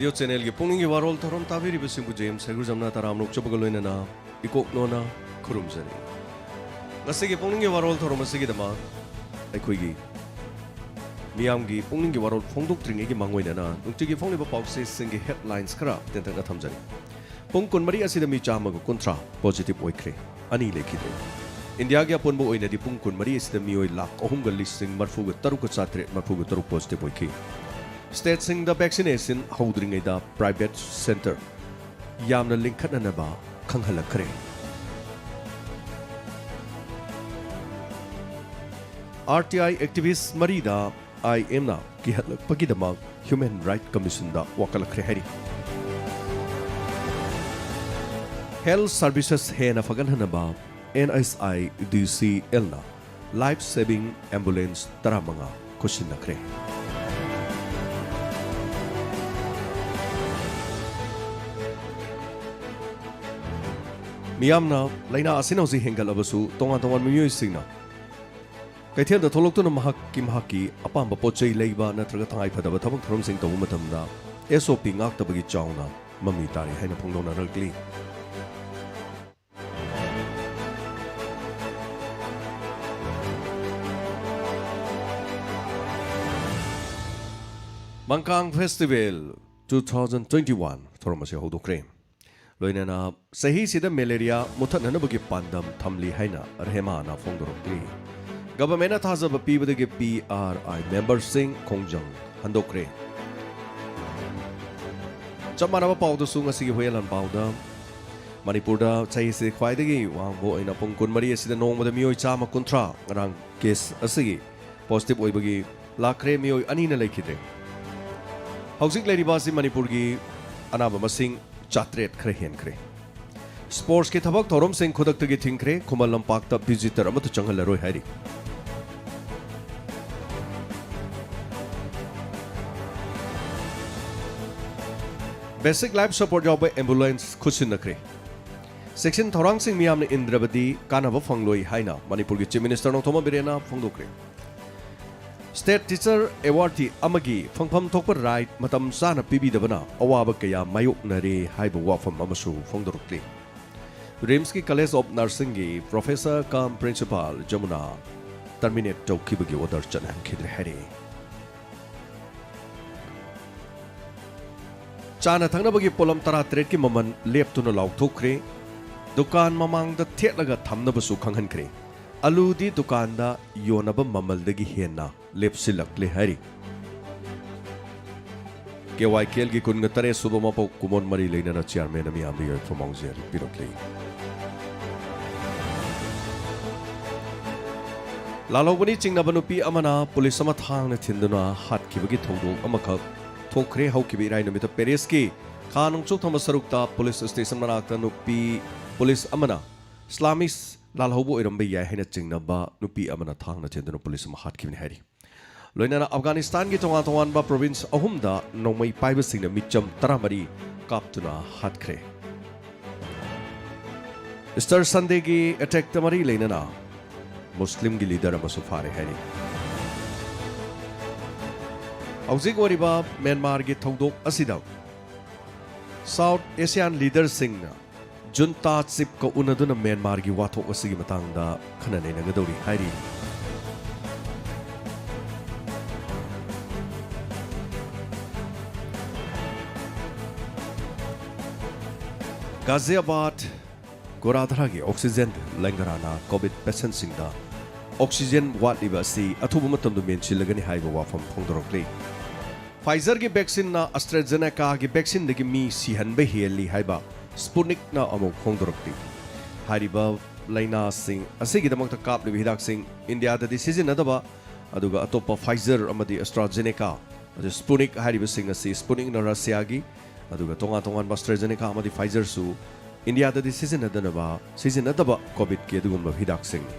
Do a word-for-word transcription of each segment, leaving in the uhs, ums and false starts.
Radio ꯆꯦꯅꯦꯜꯒꯤ ꯄꯨꯛꯅꯤꯡꯒꯤ ꯋꯥꯔꯣꯜ ꯊꯧꯔꯝ ꯇꯥꯕꯤꯔꯤꯕꯁꯤꯡꯕꯨ J M ꯁꯦꯒꯨꯔꯖꯝꯅ ꯇꯔꯥꯝꯅ ꯑꯣꯛꯆꯕꯒ ꯂꯣꯏꯅꯅ ꯏꯀꯣꯛ ꯅꯣꯟꯅ ꯈꯨꯔꯨꯝꯖꯔꯤ꯫ ꯉꯁꯤꯒꯤ ꯄꯨꯛꯅꯤꯡꯒꯤ ꯋꯥꯔꯣꯜ ꯊꯧꯔꯝ ꯑꯁꯤꯒꯤꯗꯃꯛ ꯑꯩꯈꯣꯏꯒꯤ ꯃꯤꯌꯥꯝꯒꯤ ꯄꯨꯛꯅꯤꯡꯒꯤ ꯋꯥꯔꯣꯜ ꯐꯣꯡꯗꯣꯛꯇ꯭ꯔꯤꯉꯩꯒꯤ ꯃꯥꯡꯑꯣꯏꯅꯅ ꯅꯨꯡꯇꯤꯒꯤ ꯐꯣꯡꯂꯤꯕ ꯄꯥꯎꯆꯦꯁꯤꯡꯒꯤ ꯍꯦꯗꯂꯥꯏꯟꯁ ꯈꯔ ꯇꯦꯟꯇꯛꯅ ꯊꯝꯖꯔꯤ꯫ ꯄꯨꯡ ꯀꯨꯟꯃꯔꯤ ꯑꯁꯤꯗ ꯃꯤ ꯆꯥꯝꯃꯒ ꯀꯨꯟꯊ꯭ꯔꯥ ꯄꯣꯖꯤꯇꯤꯚ ꯑꯣꯏꯈ꯭ꯔꯦ, ꯑꯅꯤ ꯂꯩꯈꯤꯗ꯭ꯔꯦ꯫ ꯏꯟꯗꯤꯌꯥꯒꯤ ꯑꯄꯨꯟꯕ ꯑꯣꯏꯅꯗꯤ ꯄꯨꯡ ꯀꯨꯟꯃꯔꯤ ꯑꯁꯤꯗ ꯃꯤꯑꯣꯏ ꯂꯥꯈ ꯑꯍꯨꯝꯒ ꯂꯤꯁꯤꯡ ꯃꯔꯤꯐꯨꯒ ꯇꯔꯨꯛꯀ ꯆꯥꯇ꯭ꯔꯦꯠ ꯃꯔꯤꯐꯨꯒ ꯇꯔꯨꯛ ꯄꯣꯖꯤꯇꯤꯚ ꯑꯣꯏꯈꯤ꯫ ꯁ꯭ꯇꯦꯠꯁꯤꯡꯗ ꯚꯦꯛꯁꯤꯅꯦꯁꯟ ꯍꯧꯗ꯭ꯔꯤꯉꯩꯗ ꯄ꯭ꯔꯥꯏꯚꯦꯠ ꯁꯦꯟꯇꯔ ꯌꯥꯝꯅ ꯂꯤꯡꯈꯠꯅꯅꯕ ꯈꯪꯍꯜꯂꯛꯈ꯭ꯔꯦ꯫ ꯑꯥꯔ ꯇꯤ ꯑꯥꯏ ꯑꯦꯛꯇꯤꯚꯤꯁ ꯃꯔꯤꯗ ꯑꯥꯏ ꯑꯦꯝꯅ ꯀꯤꯍꯠꯂꯛꯄꯒꯤꯗꯃꯛ ꯍ꯭ꯌꯨꯃꯦꯟ ꯔꯥꯏꯠ ꯀꯃꯤꯁꯟꯗ ꯋꯥꯀꯠꯂꯛꯈ꯭ꯔꯦ ꯍꯥꯏꯔꯤ꯫ ꯍꯦꯜꯊ ꯁꯔꯚꯤꯁꯦꯁ ꯍꯦꯟꯅ ꯐꯒꯠꯍꯟꯅꯕ ꯑꯦꯟ ꯑꯦꯁ ꯑꯥꯏ ꯗꯤ ꯁꯤ ꯑꯦꯜꯅ ꯂꯥꯏꯐ ꯁꯦꯚꯤꯡ ꯑꯦꯝꯕꯨꯂꯦꯟꯁ ꯇꯔꯥꯃꯉꯥ ꯈꯨꯠꯁꯤꯟꯅꯈ꯭ꯔꯦ꯫ ꯃꯤꯌꯥꯝꯅ ꯂꯥꯏꯅꯥ ꯑꯁꯤꯅ ꯍꯧꯖꯤꯛ ꯍꯦꯟꯒꯠꯂꯕꯁꯨ ꯇꯣꯉꯥꯟ ꯇꯣꯉꯥꯟꯕ ꯃꯤꯑꯣꯏꯁꯤꯡꯅ ꯀꯩꯊꯦꯜꯗ ꯊꯣꯛꯂꯛꯇꯨꯅ ꯃꯍꯥꯛꯀꯤ, ꯃꯍꯥꯛꯀꯤ ꯑꯄꯥꯝꯕ ꯄꯣꯠ ꯆꯩ ꯂꯩꯕ ꯅꯠꯇ꯭ꯔꯒ ꯇꯉꯥꯏꯐꯗꯕ ꯊꯕꯛ ꯊꯧꯔꯝꯁꯤꯡ ꯇꯧꯕ ꯃꯇꯝꯗ ꯑꯦꯁ ꯑꯣ ꯄꯤ ꯉꯥꯛꯇꯕꯒꯤ ꯆꯥꯎꯅ ꯃꯃꯤ ꯇꯥꯔꯤ ꯍꯥꯏꯅ ꯐꯣꯡꯗꯣꯛꯅꯔꯛꯂꯤ꯫ Mangkang festival two thousand twenty one ꯊꯧꯔꯝ ꯑꯁꯤ ꯍꯧꯗꯣꯛꯈ꯭ꯔꯦ꯫ ꯂꯣꯏꯅꯅ ꯆꯍꯤꯁꯤꯗ ꯃꯦꯂꯦꯔꯤꯌꯥ ꯃꯨꯊꯠꯅꯅꯕꯒꯤ ꯄꯥꯟꯗꯝ ꯊꯝꯂꯤ ꯍꯥꯏꯅ ꯔꯦꯍꯃꯥꯅ ꯐꯣꯡꯗꯣꯔꯛꯂꯤ꯫ ꯒꯚꯔꯟꯃꯦꯟꯠꯅ ꯊꯥꯖꯕ ꯄꯤꯕꯗꯒꯤ ꯄꯤ ꯑꯥꯔ ꯑꯥꯏ ꯃꯦꯝꯕꯔꯁꯤꯡ ꯈꯣꯡꯖꯪ ꯍꯟꯗꯣꯛꯈ꯭ꯔꯦ꯫ ꯆꯞ ꯃꯥꯟꯅꯕ ꯄꯥꯎꯗꯁꯨ ꯉꯁꯤꯒꯤ ꯍꯨꯏꯌꯦꯟ ꯂꯥꯟꯄꯥꯎꯗ ꯃꯅꯤꯄꯨꯔꯗ ꯆꯍꯤꯁꯤ ꯈ꯭ꯋꯥꯏꯗꯒꯤ ꯋꯥꯡꯕ ꯑꯣꯏꯅ ꯄꯨꯡ ꯀꯨꯟꯃꯔꯤ ꯑꯁꯤꯗ ꯅꯣꯡꯃꯗ ꯃꯤꯑꯣꯏ ꯆꯥꯝꯃ ꯀꯨꯟꯊ꯭ꯔꯥ ꯉꯔꯥꯡ ꯀꯦꯁ ꯑꯁꯤꯒꯤ ꯄꯣꯖꯤꯇꯤꯚ ꯑꯣꯏꯕꯒꯤ ꯂꯥꯛꯈ꯭ꯔꯦ, ꯃꯤꯑꯣꯏ ꯑꯅꯤꯅ ꯂꯩꯈꯤꯗ꯭ꯔꯦ꯫ ꯍꯧꯖꯤꯛ ꯂꯩꯔꯤꯕ ꯑꯁꯤ ꯃꯅꯤꯄꯨꯔꯒꯤ ꯑꯅꯥꯕ ꯃꯁꯤꯡ ꯆꯥꯇ꯭ꯔꯦꯠ ꯈꯔ ꯍꯦꯟꯈ꯭ꯔꯦ꯫ ꯁ꯭ꯄꯣꯔꯠꯁꯀꯤ ꯊꯕꯛ ꯊꯧꯔꯝꯁꯤꯡ ꯈꯨꯗꯛꯇꯒꯤ ꯊꯤꯡꯈ꯭ꯔꯦ, ꯈꯨꯃꯟ ꯂꯝꯄꯥꯛꯇ ꯚꯤꯖꯤꯇꯔ ꯑꯃꯠꯇ ꯆꯪꯍꯜꯂꯔꯣꯏ ꯍꯥꯏꯔꯤ꯫ ꯕꯦꯁꯤꯛ ꯂꯥꯏꯐ ꯁꯄꯣꯔꯠ ꯌꯥꯎꯕ ꯑꯦꯝꯕꯨꯂꯦꯟꯁ ꯈꯨꯠꯁꯤꯟꯅꯈ꯭ꯔꯦ꯫ ꯆꯦꯛꯁꯤꯟ ꯊꯧꯔꯥꯡꯁꯤꯡ ꯃꯤꯌꯥꯝꯅ ꯏꯟꯗ꯭ꯔꯕꯗꯤ ꯀꯥꯟꯅꯕ ꯐꯪꯂꯣꯏ ꯍꯥꯏꯅ ꯃꯅꯤꯄꯨꯔꯒꯤ ꯆꯤꯐ ꯃꯤꯅꯤꯁꯇꯔ ꯅꯣꯡꯊꯣꯝꯕꯝ ꯕꯤꯔꯦꯟꯅ ꯐꯣꯡꯗꯣꯛꯈ꯭ꯔꯦ꯫ State Teacher Award ꯑꯃꯒꯤ ꯐꯪꯐꯝ ꯊꯣꯛꯄ right ꯃꯇꯝ ꯆꯥꯅ ꯄꯤꯕꯤꯗꯕꯅ ꯑꯋꯥꯕ ꯀꯌꯥ ꯃꯥꯌꯣꯛꯅꯔꯦ ꯍꯥꯏꯕ ꯋꯥꯐꯝ ꯑꯃꯁꯨ ꯐꯣꯡꯗꯣꯔꯛꯂꯤ꯫ ꯔꯤꯝꯁꯀꯤ College of Nursingꯒꯤ professor cum principal Yamuna terminate ꯇꯧꯈꯤꯕꯒꯤ order ꯆꯠꯅꯍꯟꯈꯤꯗ꯭ꯔꯦ ꯍꯥꯏꯔꯤ꯫ ꯆꯥꯅ ꯊꯛꯅꯕꯒꯤ ꯄꯣꯠꯂꯝ ꯇꯔꯥꯇꯔꯦꯠꯀꯤ ꯃꯃꯜ ꯂꯦꯞꯇꯨꯅ ꯂꯥꯎꯊꯣꯛꯈ꯭ꯔꯦ꯫ ꯗꯨꯀꯥꯟ ꯃꯃꯥꯡꯗ ꯊꯦꯠꯂꯒ ꯊꯝꯅꯕꯁꯨ ꯈꯪꯍꯟꯈ꯭ꯔꯦ꯫ ꯑꯂꯨꯗꯤ ꯗꯨꯀꯥꯟꯗ ꯌꯣꯟꯅꯕ ꯃꯃꯜꯗꯒꯤ ꯍꯦꯟꯅ ꯂꯦꯞꯁꯤꯜꯂꯛꯂꯦ ꯍꯥꯏꯔꯤ꯫ ꯀꯦ ꯋꯥꯏ ꯀꯦ ꯑꯦꯜꯒꯤ ꯀꯨꯟꯒ ꯇꯔꯦꯠ ꯁꯨꯕ ꯃꯄꯣꯛ ꯀꯨꯝꯑꯣꯟ ꯃꯔꯤ ꯂꯩꯅꯅ chairman ꯃꯤꯌꯥꯝꯗ ꯌꯥꯏꯐ ꯃꯥꯡꯖꯤꯜ ꯄꯤꯔꯛꯂꯤ꯫ ꯂꯥꯜꯍꯧꯕꯅꯤ ꯆꯤꯡꯅꯕ ꯅꯨꯄꯤ ꯑꯃꯅ ꯄꯨꯂꯤꯁ ꯑꯃ ꯊꯥꯡꯅ ꯊꯤꯟꯗꯨꯅ ꯍꯥꯠꯈꯤꯕꯒꯤ ꯊꯧꯗꯣꯛ ꯑꯃꯈꯛ ꯊꯣꯛꯈ꯭ꯔꯦ꯫ ꯍꯧꯈꯤꯕ ꯏꯔꯥꯏ ꯅꯨꯃꯤꯠꯇ ꯄꯦꯔꯤꯁꯀꯤ ꯈꯥ ꯅꯣꯡꯆꯨꯞ ꯊꯪꯕ ꯁꯔꯨꯛꯇ ꯄꯨꯂꯤꯁ station ꯃꯅꯥꯛꯇ ꯅꯨꯄꯤ ꯄꯨꯂꯤꯁ ꯑꯃꯅ ꯏꯁꯂꯥꯃꯤꯁ ꯂꯥꯜꯍꯧꯕ ꯑꯣꯏꯔꯝꯕ ꯌꯥꯏ ꯍꯥꯏꯅ ꯆꯤꯡꯅꯕ ꯅꯨꯄꯤ ꯑꯃꯅ ꯊꯥꯡꯅ ꯊꯤꯟꯗꯨꯅ ꯄꯨꯂꯤꯁ ꯑꯃ ꯍꯥꯠꯈꯤꯕꯅꯤ ꯍꯥꯏꯔꯤ꯫ ꯂꯣꯏꯅꯅ ꯑꯐꯒꯥꯅꯤꯁꯇꯥꯟꯒꯤ ꯇꯣꯉꯥꯟ ꯇꯣꯉꯥꯟꯕ province ꯑꯍꯨꯝꯗ ꯅꯣꯡꯃꯩ ꯄꯥꯏꯕꯁꯤꯡꯅ ꯃꯤꯆꯝ ꯇꯔꯥꯃꯔꯤ ꯀꯥꯞꯇꯨꯅ ꯍꯥꯠꯈ꯭ꯔꯦ꯫ Easter Sundayꯒꯤ attackꯇ ꯃꯔꯤ ꯂꯩꯅꯅ ꯃꯨꯁꯂꯤꯝꯒꯤ leader ꯑꯃꯁꯨ ꯐꯥꯔꯦ ꯍꯥꯏꯔꯤ꯫ ꯍꯧꯖꯤꯛ ꯑꯣꯏꯔꯤꯕ ꯃ꯭ꯌꯥꯟꯃꯥꯔꯒꯤ ꯊꯧꯗꯣꯛ ꯑꯁꯤꯗ South Asian leaderꯁꯤꯡꯅ junta chiefꯀ ꯎꯅꯗꯨꯅ ꯃ꯭ꯌꯥꯟꯃꯥꯔꯒꯤ ꯋꯥꯊꯣꯛ ꯑꯁꯤꯒꯤ ꯃꯇꯥꯡꯗ ꯈꯟꯅ ꯅꯩꯅꯒꯗꯧꯔꯤ ꯍꯥꯏꯔꯤ꯫ ꯒꯥꯖꯤꯌꯥꯕꯥꯗ ꯒꯣꯔꯥꯙꯔꯥꯒꯤ oxygen ꯂꯪꯒꯔꯥꯅ COVID patientꯁꯤꯡꯗ oxygen ꯋꯥꯠꯂꯤꯕ ꯑꯁꯤ ꯑꯊꯨꯕ ꯃꯇꯝꯗ ꯃꯦꯟꯁꯤꯜꯂꯒꯅꯤ ꯍꯥꯏꯕ ꯋꯥꯐꯝ ꯐꯣꯡꯗꯣꯔꯛꯂꯤ꯫ Pfizerꯒꯤ vaccineꯅ AstraZenecaꯒꯤ vaccineꯗꯒꯤ ꯃꯤ ꯁꯤꯍꯟꯕ ꯍꯦꯜꯂꯤ ꯍꯥꯏꯕ Sputnikꯅ ꯑꯃꯨꯛ ꯐꯣꯡꯗꯣꯔꯛꯂꯤ꯫ ꯍꯥꯏꯔꯤꯕ ꯂꯥꯏꯅꯥꯁꯤꯡ ꯑꯁꯤꯒꯤꯗꯃꯛꯇ ꯀꯥꯞꯂꯤꯕ ꯍꯤꯗꯥꯛꯁꯤꯡ ꯏꯟꯗꯤꯌꯥꯗꯗꯤ ꯁꯤꯖꯤꯟꯅꯗꯕ, ꯑꯗꯨꯒ ꯑꯇꯣꯞꯄ Pfizer ꯑꯃꯗꯤ AstraZeneca, ꯑꯗꯨ Sputnik ꯍꯥꯏꯔꯤꯕꯁꯤꯡ ꯑꯁꯤ, Sputnikꯅ ꯔꯁꯤꯌꯥꯒꯤ, ꯑꯗꯨꯒ ꯇꯣꯉꯥꯟ ꯇꯣꯉꯥꯟꯕ AstraZeneca ꯑꯃꯗꯤ Pfizerꯁꯨ ꯏꯟꯗꯤꯌꯥꯗꯗꯤ ꯁꯤꯖꯤꯟꯅꯗꯅꯕ, ꯁꯤꯖꯤꯟꯅꯗꯕ COVIDꯀꯤ ꯑꯗꯨꯒꯨꯝꯕ ꯍꯤꯗꯥꯛꯁꯤꯡꯅꯤ꯫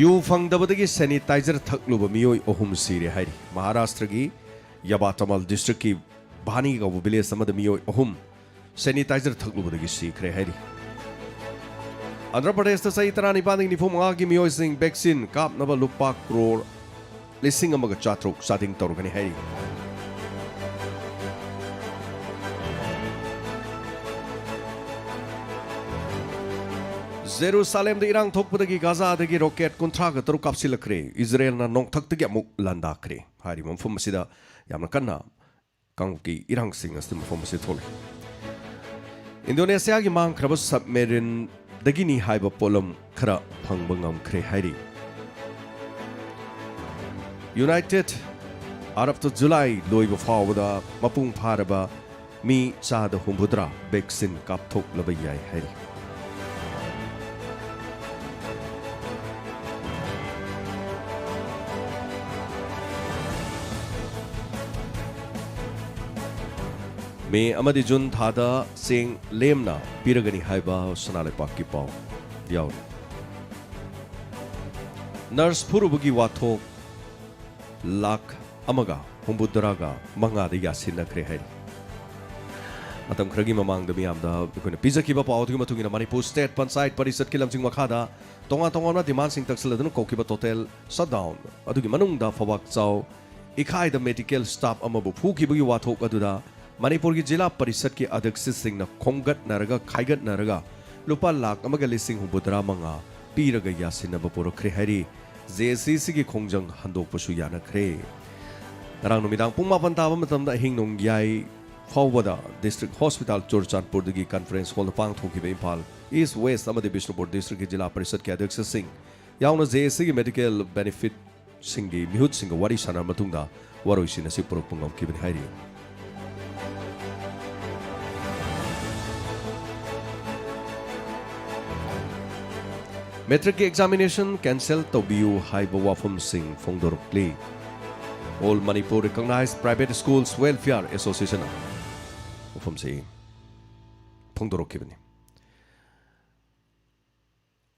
ꯌꯨ ꯐꯪꯗꯕꯗꯒꯤ sanitizer ꯊꯛꯂꯨꯕ ꯃꯤꯑꯣꯏ ꯑꯍꯨꯝ ꯁꯤꯔꯦ ꯍꯥꯏꯔꯤ꯫ ꯃꯍꯥꯔꯥꯁꯇ꯭ꯔꯒꯤ ꯌꯥꯕꯥꯇꯃꯜ districtꯀꯤ ꯚꯥꯅꯤ ꯀꯧꯕ village ꯑꯃꯗ ꯃꯤꯑꯣꯏ ꯑꯍꯨꯝ sanitizer ꯊꯛꯂꯨꯕꯗꯒꯤ ꯁꯤꯈ꯭ꯔꯦ ꯍꯥꯏꯔꯤ꯫ ꯑꯟꯙ꯭ꯔ ꯄ꯭ꯔꯗꯦꯁꯇ ꯆꯍꯤ ꯇꯔꯥꯅꯤꯄꯥꯟꯗꯒꯤ ꯅꯤꯐꯨ ꯃꯉꯥꯒꯤ ꯃꯤꯑꯣꯏꯁꯤꯡ ꯚꯦꯛꯁꯤꯟ ꯀꯥꯞꯅꯕ ꯂꯨꯄꯥ ꯀ꯭ꯔꯣꯔ ꯂꯤꯁꯤꯡ ꯑꯃꯒ ꯆꯥꯇ꯭ꯔꯨꯛ ꯆꯥꯗꯤꯡ ꯇꯧꯔꯒꯅꯤ ꯍꯥꯏꯔꯤ꯫ ꯖꯦꯔꯨꯁꯥꯂꯦꯝꯗ ꯏꯔꯥꯡ ꯊꯣꯛꯄꯗꯒꯤ ꯒꯥꯖꯥꯗꯒꯤ ꯔꯣꯀꯦꯠ ꯀꯨꯟꯊ꯭ꯔꯥꯒ ꯇꯔꯨꯛ ꯀꯥꯞꯁꯤꯜꯂꯛꯈ꯭ꯔꯦ꯫ ꯏꯖꯔꯦꯜꯅ ꯅꯣꯡꯊꯛꯇꯒꯤ ꯑꯃꯨꯛ ꯂꯥꯟꯗꯥꯈ꯭ꯔꯦ꯫ ꯍꯥꯏꯔꯤꯕ ꯃꯐꯝ ꯑꯁꯤꯗ ꯌꯥꯝꯅ ꯀꯟꯅ ꯀꯥꯡꯂꯨꯞꯀꯤ ꯏꯔꯥꯡꯁꯤꯡ ꯑꯁꯤ ꯃꯐꯝ ꯑꯁꯤꯗ ꯊꯣꯛꯂꯤ꯫ ꯏꯟꯗꯣꯅꯦꯁꯤꯌꯥꯒꯤ ꯃꯥꯡꯈ꯭ꯔꯕ ꯁꯕꯃꯦꯔꯤꯟꯗꯒꯤꯅꯤ ꯍꯥꯏꯕ ꯄꯣꯠꯂꯝ ꯈꯔ ꯐꯪꯕ ꯉꯝꯈ꯭ꯔꯦ ꯍꯥꯏꯔꯤ꯫ ꯌꯨꯅꯥꯏꯇꯦꯗ ꯑꯔꯕꯇ ꯖꯨꯂꯥꯏ ꯂꯣꯏꯕ ꯐꯥꯎꯕꯗ ꯃꯄꯨꯡ ꯐꯥꯔꯕ ꯃꯤ ꯆꯥꯗ ꯍꯨꯝꯐꯨꯇꯔꯥ ꯚꯦꯛꯁꯤꯟ ꯀꯥꯞꯊꯣꯛꯂꯕ ꯌꯥꯏ ꯍꯥꯏꯔꯤ꯫ ꯃꯦ ꯑꯃꯗꯤ ꯖꯨꯟ ꯊꯥꯗ ꯆꯦꯡ ꯂꯦꯝꯅ ꯄꯤꯔꯒꯅꯤ ꯍꯥꯏꯕ ꯁꯅꯥ ꯂꯩꯄꯥꯛꯀꯤ ꯄꯥꯎ ꯌꯥꯎꯔꯤ꯫ ꯅꯔꯁ ꯐꯨꯔꯨꯕꯒꯤ ꯋꯥꯊꯣꯛ ꯂꯥꯈ ꯑꯃꯒ ꯍꯨꯝꯐꯨꯇꯔꯥꯒ ꯃꯉꯥꯗ ꯌꯥꯁꯤꯟꯅꯈ꯭ꯔꯦ ꯍꯥꯏꯔꯤ꯫ ꯃꯇꯝ ꯈꯔꯒꯤ ꯃꯃꯥꯡꯗ ꯃꯤꯌꯥꯝꯗ ꯑꯩꯈꯣꯏꯅ ꯄꯤꯖꯈꯤꯕ ꯄꯥꯎ ꯑꯗꯨꯒꯤ ꯃꯇꯨꯡ ꯏꯟꯅ, ꯃꯅꯤꯄꯨꯔ ꯁ꯭ꯇꯦꯠ ꯄꯟꯆꯥꯌꯠ ꯄꯔꯤꯁꯠꯀꯤ ꯂꯝꯖꯤꯡ ꯃꯈꯥꯗ ꯇꯣꯉꯥꯟ ꯇꯣꯉꯥꯟꯕ ꯗꯤꯃꯥꯟꯁꯤꯡ ꯇꯛꯁꯤꯜꯂꯗꯨꯅ ꯀꯧꯈꯤꯕ ꯇꯣꯇꯦꯜ ꯁꯠꯗꯥꯎꯟ ꯑꯗꯨꯒꯤ ꯃꯅꯨꯡꯗ ꯐꯋꯥꯛꯆꯥꯎ ꯏꯈꯥꯏꯗ ꯃꯦꯗꯤꯀꯦꯜ ꯁ꯭ꯇꯥꯐ ꯑꯃꯕꯨ ꯐꯨꯈꯤꯕꯒꯤ ꯋꯥꯊꯣꯛ ꯑꯗꯨꯗ ꯃꯅꯤꯄꯨꯔꯒꯤ ꯖꯤꯂꯥ ꯄꯔꯤꯁꯠꯀꯤ ꯑꯗ꯭ꯌꯛꯁꯁꯤꯡꯅ ꯈꯣꯝꯒꯠꯅꯔꯒ ꯈꯥꯏꯒꯠꯅꯔꯒ ꯂꯨꯄꯥ ꯂꯥꯈ ꯑꯃꯒ ꯂꯤꯁꯤꯡ ꯍꯨꯝꯐꯨꯇꯔꯥ ꯃꯉꯥ ꯄꯤꯔꯒ ꯌꯥꯁꯤꯟꯅꯕ ꯄꯨꯔꯛꯈ꯭ꯔꯦ ꯍꯥꯏꯔꯤ꯫ ꯖꯦ ꯑꯦꯁ ꯁꯤꯒꯤ ꯈꯣꯡꯖꯪ ꯍꯟꯗꯣꯛꯄꯁꯨ ꯌꯥꯅꯈ꯭ꯔꯦ꯫ ꯉꯔꯥꯡ ꯅꯨꯃꯤꯗꯥꯡ ꯄꯨꯡ ꯃꯥꯄꯟ ꯇꯥꯕ ꯃꯇꯝꯗ ꯑꯍꯤꯡ ꯅꯣꯡꯌꯥꯏ ꯐꯥꯎꯕꯗ ꯗꯤꯁꯇ꯭ꯔꯤꯛ ꯍꯣꯁꯄꯤꯇꯥꯜ ꯆꯨꯔꯆꯥꯟꯄꯨꯔꯗꯒꯤ ꯀꯟꯐꯔꯦꯟꯁ ꯍꯣꯜꯗ ꯄꯥꯡꯊꯣꯛꯈꯤꯕ ꯏꯝꯐꯥꯜ ꯏꯁ, ꯋꯦꯁ ꯑꯃꯗꯤ ꯕꯤꯁꯅꯨꯄꯨꯔ ꯗꯤꯁꯇ꯭ꯔꯤꯛꯀꯤ ꯖꯤꯂꯥ ꯄꯔꯤꯁꯠꯀꯤ ꯑꯗ꯭ꯌꯛꯁꯁꯤꯡ ꯌꯥꯎꯅ ꯖꯦ ꯑꯦꯁ ꯁꯤꯒꯤ ꯃꯦꯗꯤꯀꯦꯜ ꯕꯦꯅꯤꯐꯤꯠꯁꯤꯡꯒꯤ ꯃꯤꯍꯨꯠꯁꯤꯡꯒ ꯋꯥꯔꯤ ꯁꯥꯟꯅꯔꯕ ꯃꯇꯨꯡꯗ ꯋꯥꯔꯣꯏꯁꯤꯟ ꯑꯁꯤ ꯄꯨꯔꯛꯄ ꯉꯝꯈꯤꯕꯅꯤ ꯍꯥꯏꯔꯤ꯫ ꯃꯦꯇ꯭ꯔꯤꯛꯀꯤ ꯑꯦꯛꯖꯥꯃꯤꯅꯦꯁꯟ ꯀꯦꯟꯁꯦꯜ ꯇꯧꯕꯤꯌꯨ ꯍꯥꯏꯕ ꯋꯥꯐꯝꯁꯤꯡ ꯐꯣꯡꯗꯣꯔꯛꯂꯤ꯫ All Manipur Recognized Private Schools Welfare Association ꯋꯥꯐꯝꯁꯤ ꯐꯣꯡꯗꯣꯔꯛꯈꯤꯕꯅꯤ꯫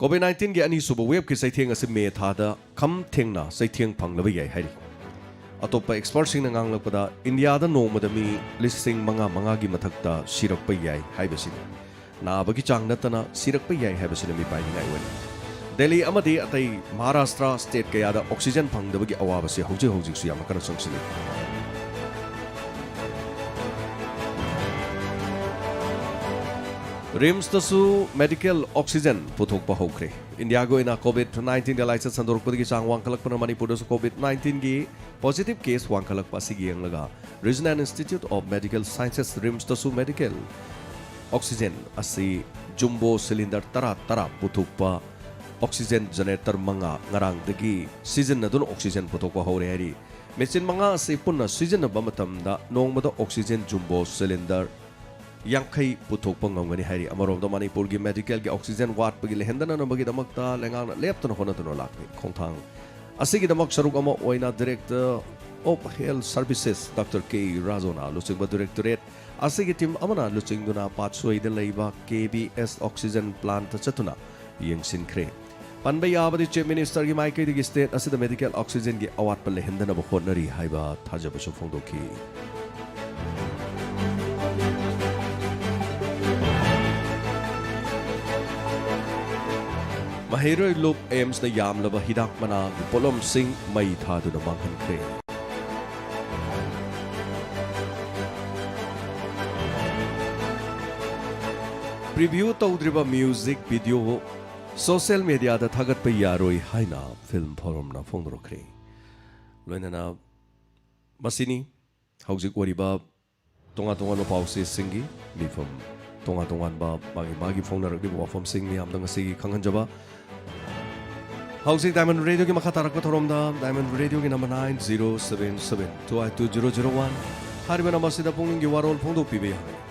ꯀꯣꯚꯤꯗ ꯅꯥꯏꯟꯇꯤꯟꯒꯤ ꯑꯅꯤꯁꯨꯕ ꯋꯦꯕꯀꯤ ꯆꯩꯊꯦꯡ ꯑꯁꯤ ꯃꯦ ꯊꯥꯗ ꯈꯝ ꯊꯦꯡꯅ ꯆꯩꯊꯦꯡ ꯐꯪꯂꯕ ꯌꯥꯏ ꯍꯥꯏꯔꯤ꯫ ꯑꯇꯣꯞꯄ ꯑꯦꯛꯁꯄꯔꯠꯁꯤꯡꯅ ꯉꯥꯡꯂꯛꯄꯗ ꯏꯟꯗꯤꯌꯥꯗ ꯅꯣꯡꯃꯗ ꯃꯤ ꯂꯤꯁꯤꯡ ꯃꯉꯥ ꯃꯉꯥꯒꯤ ꯃꯊꯛꯇ ꯁꯤꯔꯛꯄ ꯌꯥꯏ ꯍꯥꯏꯕꯁꯤꯅꯤ꯫ ꯅꯥꯕꯒꯤ ꯆꯥꯡ ꯅꯠꯇꯅ ꯁꯤꯔꯛꯄ ꯌꯥꯏ ꯍꯥꯏꯕꯁꯤꯅ ꯃꯤꯄꯥꯏꯅꯤꯡꯉꯥꯏ ꯑꯣꯏ꯫ ꯗꯦꯜꯂꯤ ꯑꯃꯗꯤ ꯑꯇꯩ ꯃꯍꯥꯔꯥꯁꯇ꯭ꯔ ꯁ꯭ꯇꯦꯠ ꯀꯌꯥꯗ ꯑꯣꯛꯁꯤꯖꯦꯟ ꯐꯪꯗꯕꯒꯤ ꯑꯋꯥꯕꯁꯤ ꯍꯧꯖꯤꯛ ꯍꯧꯖꯤꯛꯁꯨ ꯌꯥꯝꯅ ꯀꯟꯅ ꯆꯪꯁꯤꯜꯂꯤ꯫ ꯔꯤꯝꯁꯇꯁꯨ ꯃꯦꯗꯤꯀꯦꯜ ꯑꯣꯛꯁꯤꯖꯦꯟ ꯄꯨꯊꯣꯛꯄ ꯍꯧꯈ꯭ꯔꯦ꯫ ꯏꯟꯗꯤꯌꯥꯒꯤ ꯑꯣꯏꯅ ꯀꯣꯚꯤꯗ ꯅꯥꯏꯟꯇꯤꯟꯒ ꯂꯥꯏꯆꯠ ꯁꯟꯗꯣꯔꯛꯄꯗꯒꯤ ꯆꯥꯡ ꯋꯥꯡꯈꯠꯂꯛꯄꯅ ꯃꯅꯤꯄꯨꯔꯗꯁꯨ ꯀꯣꯚꯤꯗ ꯅꯥꯏꯟꯇꯤꯟꯒꯤ positive case ꯋꯥꯡꯈꯠꯂꯛꯄ ꯑꯁꯤꯒꯤ ꯌꯦꯡꯂꯒ Regional Institute of Medical Sciences, ꯔꯤꯝꯁꯇꯁꯨ ꯃꯦꯗꯤꯀꯦꯜ ꯑꯣꯛꯁꯤꯖꯦꯟ ꯑꯁꯤ ꯖꯨꯝꯕꯣ ꯁꯤꯂꯤꯟꯗꯔ ꯇꯔꯥ ꯇꯔꯥ ꯄꯨꯊꯣꯛꯄ ꯑꯣꯛꯁꯤꯖꯦꯟ ꯖꯦꯅꯦꯔꯦꯇꯔ ꯃꯉꯥ ꯉꯔꯥꯡꯗꯒꯤ ꯁꯤꯖꯤꯟꯅꯗꯨꯅ ꯑꯣꯛꯁꯤꯖꯦꯟ ꯄꯨꯊꯣꯛꯄ ꯍꯧꯔꯦ ꯍꯥꯏꯔꯤ꯫ ꯃꯦꯆꯤꯟ ꯃꯉꯥ ꯑꯁꯤ ꯄꯨꯟꯅ ꯁꯤꯖꯤꯟꯅꯕ ꯃꯇꯝꯗ ꯅꯣꯡꯃꯗ ꯑꯣꯛꯁꯤꯖꯦꯟ ꯖꯨꯝꯕꯣ ꯁꯤꯂꯤꯟꯗꯔ ꯌꯥꯡꯈꯩ ꯄꯨꯊꯣꯛꯄ ꯉꯝꯒꯅꯤ ꯍꯥꯏꯔꯤ꯫ ꯑꯃꯔꯣꯝꯗ ꯃꯅꯤꯄꯨꯔꯒꯤ ꯃꯦꯗꯤꯀꯦꯜꯒꯤ ꯑꯣꯛꯁꯤꯖꯦꯟ ꯋꯥꯠꯄꯒꯤ ꯂꯩꯍꯟꯗꯅꯕꯒꯤꯗꯃꯛꯇ ꯂꯩꯉꯥꯛꯅ ꯂꯦꯞꯇꯅ ꯍꯣꯠꯅꯗꯨꯅ ꯂꯥꯛꯂꯤ꯫ ꯈꯣꯡꯊꯥꯡ ꯑꯁꯤꯒꯤꯗꯃꯛ ꯁꯔꯨꯛ ꯑꯃ ꯑꯣꯏꯅ Director of Health Services doctor K ꯔꯥꯖꯨꯅ ꯂꯨꯆꯤꯡꯕ ꯗꯥꯏꯔꯦꯛꯇꯣꯔꯦꯠ ꯑꯁꯤꯒꯤ ꯇꯤꯝ ꯑꯃꯅ ꯂꯨꯆꯤꯡꯗꯨꯅ ꯄꯥꯠꯁꯣꯏꯗ ꯂꯩꯕ ꯀꯦ ꯕꯤ ꯑꯦꯁ ꯑꯣꯛꯁꯤꯖꯦꯟ ꯄ꯭ꯂꯥꯟꯠꯇ ꯆꯠꯇꯨꯅ ꯌꯦꯡꯁꯤꯟꯈ꯭ꯔꯦ꯫ ꯄꯟꯕ ꯌꯥꯕꯗꯤ, ꯆꯤꯐ ꯃꯤꯅꯤꯁꯇꯔꯒꯤ ꯃꯥꯏꯀꯩꯗꯒꯤ ꯁ꯭ꯇꯦꯠ ꯑꯁꯤꯗ ꯃꯦꯗꯤꯀꯦꯜ ꯑꯣꯛꯁꯤꯖꯦꯟꯒꯤ ꯑꯋꯥꯠꯄ ꯂꯩꯍꯟꯗꯅꯕ ꯍꯣꯠꯅꯔꯤ ꯍꯥꯏꯕ ꯊꯥꯖꯕꯁꯨ ꯐꯣꯡꯗꯣꯛꯈꯤ꯫ ꯃꯍꯩꯔꯣꯏ ꯂꯨꯞ ꯑꯦꯝꯁꯅ ꯌꯥꯝꯂꯕ ꯍꯤꯗꯥꯛ ꯃꯅꯥꯒꯤ ꯄꯣꯠꯂꯝꯁꯤꯡ ꯃꯩ ꯊꯥꯗꯨꯅ ꯃꯥꯡꯍꯟꯈ꯭ꯔꯦ꯫ ꯄ꯭ꯔꯤꯚ꯭ꯌꯨ ꯇꯧꯗ꯭ꯔꯤꯕ ꯃ꯭ꯌꯨꯖꯤꯛ ꯚꯤꯗꯤꯑꯣ ꯁꯣꯁꯤꯌꯦꯜ ꯃꯦꯗꯤꯌꯥꯗ ꯊꯥꯒꯠꯄ ꯌꯥꯔꯣꯏ ꯍꯥꯏꯅ ꯐꯤꯜꯝ ꯐꯣꯔꯝꯅ ꯐꯣꯡꯗꯣꯔꯛꯈ꯭ꯔꯦ꯫ ꯂꯣꯏꯅꯅ ꯃꯁꯤꯅꯤ ꯍꯧꯖꯤꯛ ꯑꯣꯏꯔꯤꯕ ꯇꯣꯉꯥꯟ ꯇꯣꯉꯥꯟꯕ ꯄꯥꯎꯆꯦꯁꯤꯡꯒꯤ ꯃꯤꯐꯝ, ꯇꯣꯉꯥꯟ ꯇꯣꯉꯥꯟꯕ ꯃꯥꯒꯤ ꯃꯥꯒꯤ ꯐꯣꯡꯅꯔꯛꯂꯤꯕ ꯋꯥꯐꯝꯁꯤꯡ ꯃꯤꯌꯥꯝꯗ ꯉꯁꯤꯒꯤ ꯈꯪꯍꯟꯖꯕ꯫ ꯍꯧꯖꯤꯛ ꯗꯥꯏꯃꯟ ꯔꯦꯗꯤꯑꯣꯒꯤ ꯃꯈꯥ ꯇꯥꯔꯛꯄ ꯊꯧꯔꯝꯗ ꯗꯥꯏꯃꯟ ꯔꯦꯗꯤꯑꯣꯒꯤ number nine zero seven seven two eight two zero zero one ꯍꯥꯏꯔꯤꯕ ꯅꯝꯕꯔꯁꯤꯗ ꯄꯨꯛꯅꯤꯡꯒꯤ ꯋꯥꯔꯣꯜ ꯐꯣꯡꯗꯣꯛꯄꯤꯕ ꯌꯥꯒꯅꯤ꯫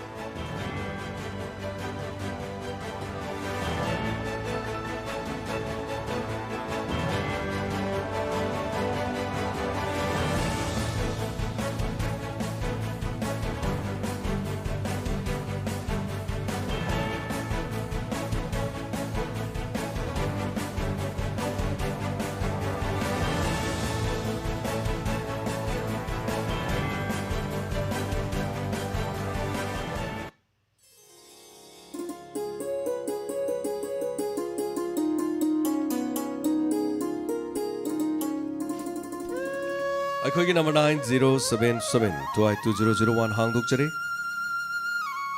ꯑꯩꯈꯣꯏꯒꯤ number nine zero seven seven two eight two zero zero one ꯍꯥꯡꯗꯣꯛꯆꯔꯤ꯫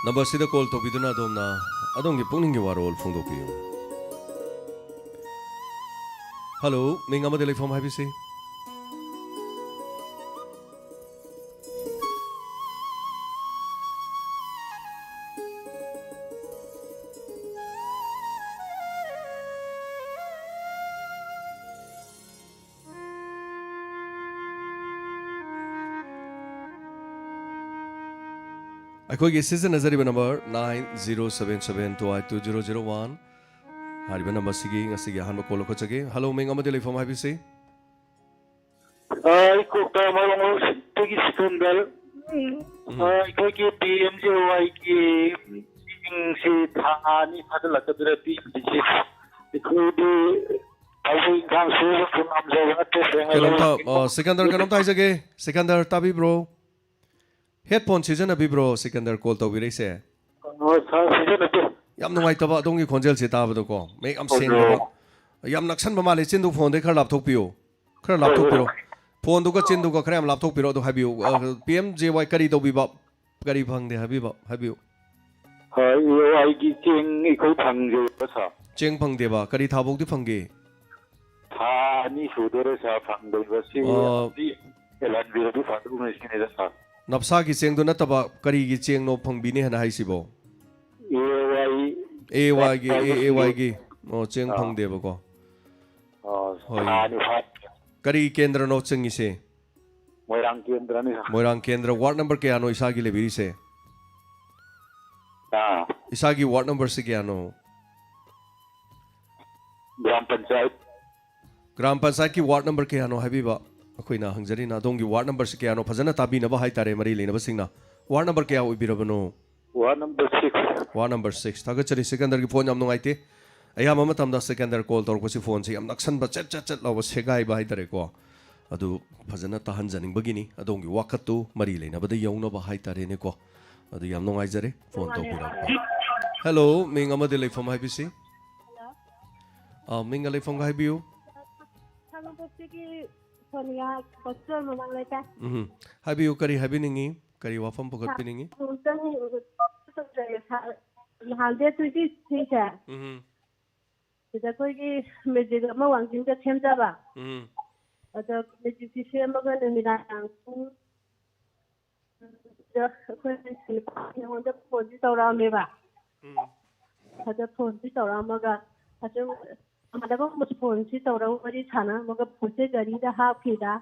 Numberꯁꯤꯗ call ꯇꯧꯕꯤꯗꯨꯅ ꯑꯗꯣꯝꯅ ꯑꯗꯣꯝꯒꯤ ꯄꯨꯛꯅꯤꯡꯒꯤ ꯋꯥꯔꯣꯜ ꯐꯣꯡꯗꯣꯛꯄꯤꯌꯨ꯫ Hello, ꯃꯤꯡ ꯑꯃꯗꯤ ꯂꯩꯐꯝ ꯍꯥꯏꯕꯤꯁꯤ꯫ ꯑꯩꯈꯣꯏꯒꯤ ꯁꯤꯖꯤꯟꯅꯖꯔꯤꯕ number nine zero seven seven two eight two zero zero one꯫ ꯍꯥꯏꯔꯤꯕ numberꯁꯤꯒꯤ ꯉꯁꯤꯒꯤ ꯑꯍꯥꯟꯕ call ꯂꯧꯈꯠꯆꯒꯦ꯫ Hello, ꯃꯤꯡ ꯑꯃꯗꯤ ꯂꯩꯐꯝ ꯍꯥꯏꯕꯤꯁꯤ꯫ ꯑ, ꯑꯩ ꯀꯣꯛꯇꯥꯃꯔꯣꯡ ꯍꯥꯎꯁꯤꯡꯗꯒꯤ ꯁꯤꯀꯟꯗꯔ꯫ ꯎꯝ꯫ ꯑ, ꯑꯩꯈꯣꯏꯒꯤ ꯄꯤ ꯑꯦꯝ ꯖꯦ ꯋꯥꯏꯒꯤ ꯁꯤꯡꯁꯤ ꯊꯥ ꯑꯅꯤ ꯐꯥꯖꯤꯜꯂꯛꯀꯗꯧꯔꯦ ꯄꯤꯕꯒꯤꯁꯤ꯫ ꯑꯩꯈꯣꯏꯗꯤ ꯊꯕꯛ ꯏꯪꯈꯥꯡ ꯁꯨꯕꯁꯨ ꯉꯝꯖꯕ ꯅꯠꯇꯦ, ꯁꯦꯡꯅ ꯀꯩꯅꯣꯝꯇ, ꯂꯧꯔꯒ ꯑ, ꯁꯤꯀꯟꯗꯔ, ꯀꯩꯅꯣꯝꯇ ꯍꯥꯏꯖꯒꯦ꯫ ꯁꯤꯀꯟꯗꯔ, ꯇꯥꯕꯤꯕ꯭ꯔꯣ? Headphone ꯁꯤꯖꯤꯟꯅꯕꯤꯕ꯭ꯔꯣ, Sikandar, call ꯇꯧꯕꯤꯔꯛꯏꯁꯦ? ꯑ, ꯁꯥꯔ, ꯁꯤꯖꯤꯟꯅꯗꯦ꯫ ꯌꯥꯝ ꯅꯨꯡꯉꯥꯏꯇꯕ ꯑꯗꯣꯝꯒꯤ ꯈꯣꯟꯖꯦꯜꯁꯦ ꯇꯥꯕꯗꯀꯣ, ꯃꯌꯦꯛ ꯌꯥꯝ ꯑꯣ, ꯁꯦꯡꯗꯕ꯫ ꯌꯥꯝ ꯅꯛꯁꯟꯕ ꯃꯥꯜꯂꯦ, ꯆꯤꯟꯗꯨ phoneꯗꯩ ꯈꯔ ꯂꯥꯞꯊꯣꯛꯄꯤꯌꯨ꯫ ꯈꯔ ꯍꯣꯏ, ꯍꯣꯏ, ꯂꯥꯞꯊꯣꯛꯄꯤꯔꯣ꯫ ꯍꯣꯏ꯫ Phoneꯗꯨꯒ ꯆꯤꯟꯗꯨꯒ ꯈꯔ ꯌꯥꯝ ꯂꯥꯞꯊꯣꯛꯄꯤꯔꯣ, ꯑꯗꯨ ꯍꯥꯏꯕꯤꯌꯨ꯫ ꯑ, ꯄꯤ ꯑꯦꯝ ꯖꯦ ꯋꯥꯏ ꯀꯔꯤ ꯇꯧꯕꯤꯕ? ꯀꯔꯤ ꯐꯪꯗꯦ ꯍꯥꯏꯕꯤꯕ? ꯍꯥꯏꯕꯤꯌꯨ꯫ ꯑ, ꯑꯦ ꯋꯥꯏꯒꯤ ꯆꯦꯡ ꯑꯩꯈꯣꯏ ꯐꯪꯖꯩꯕ, ꯁꯥꯔ꯫ ꯆꯦꯡ ꯐꯪꯗꯦꯕ? ꯀꯔꯤ ꯊꯥꯐꯧꯗꯤ ꯐꯪꯒꯦ? ꯊꯥ ꯑꯅꯤ ꯁꯨꯗꯣꯔꯦ, ꯁꯥꯔ, ꯐꯪꯗꯕꯁꯤ꯫ ꯑ, ꯑꯗꯨꯗꯤ ꯌꯥꯍꯟꯕꯤꯔꯗꯤ ꯐꯗꯧꯅꯤ ꯁꯤꯅꯤꯗ, ꯁꯥꯔ꯫ ꯅꯞꯁꯥꯒꯤ ꯆꯦꯡꯗꯨ ꯅꯠꯇꯕ ꯀꯔꯤꯒꯤ ꯆꯦꯡꯅꯣ ꯐꯪꯕꯤꯅꯦ ꯍꯥꯏꯅ ꯍꯥꯏꯁꯤꯕꯣ? ꯑꯦ ꯋꯥꯏ꯫ ꯑꯦ ꯋꯥꯏꯒꯤ, ꯑꯦ, ꯑꯦ ꯋꯥꯏꯒꯤ꯫ ꯑꯣ, ꯆꯦꯡ ꯑꯥ꯫ ꯐꯪꯗꯦꯕꯀꯣ꯫ ꯑꯥ, ꯍꯣꯏ꯫ ꯊꯥ ꯑꯅꯤ ꯐꯥ- ꯀꯔꯤ ꯀꯦꯟꯗ꯭ꯔꯅꯣ ꯆꯪꯉꯤꯁꯦ? ꯃꯣꯏꯔꯥꯡ ꯀꯦꯟꯗ꯭ꯔꯅꯤ, ꯁꯥꯔ꯫ ꯃꯣꯏꯔꯥꯡ ꯀꯦꯟꯗ꯭ꯔ꯫ Ward number ꯀꯌꯥꯅꯣ ꯏꯁꯥꯒꯤ ꯂꯩꯕꯤꯔꯤꯁꯦ? ꯑꯥ꯫ ꯏꯁꯥꯒꯤ ward numberꯁꯤ ꯀꯌꯥꯅꯣ? ꯒ꯭ꯔꯥꯝ ꯄꯟꯆꯥꯌꯠ꯫ ꯒ꯭ꯔꯥꯝ ꯄꯟꯆꯥꯌꯠꯀꯤ ward number ꯀꯌꯥꯅꯣ ꯍꯥꯏꯕꯤꯕ? ꯑꯩꯈꯣꯏꯅ ꯍꯪꯖꯔꯤꯅ ꯑꯗꯣꯝꯒꯤ ward numberꯁꯤ ꯀꯌꯥꯅꯣ ꯐꯖꯅ ꯇꯥꯕꯤꯅꯕ ꯍꯥꯏꯇꯥꯔꯦ, ꯃꯔꯤ ꯂꯩꯅꯕꯁꯤꯡꯅ꯫ Ward number ꯀꯌꯥ ꯑꯣꯏꯕꯤꯔꯕꯅꯣ? Ward number six꯫ Ward number six꯫ ꯊꯥꯒꯠꯆꯔꯤ꯫ ꯁꯤꯀꯟꯗꯔꯒꯤ phone ꯌꯥꯝ ꯅꯨꯡꯉꯥꯏꯇꯦ꯫ ꯑꯌꯥꯝꯕ ꯃꯇꯝꯗ ꯁꯤꯀꯟꯗꯔ call ꯇꯧꯔꯛꯄꯁꯤ phoneꯁꯤ ꯌꯥꯝ ꯅꯛꯁꯟꯕ, ꯆꯠ ꯆꯠ ꯆꯠ ꯂꯥꯎꯕ ꯁꯦꯒꯥꯏꯕ ꯍꯥꯏꯇꯥꯔꯦꯀꯣ꯫ ꯑꯗꯨ ꯐꯖꯅ ꯇꯥꯍꯟꯖꯅꯤꯡꯕꯒꯤꯅꯤ, ꯑꯗꯣꯝꯒꯤ ꯋꯥꯀꯠꯇꯨ ꯃꯔꯤ ꯂꯩꯅꯕꯗ ꯌꯧꯅꯕ ꯍꯥꯏꯇꯥꯔꯦꯅꯦꯀꯣ꯫ ꯑꯗꯨ ꯌꯥꯝ ꯅꯨꯡꯉꯥꯏꯖꯔꯦ phone ꯇꯧꯕꯤꯔꯛꯄ꯫ Hello, ꯃꯤꯡ ꯑꯃꯗꯤ ꯂꯩꯐꯝ ꯍꯥꯏꯕꯤꯁꯤ꯫ ꯑꯥ, ꯃꯤꯡꯒ ꯂꯩꯐꯝꯒ ꯍꯥꯏꯕꯤꯌꯨ꯫ ꯁꯥꯔ, ꯁꯥꯔ, ꯁꯥꯔ, ꯁꯣꯅꯤꯌꯥ ꯍꯣꯁꯇꯦꯜ ꯃꯃꯥꯡ ꯂꯩꯀꯥꯏ꯫ ꯎꯝ꯫ ꯍꯥꯏꯕꯤꯌꯨ, ꯀꯔꯤ ꯍꯥꯏꯕꯤꯅꯤꯡꯉꯤ? ꯀꯔꯤ ꯋꯥꯐꯝ ꯄꯨꯈꯠꯄꯤꯅꯤꯡꯉꯤ? ꯑꯃꯨꯛꯇꯪ ꯇꯧꯖꯒꯦ ꯁꯥꯔ꯫ ꯅꯍꯥꯟ ꯗꯦꯠ ꯇ꯭ꯋꯦꯟꯇꯤ ꯊ꯭ꯔꯤꯁꯦ, ꯎꯝ꯫ ꯁꯤꯗ ꯑꯩꯈꯣꯏꯒꯤ ꯃꯦꯖꯤꯛ ꯑꯃ ꯋꯥꯡꯖꯤꯡꯗ ꯁꯦꯝꯖꯕ꯫ ꯎꯝ꯫ ꯑꯗꯣ ꯃꯦꯖꯤꯛꯁꯤ ꯁꯦꯝꯃꯒ ꯅꯨꯃꯤꯗꯥꯡ ꯄꯨꯡ ꯑꯗ ꯑꯩꯈꯣꯏ ꯑꯩꯉꯣꯟꯗ ꯐꯣꯟꯁꯤ ꯇꯧꯔꯛꯑꯝꯃꯦꯕ꯫ ꯎꯝ꯫ ꯑꯗ ꯐꯣꯟꯁꯤ ꯇꯧꯔꯛꯑꯝꯃꯒ ꯑꯁꯨꯝ ꯏꯃꯥꯟꯅꯕ ꯑꯃꯁꯨ ꯐꯣꯟꯁꯤ ꯇꯧꯔꯒ ꯋꯥꯔꯤ ꯁꯥꯟꯅꯔꯝꯃꯒ ꯐꯣꯟꯁꯦ ꯒꯥꯔꯤꯗ ꯍꯥꯞꯈꯤꯗ꯫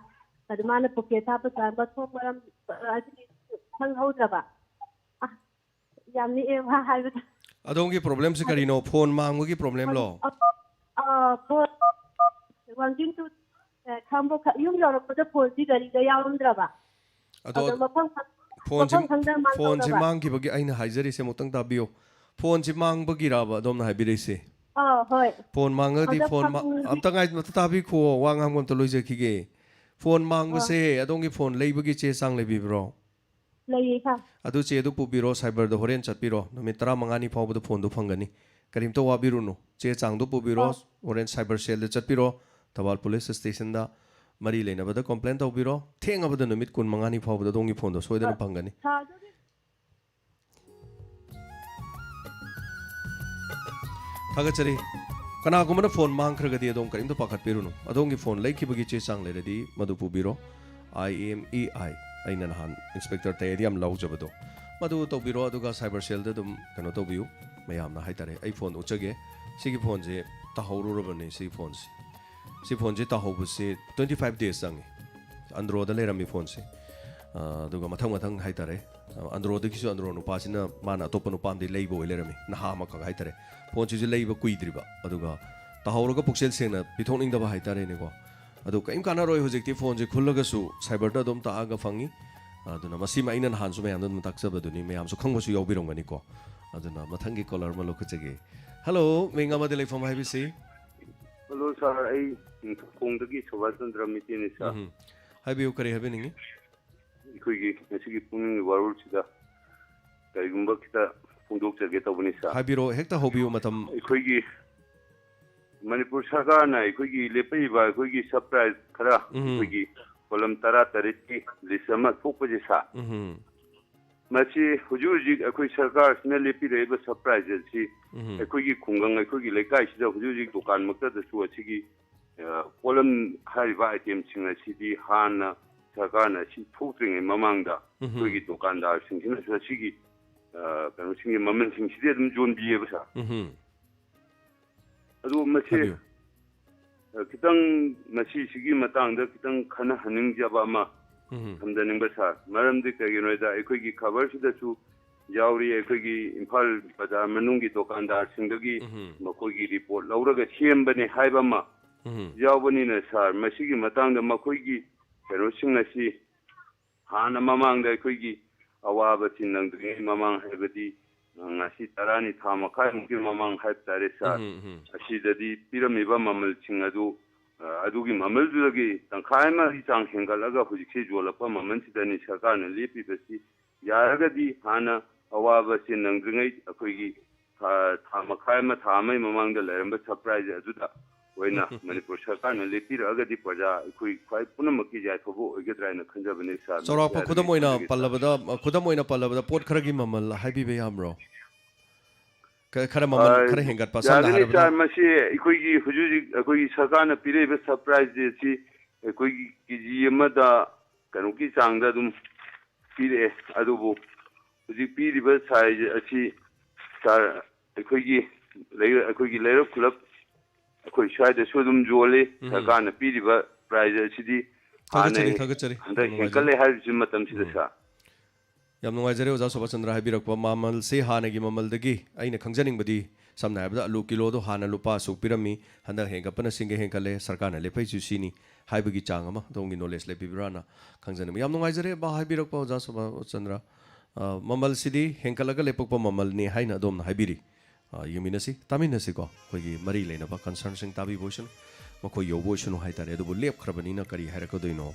ꯑꯗ ꯃꯥꯅ ꯄꯣꯀꯦꯠ ꯍꯥꯞꯄ ꯆꯥ ꯃꯊꯣꯡ ꯃꯔꯝ ꯑꯗꯨꯗꯤ ꯈꯪꯍꯧꯗ꯭ꯔꯕ꯫ ꯑ, ꯌꯥꯝ ꯅꯤꯛꯑꯦ ꯃꯥ ꯍꯥꯏꯕꯗ꯫ ꯑꯗꯣꯝꯒꯤ ꯄ꯭ꯔꯣꯕ꯭ꯂꯦꯝꯁꯤ ꯑꯗ ꯀꯔꯤꯅꯣ? ꯐꯣꯟ ꯃꯥꯡꯕꯒꯤ ꯄ꯭ꯔꯣꯕ꯭ꯂꯦꯝꯂꯣ? ꯑ, ꯑ, ꯐꯣꯟ ꯋꯥꯡꯖꯤꯡ ꯇꯨ, ꯑ, ꯈꯥꯡꯕꯣꯛ ꯈ-, ꯌꯨꯝ ꯌꯧꯔꯛꯄꯗ ꯐꯣꯟꯁꯤ ꯒꯥꯔꯤꯗ ꯌꯥꯎꯔꯝꯗ꯭ꯔꯕ꯫ ꯑꯗꯣ ꯑꯗꯣ ꯃꯐꯝ ꯈ-, ꯐꯣꯟꯁꯤ, ꯃꯐꯝ ꯈꯪꯗꯅ ꯐꯣꯟꯁꯤ ꯃꯥꯡꯈ꯭ꯔꯕ꯫ ꯃꯥꯡꯈꯤꯕꯒꯤ ꯑꯩꯅ ꯍꯥꯏꯖꯔꯤꯁꯦ ꯑꯃꯨꯛꯇꯪ ꯇꯥꯕꯤꯌꯨ꯫ ꯐꯣꯟꯁꯤ ꯃꯥꯡꯕꯒꯤꯔꯕ ꯑꯗꯣꯝꯅ ꯍꯥꯏꯕꯤꯔꯛꯏꯁꯦ? ꯑꯥ, ꯍꯣꯏ꯫ ꯐꯣꯟ ꯃꯥꯡꯉꯒꯗꯤ ꯑꯗ ꯐꯣꯟ ꯃꯥ-, ꯐꯪ- ꯑꯝꯇ ꯉꯥꯏ-, ꯑꯝꯇ ꯇꯥꯕꯤꯈꯣ, ꯋꯥ ꯉꯥꯡꯕ ꯑꯝꯇ ꯂꯣꯏꯖꯈꯤꯒꯦ꯫ ꯐꯣꯟ ꯑꯥ꯫ ꯃꯥꯡꯕꯁꯦ ꯑꯗꯣꯝꯒꯤ ꯐꯣꯟ ꯂꯩꯕꯒꯤ ꯆꯦ ꯆꯥꯡ ꯂꯩꯕꯤꯕ꯭ꯔꯣ? ꯂꯩꯌꯦ, ꯁꯥꯔ꯫ ꯑꯗꯨ ꯆꯦꯗꯨ ꯄꯨꯕꯤꯔꯣ, ꯁꯥꯏꯕꯔꯗ ꯍꯣꯔꯦꯟ ꯆꯠꯄꯤꯔꯣ꯫ ꯅꯨꯃꯤꯠ ꯇꯔꯥꯃꯉꯥꯅꯤ ꯐꯥꯎꯕꯗ ꯐꯣꯟꯗꯨ ꯐꯪꯒꯅꯤ꯫ ꯀꯔꯤꯝꯇ ꯋꯥꯕꯤꯔꯨꯅꯨ꯫ ꯆꯦ ꯆꯥꯡꯗꯨ ꯄꯨꯕꯤꯔꯣ, ꯑꯥ꯫ ꯍꯣꯔꯦꯟ ꯁꯥꯏꯕꯔ ꯁꯦꯜꯗ ꯆꯠꯄꯤꯔꯣ, ꯊꯧꯕꯥꯜ ꯄꯨꯂꯤꯁ ꯁ꯭ꯇꯦꯁꯟꯗ ꯃꯔꯤ ꯂꯩꯅꯕꯗ ꯀꯣꯝꯄ꯭ꯂꯦꯟ ꯇꯧꯕꯤꯔꯣ꯫ ꯊꯦꯡꯉꯕꯗ ꯅꯨꯃꯤꯠ ꯀꯨꯟꯃꯉꯥꯅꯤ ꯐꯥꯎꯕꯗ ꯑꯗꯣꯝꯒꯤ ꯐꯣꯟꯗꯣ ꯁꯣꯏꯗꯅ ꯑꯥ꯫ ꯐꯪꯒꯅꯤ꯫ ꯁꯥꯔ, ꯑꯗꯨꯒꯤ ꯊꯥꯒꯠꯆꯔꯤ꯫ ꯀꯅꯥꯒꯨꯝꯕꯅ ꯐꯣꯟ ꯃꯥꯡꯈ꯭ꯔꯒꯗꯤ ꯑꯗꯣꯝ ꯀꯔꯤꯝꯇ ꯄꯥꯈꯠꯄꯤꯔꯨꯅꯨ꯫ ꯑꯗꯣꯝꯒꯤ ꯐꯣꯟ ꯂꯩꯈꯤꯕꯒꯤ ꯆꯦ ꯆꯥꯡ ꯂꯩꯔꯗꯤ ꯃꯗꯨ ꯄꯨꯕꯤꯔꯣ꯫ ꯑꯥꯏ ꯑꯦꯝ ꯏ ꯑꯥꯏ, ꯑꯩꯅ ꯅꯍꯥꯟ ꯏꯟꯁꯄꯦꯛꯇꯔ ꯇꯌꯦꯗꯤ ꯌꯥꯝ ꯂꯥꯎꯖꯕꯗꯣ, ꯃꯗꯨ ꯇꯧꯕꯤꯔꯣ꯫ ꯑꯗꯨꯒ ꯁꯥꯏꯕꯔ ꯁꯦꯜꯗ ꯑꯗꯨꯝ ꯀꯩꯅꯣ ꯇꯧꯕꯤꯌꯨ꯫ ꯃꯌꯥꯝꯅ ꯍꯥꯏꯇꯥꯔꯦ, ꯑꯩ ꯐꯣꯟ ꯎꯠꯆꯒꯦ꯫ ꯁꯤꯒꯤ ꯐꯣꯟꯁꯦ ꯇꯥꯍꯧꯔꯨꯔꯕꯅꯤ, ꯁꯤꯒꯤ ꯐꯣꯟꯁꯦ꯫ ꯁꯤ ꯐꯣꯟꯁꯦ ꯇꯥꯍꯧꯕꯁꯦ twenty five days ꯆꯪꯉꯤ꯫ ꯑꯟꯗ꯭ꯔꯣꯗ ꯂꯩꯔꯝꯃꯤ ꯐꯣꯟꯁꯦ꯫ ꯑ, ꯑꯗꯨꯒ ꯃꯊꯪ ꯃꯊꯪ ꯍꯥꯏꯇꯥꯔꯦ, ꯑ, ꯑꯟꯗ꯭ꯔꯣꯗꯒꯤꯁꯨ ꯑꯟꯗ꯭ꯔꯣ ꯅꯨꯄꯥꯁꯤꯅ ꯃꯥꯅ ꯑꯇꯣꯞꯄ ꯅꯨꯄꯥ ꯑꯃꯗꯒꯤ ꯂꯩꯕ ꯑꯣꯏ ꯂꯩꯔꯝꯃꯤ, ꯅꯍꯥ ꯑꯃꯈꯛ ꯍꯥꯏꯇꯥꯔꯦ꯫ ꯐꯣꯟꯁꯤꯁꯨ ꯂꯩꯕ ꯀꯨꯏꯗ꯭ꯔꯤꯕ, ꯑꯗꯨꯒ ꯇꯥꯍꯧꯔꯒ ꯄꯨꯛꯆꯦꯜ ꯁꯦꯡꯅ ꯄꯤꯊꯣꯛꯅꯤꯡꯗꯕ ꯍꯥꯏꯇꯥꯔꯦꯅꯦꯀꯣ꯫ ꯑꯗꯨ ꯀꯔꯤꯝ ꯀꯥꯟꯅꯔꯣꯏ, ꯍꯧꯖꯤꯛꯇꯤ ꯐꯣꯟꯁꯦ ꯈꯨꯜꯂꯒꯁꯨ ꯁꯥꯏꯕꯔꯗ ꯑꯗꯨꯝ ꯇꯥꯛꯑꯒ ꯐꯪꯉꯤ꯫ ꯑꯗꯨꯅ ꯃꯁꯤꯃ ꯑꯩꯅ ꯅꯍꯥꯟꯁꯨ ꯃꯌꯥꯝꯗ ꯑꯗꯨꯝ ꯇꯥꯛꯆꯕꯗꯨꯅꯤ, ꯃꯌꯥꯝꯁꯨ ꯈꯪꯕꯁꯨ ꯌꯥꯎꯕꯤꯔꯝꯒꯅꯤꯀꯣ꯫ ꯑꯗꯨꯅ ꯃꯊꯪꯒꯤ ꯀꯣꯂꯔ ꯑꯃ ꯂꯧꯈꯠꯆꯒꯦ꯫ ꯍꯜꯂꯣ, ꯃꯤꯡ ꯑꯃꯗꯤ ꯂꯩꯐꯝ ꯍꯥꯏꯕꯤꯁꯤ? ꯍꯜꯂꯣ ꯁꯥꯔ, ꯑꯩ ꯅꯤꯡꯊꯧꯈꯣꯡꯗꯒꯤ ꯁꯣꯚꯥꯁ ꯆꯟꯗ꯭ꯔ ꯃꯩꯇꯩꯅꯤ ꯁꯥꯔ꯫ ꯎꯝ꯫ ꯍꯥꯏꯕꯤꯌꯨ, ꯀꯔꯤ ꯍꯥꯏꯕꯤꯅꯤꯡꯉꯤ? ꯑꯩꯈꯣꯏꯒꯤ ꯉꯁꯤꯒꯤ ꯄꯨꯛꯅꯤꯡꯒꯤ ꯋꯥꯔꯣꯜꯁꯤꯗ ꯀꯔꯤꯒꯨꯝꯕ ꯈꯤꯇ ꯐꯣꯡꯗꯣꯛꯆꯒꯦ ꯇꯧꯕꯅꯤ ꯁꯥꯔ꯫ ꯍꯥꯏꯕꯤꯔꯣ, ꯍꯦꯛꯇ ꯍꯧꯕꯤꯌꯨ, ꯃꯇꯝ꯫ ꯑꯩꯈꯣꯏꯒꯤ ꯃꯅꯤꯄꯨꯔ ꯁꯔꯀꯥꯔꯅ ꯑꯩꯈꯣꯏꯒꯤ ꯂꯦꯞꯄꯛꯏꯕ ꯑꯩꯈꯣꯏꯒꯤ ꯁꯕ ꯄ꯭ꯔꯥꯏꯁ ꯈꯔ, ꯎꯝ꯫ ꯑꯩꯈꯣꯏꯒꯤ ꯄꯣꯠꯂꯝ ꯇꯔꯥ ꯇꯔꯦꯠꯀꯤ ꯂꯤꯁ ꯑꯃ ꯊꯣꯛꯄꯁꯦ ꯁꯥꯔ, ꯎꯝ꯫ ꯃꯁꯤ ꯍꯧꯖꯤꯛ ꯍꯧꯖꯤꯛ ꯑꯩꯈꯣꯏ ꯁꯔꯀꯥꯔꯁꯤꯅ ꯂꯦꯞꯄꯤꯔꯛꯏꯕ ꯁꯕ ꯄ꯭ꯔꯥꯏꯁ ꯑꯁꯤ ꯎꯝ꯫ ꯑꯩꯈꯣꯏꯒꯤ ꯈꯨꯡꯒꯪ, ꯑꯩꯈꯣꯏꯒꯤ ꯂꯩꯀꯥꯏꯁꯤꯗ ꯍꯧꯖꯤꯛ ꯍꯧꯖꯤꯛ ꯗꯨꯀꯥꯟꯃꯛꯇꯗꯁꯨ ꯑꯁꯤꯒꯤ, ꯑ, ꯄꯣꯠꯂꯝ ꯍꯥꯏꯔꯤꯕ ꯑꯥꯏꯇꯦꯝꯁꯤꯡ ꯑꯁꯤꯗꯤ ꯍꯥꯟꯅ ꯁꯔꯀꯥꯔꯅ ꯑꯁꯤ ꯊꯣꯛꯇ꯭ꯔꯤꯉꯩ ꯃꯃꯥꯡꯗ ꯎꯝ꯫ ꯑꯩꯈꯣꯏꯒꯤ ꯗꯨꯀꯥꯟꯗꯥꯔꯁꯤꯡꯁꯤꯅꯁꯨ ꯑꯁꯤꯒꯤ, ꯑ, ꯀꯩꯅꯣꯁꯤꯡꯒꯤ ꯃꯃꯜꯁꯤꯡꯁꯤꯗꯤ ꯑꯗꯨꯝ ꯌꯣꯟꯕꯤꯌꯦꯕ ꯁꯥꯔ꯫ ꯎꯝ꯫ ꯑꯗꯨ ꯃꯁꯤ, ꯍꯥꯏꯕꯤꯌꯨ꯫ ꯑ, ꯈꯤꯇꯪ ꯃꯁꯤꯁꯤꯒꯤ ꯃꯇꯥꯡꯗ ꯈꯤꯇꯪ ꯈꯟꯅꯍꯟꯅꯤꯡꯖꯕ ꯑꯃ ꯎꯝ꯫ ꯊꯝꯖꯅꯤꯡꯕ ꯁꯥꯔ꯫ ꯃꯔꯝꯗꯤ ꯀꯩꯒꯤꯅꯣ ꯍꯥꯏꯗ ꯑꯩꯈꯣꯏꯒꯤ ꯈꯕꯔꯁꯤꯗꯁꯨ ꯌꯥꯎꯔꯤ, ꯑꯩꯈꯣꯏꯒꯤ ꯏꯝꯐꯥꯜ ꯕꯖꯥꯔ ꯃꯅꯨꯡꯒꯤ ꯗꯨꯀꯥꯟꯗꯥꯔꯁꯤꯡꯗꯒꯤ ꯎꯝ꯫ ꯃꯈꯣꯏꯒꯤ ꯔꯤꯄꯣꯔꯠ ꯂꯧꯔꯒ ꯁꯦꯝꯕꯅꯦ ꯍꯥꯏꯕ ꯑꯃ ꯎꯝ꯫ ꯌꯥꯎꯕꯅꯤꯅ ꯁꯥꯔ, ꯃꯁꯤꯒꯤ ꯃꯇꯥꯡꯗ ꯃꯈꯣꯏꯒꯤ ꯀꯩꯅꯣꯁꯤꯡ ꯑꯁꯤ ꯍꯥꯟꯅ ꯃꯃꯥꯡꯗ ꯑꯩꯈꯣꯏꯒꯤ ꯑꯋꯥꯕꯁꯤ ꯅꯪꯗ꯭ꯔꯤꯉꯩ ꯃꯃꯥꯡ, ꯍꯥꯏꯕꯗꯤ ꯉꯁꯤ ꯇꯔꯥꯅꯤ ꯊꯥ ꯃꯈꯥꯏꯃꯨꯛꯀꯤ ꯃꯃꯥꯡ ꯍꯥꯏꯕ ꯇꯥꯔꯦ ꯁꯥꯔ, ꯎꯝ, ꯎꯝ꯫ ꯑꯁꯤꯗꯗꯤ ꯄꯤꯔꯝꯃꯤꯕ ꯃꯃꯜꯁꯤꯡ ꯑꯗꯨ, ꯑ, ꯑꯗꯨꯒꯤ ꯃꯃꯜꯗꯨꯗꯒꯤ ꯇꯪꯈꯥꯏ ꯑꯃꯒꯤ ꯆꯥꯡ ꯍꯦꯟꯒꯠꯂꯒ ꯍꯧꯖꯤꯛꯁꯤ ꯌꯣꯜꯂꯛꯄ ꯃꯃꯜꯁꯤꯗꯅꯤ ꯁꯔꯀꯥꯔꯅ ꯂꯦꯞꯄꯤꯕꯁꯤ꯫ ꯌꯥꯔꯒꯗꯤ ꯍꯥꯟꯅ ꯑꯋꯥꯕꯁꯦ ꯅꯪꯗ꯭ꯔꯤꯉꯩ ꯑꯩꯈꯣꯏꯒꯤ ꯊꯥ, ꯊꯥ ꯃꯈꯥꯏ ꯑꯃ, ꯊꯥ ꯑꯃꯒꯤ ꯃꯃꯥꯡꯗ ꯂꯩꯔꯝꯕ ꯁꯕ ꯄ꯭ꯔꯥꯏꯁ ꯑꯗꯨꯗ ꯑꯣꯏꯅ ꯃꯅꯤꯄꯨꯔ ꯁꯔꯀꯥꯔꯅ ꯂꯦꯞꯄꯤꯔꯛꯑꯒꯗꯤ ꯄ꯭ꯔꯖꯥ ꯑꯩꯈꯣꯏ ꯈ꯭ꯋꯥꯏ ꯄꯨꯝꯅꯃꯛꯀꯤ ꯌꯥꯏꯐꯕ ꯑꯣꯏꯒꯗ꯭ꯔꯥ ꯍꯥꯏꯅ ꯈꯟꯖꯕꯅꯦ ꯁꯥꯔ꯫ ꯆꯥꯎꯔꯥꯛꯄ ꯌꯥꯔꯒꯗꯤ ꯈꯨꯗꯝ ꯑꯣꯏꯅ ꯈꯟꯖꯒꯦ ꯁꯥꯔ꯫ ꯄꯜꯂꯕꯗ, ꯈꯨꯗꯝ ꯑꯣꯏꯅ ꯄꯜꯂꯕꯗ ꯄꯣꯠ ꯈꯔꯒꯤ ꯃꯃꯜ ꯍꯥꯏꯕꯤꯕ ꯌꯥꯕ꯭ꯔꯣ? ꯈ-, ꯈꯔ ꯃꯃꯜ ꯑ, ꯈꯔ ꯍꯦꯟꯒꯠꯄ, ꯁꯝꯅ ꯌꯥꯒꯅꯤ ꯍꯥꯏꯔꯕꯗ꯫ ꯁꯥꯔ, ꯃꯁꯤ ꯑꯩꯈꯣꯏꯒꯤ ꯍꯧꯖꯤꯛ ꯍꯧꯖꯤꯛ ꯑꯩꯈꯣꯏꯒꯤ ꯁꯔꯀꯥꯔꯅ ꯄꯤꯔꯛꯏꯕ ꯁꯕ ꯄ꯭ꯔꯥꯏꯁ ꯔꯦꯠꯁꯤ ꯑꯩꯈꯣꯏꯒꯤ ꯀꯦ ꯖꯤ ꯑꯃꯗ ꯀꯩꯅꯣꯒꯤ ꯆꯥꯡꯗ ꯑꯗꯨꯝ ꯄꯤꯔꯛꯑꯦ꯫ ꯑꯗꯨꯕꯨ ꯍꯧꯖꯤꯛ ꯄꯤꯔꯤꯕ ꯁꯥꯏꯖ ꯑꯁꯤ ꯁꯥꯔ, ꯑꯩꯈꯣꯏꯒꯤ ꯂꯩ-, ꯑꯩꯈꯣꯏꯒꯤ ꯂꯩꯔꯛ ꯈꯨꯂꯞ ꯑꯩꯈꯣꯏ ꯁ꯭ꯋꯥꯏꯗꯁꯨ ꯑꯗꯨꯝ ꯌꯣꯜꯂꯤ꯫ ꯎꯝ꯫ ꯁꯔꯀꯥꯔꯅ ꯄꯤꯔꯤꯕ ꯄ꯭ꯔꯥꯏꯖ ꯑꯁꯤꯗꯤ ꯊꯥꯒꯠꯆꯔꯤ, ꯍꯥꯟꯅ ꯊꯥꯒꯠꯆꯔꯤ꯫ ꯍꯟꯗꯛ ꯌꯥꯝ ꯍꯦꯟꯀꯠꯂꯦ ꯅꯨꯡꯉꯥꯏꯖꯔꯦ꯫ ꯍꯥꯏꯕꯁꯤ ꯃꯇꯝꯁꯤꯗ ꯎꯝ꯫ ꯁꯥꯔ꯫ ꯌꯥꯝ ꯅꯨꯡꯉꯥꯏꯖꯔꯦ ꯑꯣꯖꯥ ꯁꯣꯕꯥꯆꯟꯗ꯭ꯔ ꯍꯥꯏꯕꯤꯔꯛꯄ ꯃꯃꯜꯁꯤ ꯍꯥꯟꯅꯒꯤ ꯃꯃꯜꯗꯒꯤ꯫ ꯑꯩꯅ ꯈꯪꯖꯅꯤꯡꯕꯗꯤ, ꯁꯝꯅ ꯍꯥꯏꯔꯕꯗ ꯑꯂꯨ ꯀꯤꯂꯣꯗꯣ ꯍꯥꯟꯅ ꯂꯨꯄꯥ ꯑꯁꯨꯛ ꯄꯤꯔꯝꯃꯤ, ꯍꯟꯗꯛ ꯍꯦꯟꯒꯠꯄꯅ ꯁꯤꯡꯒꯩ ꯍꯦꯟꯒꯠꯂꯦ, ꯁꯔꯀꯥꯔꯅ ꯂꯦꯞꯄꯛꯏꯁꯨ ꯁꯤꯅꯤ ꯍꯥꯏꯕꯒꯤ ꯆꯥꯡ ꯑꯃ ꯑꯗꯣꯝꯒꯤ ꯅꯣꯂꯦꯖ ꯂꯩꯕꯤꯕ꯭ꯔꯥꯅ ꯈꯪꯖꯅꯤꯡꯕ꯫ ꯌꯥꯝ ꯅꯨꯡꯉꯥꯏꯖꯔꯦ ꯕꯥ ꯍꯥꯏꯕꯤꯔꯛꯄ ꯑꯣꯖꯥ ꯁꯣꯕꯥꯆꯟꯗ꯭ꯔ꯫ ꯑ, ꯃꯃꯜꯁꯤꯗꯤ ꯍꯦꯟꯒꯠꯂꯒ ꯂꯦꯞꯄꯛꯄ ꯃꯃꯜꯅꯤ ꯍꯥꯏꯅ ꯑꯗꯣꯝꯅ ꯍꯥꯏꯕꯤꯔꯤ꯫ ꯑ, ꯌꯦꯡꯃꯤꯟꯅꯁꯤ, ꯇꯥꯃꯤꯟꯅꯁꯤꯀꯣ꯫ ꯑꯩꯈꯣꯏꯒꯤ ꯃꯔꯤ ꯂꯩꯅꯕ ꯀꯟꯁꯔꯟꯁꯤꯡ ꯇꯥꯕꯤꯕ ꯑꯣꯏꯁꯅꯨ, ꯃꯈꯣꯏ ꯌꯧꯕ ꯑꯣꯏꯁꯅꯨ ꯍꯥꯏꯇꯥꯔꯦ꯫ ꯑꯗꯨꯕꯨ ꯂꯦꯞꯈ꯭ꯔꯕꯅꯤꯅ ꯀꯔꯤ ꯍꯥꯏꯔꯛꯀꯗꯣꯏꯅꯣ?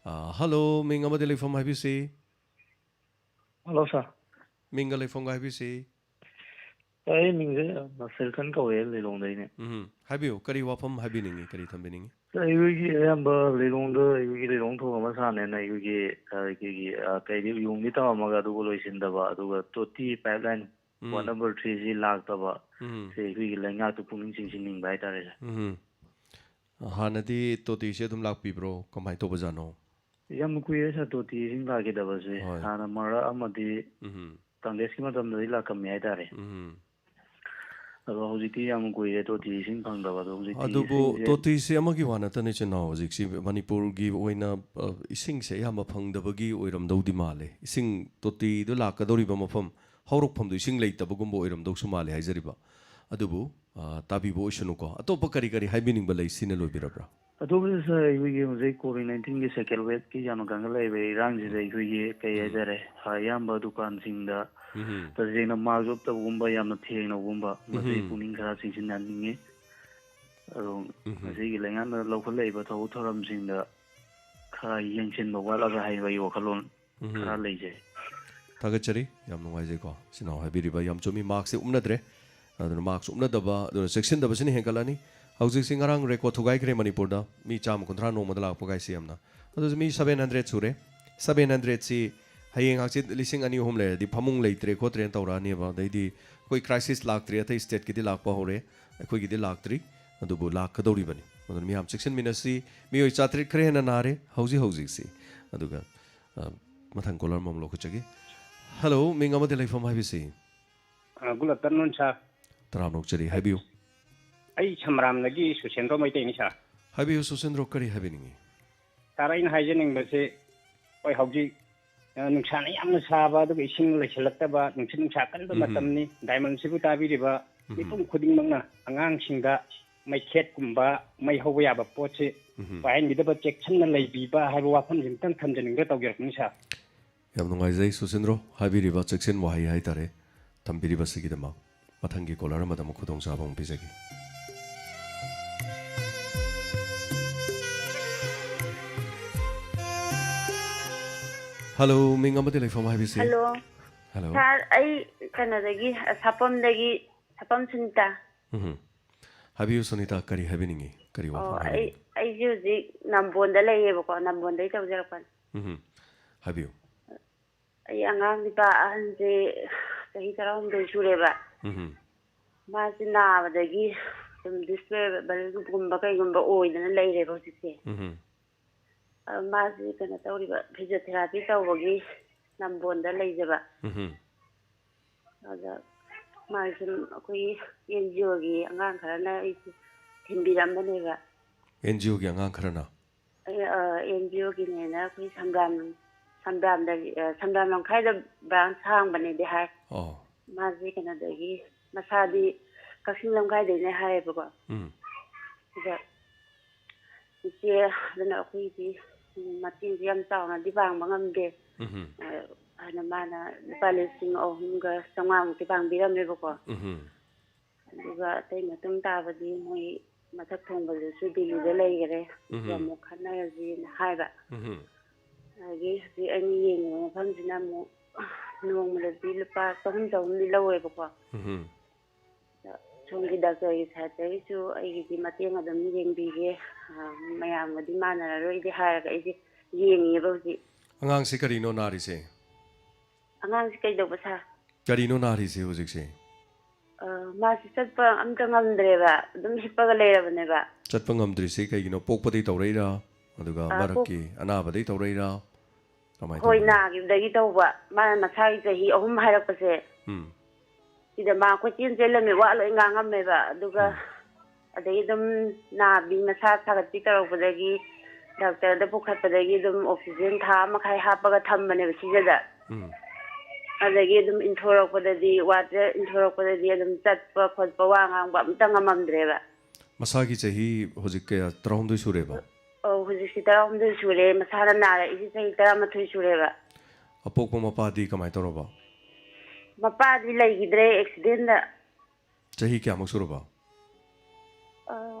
ꯑ, ꯍꯜꯂꯣ, ꯃꯤꯡ ꯑꯃꯗꯤ ꯂꯩꯐꯝ ꯍꯥꯏꯕꯤꯁꯤ꯫ ꯍꯜꯂꯣ ꯁꯥꯔ꯫ ꯃꯤꯡꯒ ꯂꯩꯐꯝꯒ ꯍꯥꯏꯕꯤꯁꯤ꯫ ꯑꯩ ꯃꯤꯡꯁꯦ ꯅꯥꯁꯤꯔ ꯈꯥꯟ ꯀꯧꯋꯦ, ꯂꯤꯂꯣꯡꯗꯩꯅꯦ꯫ ꯎꯝ, ꯍꯥꯏꯕꯤꯌꯨ, ꯀꯔꯤ ꯋꯥꯐꯝ ꯍꯥꯏꯕꯤꯅꯤꯡꯉꯤ, ꯀꯔꯤ ꯊꯝꯕꯤꯅꯤꯡꯉꯤ? ꯑꯩꯈꯣꯏꯒꯤ ꯑꯌꯥꯝꯕ ꯂꯤꯂꯣꯡꯗ ꯑꯩꯈꯣꯏꯒꯤ ꯂꯤꯂꯣꯡ ꯊꯣꯡ ꯑꯃ ꯁꯥꯅꯦꯅ ꯑꯩꯈꯣꯏꯒꯤ, ꯑ, ꯑꯩꯈꯣꯏꯒꯤ, ꯑ, ꯀꯩꯗꯤ ꯎꯌꯣꯡꯗꯤ ꯇꯝꯃꯝꯃꯒ ꯑꯗꯨꯕꯨ ꯂꯣꯏꯁꯤꯟꯗꯕ, ꯑꯗꯨꯒ ꯇꯣꯇꯤ pipeline ꯎꯝ꯫ One number three ꯁꯤ ꯂꯥꯛꯇꯕ, ꯎꯝ꯫ ꯁꯤ ꯑꯩꯈꯣꯏꯒꯤ ꯂꯩꯉꯥꯛꯇ ꯄꯨꯛꯅꯤꯡ ꯆꯤꯡꯁꯤꯟꯅꯤꯡꯕ ꯍꯥꯏꯇꯥꯔꯦ, ꯁꯥꯔ꯫ ꯎꯝ꯫ ꯍꯥꯟꯅꯗꯤ ꯇꯣꯇꯤꯁꯦ ꯑꯗꯨꯝ ꯂꯥꯛꯄꯤꯕ꯭ꯔꯣ? ꯀꯃꯥꯏꯅ ꯇꯧꯕꯖꯥꯠꯅꯣ? ꯌꯥꯝ ꯀꯨꯏꯔꯦ, ꯁꯥꯔ, ꯇꯣꯇꯤ ꯏꯁꯤꯡ ꯂꯥꯛꯈꯤꯗꯕꯁꯦ꯫ ꯍꯣꯏ꯫ ꯍꯥꯟꯅ ꯃꯔꯛ ꯑꯃꯗꯤ ꯎꯝ꯫ ꯀꯪꯒ꯭ꯔꯦꯁꯀꯤ ꯃꯇꯝꯗꯗꯤ ꯂꯥꯛꯀꯝꯃꯦ ꯍꯥꯏꯇꯥꯔꯦ꯫ ꯎꯝ꯫ ꯑꯗꯣ ꯍꯧꯖꯤꯛꯇꯤ ꯌꯥꯝ ꯀꯨꯏꯔꯦ ꯇꯣꯇꯤ ꯏꯁꯤꯡ ꯐꯪꯗꯕ꯫ ꯑꯗꯣ ꯍꯧꯖꯤꯛꯇꯤ ꯑꯗꯨꯕꯨ ꯏꯁꯤꯡꯁꯦ ꯇꯣꯇꯤꯁꯦ ꯑꯃꯒꯤ ꯋꯥ ꯅꯠꯇꯅ, ꯏꯆꯤꯟ ꯏꯅꯥꯎ, ꯍꯧꯖꯤꯛꯁꯤ ꯃꯅꯤꯄꯨꯔꯒꯤ ꯑꯣꯏꯅ, ꯑ, ꯏꯁꯤꯡꯁꯦ ꯑꯌꯥꯝꯕ ꯐꯪꯗꯕꯒꯤ ꯑꯣꯏꯔꯝꯗꯧꯗꯤ ꯃꯥꯜꯂꯦ꯫ ꯏꯁꯤꯡ ꯇꯣꯇꯤꯗꯣ ꯂꯥꯛꯀꯗꯧꯔꯤꯕ ꯃꯐꯝ, ꯍꯧꯔꯛꯐꯝꯗꯣ ꯏꯁꯤꯡ ꯂꯩꯇꯕꯒꯨꯝꯕ ꯑꯣꯏꯔꯝꯗꯧꯁꯨ ꯃꯥꯜꯂꯦ ꯍꯥꯏꯖꯔꯤꯕ꯫ ꯑꯗꯨꯕꯨ, ꯑ, ꯇꯥꯕꯤꯕ ꯑꯣꯏꯁꯅꯨꯀꯣ꯫ ꯑꯇꯣꯞꯄ ꯀꯔꯤ ꯀꯔꯤ ꯍꯥꯏꯕꯤꯅꯤꯡꯕ ꯂꯩ? ꯁꯤꯅ ꯂꯣꯏꯕꯤꯔꯕ꯭ꯔꯥ? ꯑꯇꯣꯞꯄꯗ, ꯁꯥꯔ, ꯑꯩꯈꯣꯏꯒꯤ ꯍꯧꯖꯤꯛ COVID nineteen ꯒꯤ second wave ꯀꯤ ꯌꯥꯝꯅ ꯀꯟꯈꯠꯂꯛꯏꯕ ꯏꯔꯥꯡꯁꯤꯗ ꯎꯝ꯫ ꯑꯩꯈꯣꯏꯒꯤ ꯀꯩ ꯎꯝ꯫ ꯍꯥꯏꯇꯥꯔꯦ, ꯑ, ꯑꯌꯥꯝꯕ ꯗꯨꯀꯥꯟꯁꯤꯡꯗ ꯎꯝ꯫ ꯇꯁꯦꯡꯅ mask ꯎꯞꯇꯕꯒꯨꯝꯕ, ꯌꯥꯝꯅ ꯊꯦꯡꯅꯕꯒꯨꯝꯕ, ꯃꯁꯤ ꯎꯝ꯫ ꯄꯨꯛꯅꯤꯡ ꯈꯔ ꯆꯤꯡꯁꯤꯟꯍꯟꯅꯤꯡꯉꯤ꯫ ꯑꯗꯣ ꯎꯝ꯫ ꯃꯁꯤꯒꯤ ꯂꯩꯉꯥꯛꯅ ꯂꯧꯈꯠꯂꯛꯏꯕ ꯊꯕꯛ ꯊꯧꯔꯝꯁꯤꯡꯗ ꯈꯔ ꯌꯦꯡꯁꯤꯟꯕ ꯋꯥꯠꯂꯕ꯭ꯔꯥ ꯍꯥꯏꯕꯒꯤ ꯋꯥꯈꯜꯂꯣꯟ ꯎꯝ꯫ ꯈꯔ ꯂꯩꯖꯩ꯫ ꯊꯥꯒꯠꯆꯔꯤ, ꯌꯥꯝ ꯅꯨꯡꯉꯥꯏꯖꯩꯀꯣ꯫ ꯏꯆꯤꯟ ꯏꯅꯥꯎ ꯍꯥꯏꯕꯤꯔꯤꯕ ꯌꯥꯝ ꯆꯨꯝꯃꯤ, mask ꯁꯦ ꯎꯞꯅꯗ꯭ꯔꯦ꯫ ꯑꯗꯨꯅ mask ꯎꯞꯅꯗꯕ, ꯑꯗꯨꯅ ꯆꯦꯛꯁꯤꯟꯗꯕꯁꯤꯅ ꯍꯦꯟꯒꯠꯂꯅꯤ꯫ ꯍꯧꯖꯤꯛꯁꯤ ꯉꯔꯥꯡ record ꯊꯨꯒꯥꯏꯈ꯭ꯔꯦ ꯃꯅꯤꯄꯨꯔꯗ, ꯃꯤ ꯆꯥꯝꯃ ꯀꯨꯟꯊ꯭ꯔꯥ ꯅꯣꯡꯃꯗ ꯂꯥꯛꯄ ꯀꯥꯏꯁꯤ ꯌꯥꯝꯅ꯫ ꯑꯗꯨꯁꯨ ꯃꯤ seven hundred ꯁꯨꯔꯦ꯫ Seven hundred ꯁꯤ ꯍꯌꯦꯡ ꯍꯪꯆꯤꯠ ꯂꯤꯁꯤꯡ ꯑꯅꯤ ꯑꯍꯨꯝ ꯂꯩꯔꯗꯤ ꯐꯃꯨꯡ ꯂꯩꯇ꯭ꯔꯦ ꯈꯣꯠꯇ꯭ꯔꯦꯅ ꯇꯧꯔꯛꯑꯅꯦꯕ꯫ ꯑꯗꯩꯗꯤ ꯑꯩꯈꯣꯏ crisis ꯂꯥꯛꯇ꯭ꯔꯤ, ꯑꯇꯩ state ꯀꯤꯗꯤ ꯂꯥꯛꯄ ꯍꯧꯔꯦ, ꯑꯩꯈꯣꯏꯒꯤꯗꯤ ꯂꯥꯛꯇ꯭ꯔꯤ꯫ ꯑꯗꯨꯕꯨ ꯂꯥꯛꯀꯗꯧꯔꯤꯕꯅꯤ꯫ ꯑꯗꯨꯅ ꯃꯤꯌꯥꯝ ꯆꯦꯛꯁꯤꯟꯃꯤꯟꯅꯁꯤ꯫ ꯃꯤꯑꯣꯏ ꯆꯥꯇ꯭ꯔꯦꯠ ꯈꯔ ꯍꯦꯟꯅ ꯅꯥꯔꯦ ꯍꯧꯖꯤꯛ ꯍꯧꯖꯤꯛꯁꯤ꯫ ꯑꯗꯨꯒ, ꯑ, ꯃꯊꯪ caller ꯑꯃꯃꯨꯛ ꯂꯧꯈꯠꯆꯒꯦ꯫ Hello, ꯃꯤꯡ ꯑꯃꯗꯤ ꯂꯩꯐꯝ ꯍꯥꯏꯕꯤꯁꯤ꯫ ꯑ, good afternoon, sir꯫ ꯇꯔꯥꯝꯅ ꯑꯣꯛꯆꯔꯤ, ꯍꯥꯏꯕꯤꯌꯨ꯫ ꯑꯩ ꯁꯃꯔꯥꯝꯗꯒꯤ ꯁꯨꯁꯦꯟꯗ꯭ꯔꯣ ꯃꯩꯇꯩꯅꯤ, sir꯫ ꯍꯥꯏꯕꯤꯌꯨ ꯁꯨꯁꯦꯟꯗ꯭ꯔꯣ, ꯀꯔꯤ ꯍꯥꯏꯕꯤꯅꯤꯡꯉꯤ? Sir, ꯑꯩꯅ ꯍꯥꯏꯖꯅꯤꯡꯕꯁꯦ, ꯍꯣꯏ, ꯍꯧꯖꯤꯛ, ꯑ, ꯅꯨꯡꯁꯥꯅ ꯌꯥꯝꯅ ꯁꯥꯕ, ꯑꯗꯨꯒ ꯏꯁꯤꯡ ꯂꯩꯁꯤꯜꯂꯛꯇꯕ, ꯅꯨꯡꯁꯤꯠ ꯅꯨꯡꯁꯥ ꯀꯟꯕ ꯎꯝ꯫ ꯃꯇꯝꯅꯤ꯫ Diamond ꯁꯤꯕꯨ ꯇꯥꯕꯤꯔꯤꯕ ꯎꯝ꯫ ꯃꯤꯄꯨꯝ ꯈꯨꯗꯤꯡꯃꯛꯅ ꯑꯉꯥꯡꯁꯤꯡꯗ ꯃꯩꯈꯦꯠꯀꯨꯝꯕ, ꯃꯩ ꯍꯧꯕ ꯌꯥꯕ ꯄꯣꯠꯁꯤ ꯎꯝ꯫ ꯄꯥꯏꯍꯟꯕꯤꯗꯕ, ꯆꯦꯛꯁꯤꯟꯅ ꯂꯩꯕꯤꯕ ꯍꯥꯏꯕ ꯋꯥꯐꯝꯁꯤ ꯑꯃꯇꯪ ꯊꯝꯖꯅꯤꯡꯗꯅ ꯇꯧꯖꯔꯛꯄꯅꯤ, sir꯫ ꯌꯥꯝ ꯅꯨꯡꯉꯥꯏꯖꯩ ꯁꯨꯁꯤꯟꯗ꯭ꯔꯣ, ꯍꯥꯏꯕꯤꯔꯤꯕ ꯆꯦꯛꯁꯤꯟ ꯋꯥꯍꯩ ꯍꯥꯏꯇꯥꯔꯦ, ꯊꯝꯕꯤꯔꯤꯕꯁꯤꯒꯤꯗꯃꯛ꯫ ꯃꯊꯪꯒꯤ caller ꯑꯃꯗ ꯑꯃꯨꯛ ꯈꯨꯗꯣꯡꯆꯥꯕ ꯑꯃꯨꯛ ꯄꯤꯖꯒꯦ꯫ Hello, ꯃꯤꯡ ꯑꯃꯗꯤ ꯂꯩꯐꯝ ꯍꯥꯏꯕꯤꯁꯤ? Hello꯫ ꯍꯜꯂꯣ꯫ ꯁꯥꯔ, ꯑꯩ ꯀꯩꯅꯣꯗꯒꯤ, ꯁꯥꯄꯝꯗꯒꯤ, ꯁꯥꯄꯝ ꯁꯨꯅꯤꯇꯥ꯫ ꯎꯝ꯫ ꯍꯥꯏꯕꯤꯌꯨ ꯁꯨꯅꯤꯇꯥ, ꯀꯔꯤ ꯍꯥꯏꯕꯤꯅꯤꯡꯉꯤ? ꯀꯔꯤ ꯑꯣ, ꯋꯥꯐꯝ ꯑꯩ, ꯍꯥꯏꯕꯤꯅꯤꯡꯉꯤ? ꯑꯩꯁꯦ ꯍꯧꯖꯤꯛ ꯅꯝꯕꯣꯟꯗ ꯂꯩꯌꯦꯕꯀꯣ, ꯅꯝꯕꯣꯟꯗꯩ ꯇꯧꯖꯔꯛꯄꯅꯤ꯫ ꯎꯝ꯫ ꯍꯥꯏꯕꯤꯌꯨ꯫ ꯑꯩ ꯑꯉꯥꯡ ꯅꯨꯄꯥ ꯑꯍꯟꯁꯦ ꯆꯍꯤ ꯇꯔꯥꯍꯨꯝꯗꯣꯏ ꯁꯨꯔꯦꯕ꯫ ꯎꯝ꯫ ꯃꯥꯁꯦ ꯅꯥꯕꯗꯒꯤ ꯁꯨꯝ ꯗꯤꯁꯑꯦꯕꯜꯒꯨꯝꯕ ꯀꯩꯒꯨꯝꯕ ꯑꯣꯏꯗꯅ ꯂꯩꯔꯦꯕ ꯍꯧꯖꯤꯛꯁꯦ꯫ ꯎꯝ꯫ ꯑ, ꯃꯥꯁꯦ ꯀꯩꯅꯣ ꯇꯧꯔꯤꯕ, ꯐꯤꯖꯤꯑꯣꯊꯦꯔꯥꯄꯤ ꯇꯧꯕꯒꯤ ꯅꯝꯕꯣꯟꯗ ꯂꯩꯖꯕ꯫ ꯎꯝ꯫ ꯑꯗ ꯃꯥꯁꯦ ꯁꯨꯝ ꯑꯩꯈꯣꯏꯒꯤ ꯑꯦꯟ ꯖꯤ ꯑꯣꯒꯤ ꯑꯉꯥꯡ ꯈꯔꯅ ꯑꯩꯁꯦ ꯊꯤꯟꯕꯤꯔꯝꯕꯅꯦꯕ꯫ ꯑꯦꯟ ꯖꯤ ꯑꯣꯒꯤ ꯑꯉꯥꯡ ꯈꯔꯅ? ꯑꯦꯟ ꯖꯤ ꯑꯣꯒꯤꯅꯦꯅ ꯑꯩꯈꯣꯏ ꯁꯝꯕ꯭ꯔꯥꯝ, ꯁꯝꯕ꯭ꯔꯥꯝꯗꯒꯤ, ꯑ, ꯁꯝꯕ꯭ꯔꯥꯝ ꯂꯝꯈꯥꯏꯗ ꯕ꯭ꯔꯥꯟꯁ ꯍꯥꯡꯕꯅꯦꯗꯤ ꯍꯥꯏ꯫ ꯑꯣ꯫ ꯃꯥꯁꯦ ꯀꯩꯅꯣꯗꯒꯤ, ꯃꯁꯥꯗꯤ ꯀꯛꯆꯤꯡ ꯂꯝꯈꯥꯏꯗꯩꯅꯦ ꯍꯥꯏꯌꯦꯕꯀꯣ꯫ ꯎꯝ꯫ ꯑꯗ ꯏꯆꯦ, ꯑꯗꯨꯅ ꯑꯩꯈꯣꯏꯗꯤ ꯃꯇꯦꯡꯁꯦ ꯌꯥꯝ ꯆꯥꯎꯅꯗꯤ ꯄꯥꯡꯕ ꯉꯝꯗꯦ꯫ ꯎꯝ꯫ ꯑ, ꯍꯥꯏꯅ ꯃꯥꯅ ꯂꯨꯄꯥ ꯂꯤꯁꯤꯡ ꯑꯍꯨꯝꯒ ꯆꯥꯝꯃꯉꯥꯃꯨꯛꯇꯤ ꯄꯥꯡꯕꯤꯔꯝꯃꯦꯕꯀꯣ꯫ ꯎꯝ꯫ ꯑꯗꯨꯒ ꯑꯇꯩ ꯃꯇꯨꯡ ꯇꯥꯕꯗꯤ ꯃꯣꯏ ꯃꯊꯛ ꯊꯣꯡꯕꯗꯨꯁꯨ ꯗꯤꯜꯂꯤꯗ ꯂꯩꯈꯔꯦ꯫ ꯑꯗꯨꯒ ꯎꯝ꯫ ꯑꯃꯨꯛ ꯈꯟꯅꯔꯁꯤꯅ ꯍꯥꯏꯕ꯫ ꯎꯝ꯫ ꯑꯗꯒꯤ ꯍꯧꯖꯤꯛ ꯑꯩꯅ ꯌꯦꯡꯉꯤꯕ ꯃꯐꯝꯁꯤꯅ ꯑꯃꯨꯛ ꯅꯣꯡꯃꯗꯗꯤ ꯂꯨꯄꯥ ꯆꯍꯨꯝ ꯆꯍꯨꯝꯗꯤ ꯂꯧꯋꯦꯕꯀꯣ꯫ ꯎꯝ꯫ ꯑꯗ ꯁꯣꯝꯒꯤ ꯗꯥꯛꯇꯔꯒꯤ ꯁꯥꯏꯠꯇꯒꯤꯁꯨ ꯑꯩꯒꯤꯗꯤ ꯃꯇꯦꯡ ꯑꯗꯨꯝ ꯌꯦꯡꯕꯤꯒꯦ, ꯑ, ꯃꯌꯥꯝꯒꯗꯤ ꯃꯥꯟꯅꯔꯔꯣꯏꯗꯤ ꯍꯥꯏꯔꯒ ꯑꯩꯁꯦ ꯌꯦꯡꯉꯤꯑꯕ ꯍꯧꯖꯤꯛ꯫ ꯑꯉꯥꯡꯁꯤ ꯀꯔꯤꯅꯣ ꯅꯥꯔꯤꯁꯦ? ꯑꯉꯥꯡꯁꯤ ꯀꯩꯗꯧꯕ ꯁꯥꯔ? ꯀꯔꯤꯅꯣ ꯅꯥꯔꯤꯁꯦ ꯍꯧꯖꯤꯛꯁꯦ? ꯑ, ꯃꯥꯁꯤ ꯆꯠꯄ ꯑꯝꯇ ꯉꯝꯗ꯭ꯔꯦꯕ, ꯑꯗꯨꯝ ꯍꯤꯞꯄꯒ ꯂꯩꯔꯕꯅꯦꯕ꯫ ꯆꯠꯄ ꯉꯝꯗ꯭ꯔꯤꯁꯦ ꯀꯩꯒꯤꯅꯣ? ꯄꯣꯛꯄꯗꯒꯤ ꯇꯧꯔꯛꯏꯔꯥ? ꯑꯗꯨꯒ ꯑ, ꯄꯣꯛ- ꯃꯔꯛꯀꯤ ꯑꯅꯥꯕꯗꯒꯤ ꯇꯧꯔꯛꯏꯔꯥ? ꯀꯃꯥꯏꯅ ꯍꯣꯏ, ꯇꯧꯕꯅꯣ? ꯅꯥꯈꯤꯕꯗꯒꯤ ꯇꯧꯕ꯫ ꯃꯥꯅ ꯃꯁꯥꯒꯤ ꯆꯍꯤ ꯑꯍꯨꯝ ꯍꯥꯏꯔꯛꯄꯁꯦ, ꯎꯝ꯫ ꯁꯤꯗ ꯃꯥ ꯀꯣꯏꯆꯦꯟ ꯆꯦꯜꯂꯝꯃꯦ, ꯋꯥ ꯂꯣꯏ ꯉꯥꯡꯉꯝꯃꯦꯕ꯫ ꯑꯗꯨꯒ ꯎꯝ꯫ ꯑꯗꯒꯤ ꯑꯗꯨꯝ ꯅꯥꯕꯤ ꯃꯁꯥ ꯁꯥꯒꯠꯄꯤ ꯇꯧꯔꯛꯄꯗꯒꯤ ꯗꯥꯛꯇꯔꯗ ꯄꯨꯈꯠꯄꯗꯒꯤ ꯑꯗꯨꯝ ꯑꯣꯛꯁꯤꯖꯦꯟ ꯊꯥ ꯑꯃ ꯃꯈꯥꯏ ꯍꯥꯞꯄꯒ ꯊꯝꯕꯅꯦꯕ ꯁꯤꯖꯗ꯫ ꯎꯝ꯫ ꯑꯗꯒꯤ ꯑꯗꯨꯝ ꯏꯟꯊꯣꯔꯛꯄꯗꯗꯤ, ꯋꯥꯔꯗ ꯏꯟꯊꯣꯔꯛꯄꯗꯗꯤ ꯑꯗꯨꯝ ꯆꯠꯄ ꯈꯣꯠꯄ, ꯋꯥ ꯉꯥꯡꯕ ꯑꯝꯇ ꯉꯝꯃꯝꯗ꯭ꯔꯦꯕ꯫ ꯃꯁꯥꯒꯤ ꯆꯍꯤ ꯍꯧꯖꯤꯛ ꯀꯌꯥ, ꯇꯔꯥꯍꯨꯝꯗꯣꯏ ꯁꯨꯔꯦꯕ? ꯑꯧ, ꯍꯧꯖꯤꯛꯁꯤ ꯇꯔꯥꯍꯨꯝꯗꯣꯏ ꯁꯨꯔꯦ, ꯃꯁꯥꯅ ꯅꯥꯔꯛꯏꯁꯤ ꯆꯍꯤ ꯇꯔꯥꯃꯥꯊꯣꯏ ꯁꯨꯔꯦꯕ꯫ ꯑꯄꯣꯛꯄ ꯃꯄꯥꯗꯤ ꯀꯃꯥꯏꯅ ꯇꯧꯔꯕ? ꯃꯄꯥꯗꯤ ꯂꯩꯈꯤꯗ꯭ꯔꯦ, ꯑꯦꯛꯁꯤꯗꯦꯟꯗ꯫ ꯆꯍꯤ ꯀꯌꯥꯃꯨꯛ ꯁꯨꯔꯕ? ꯑ,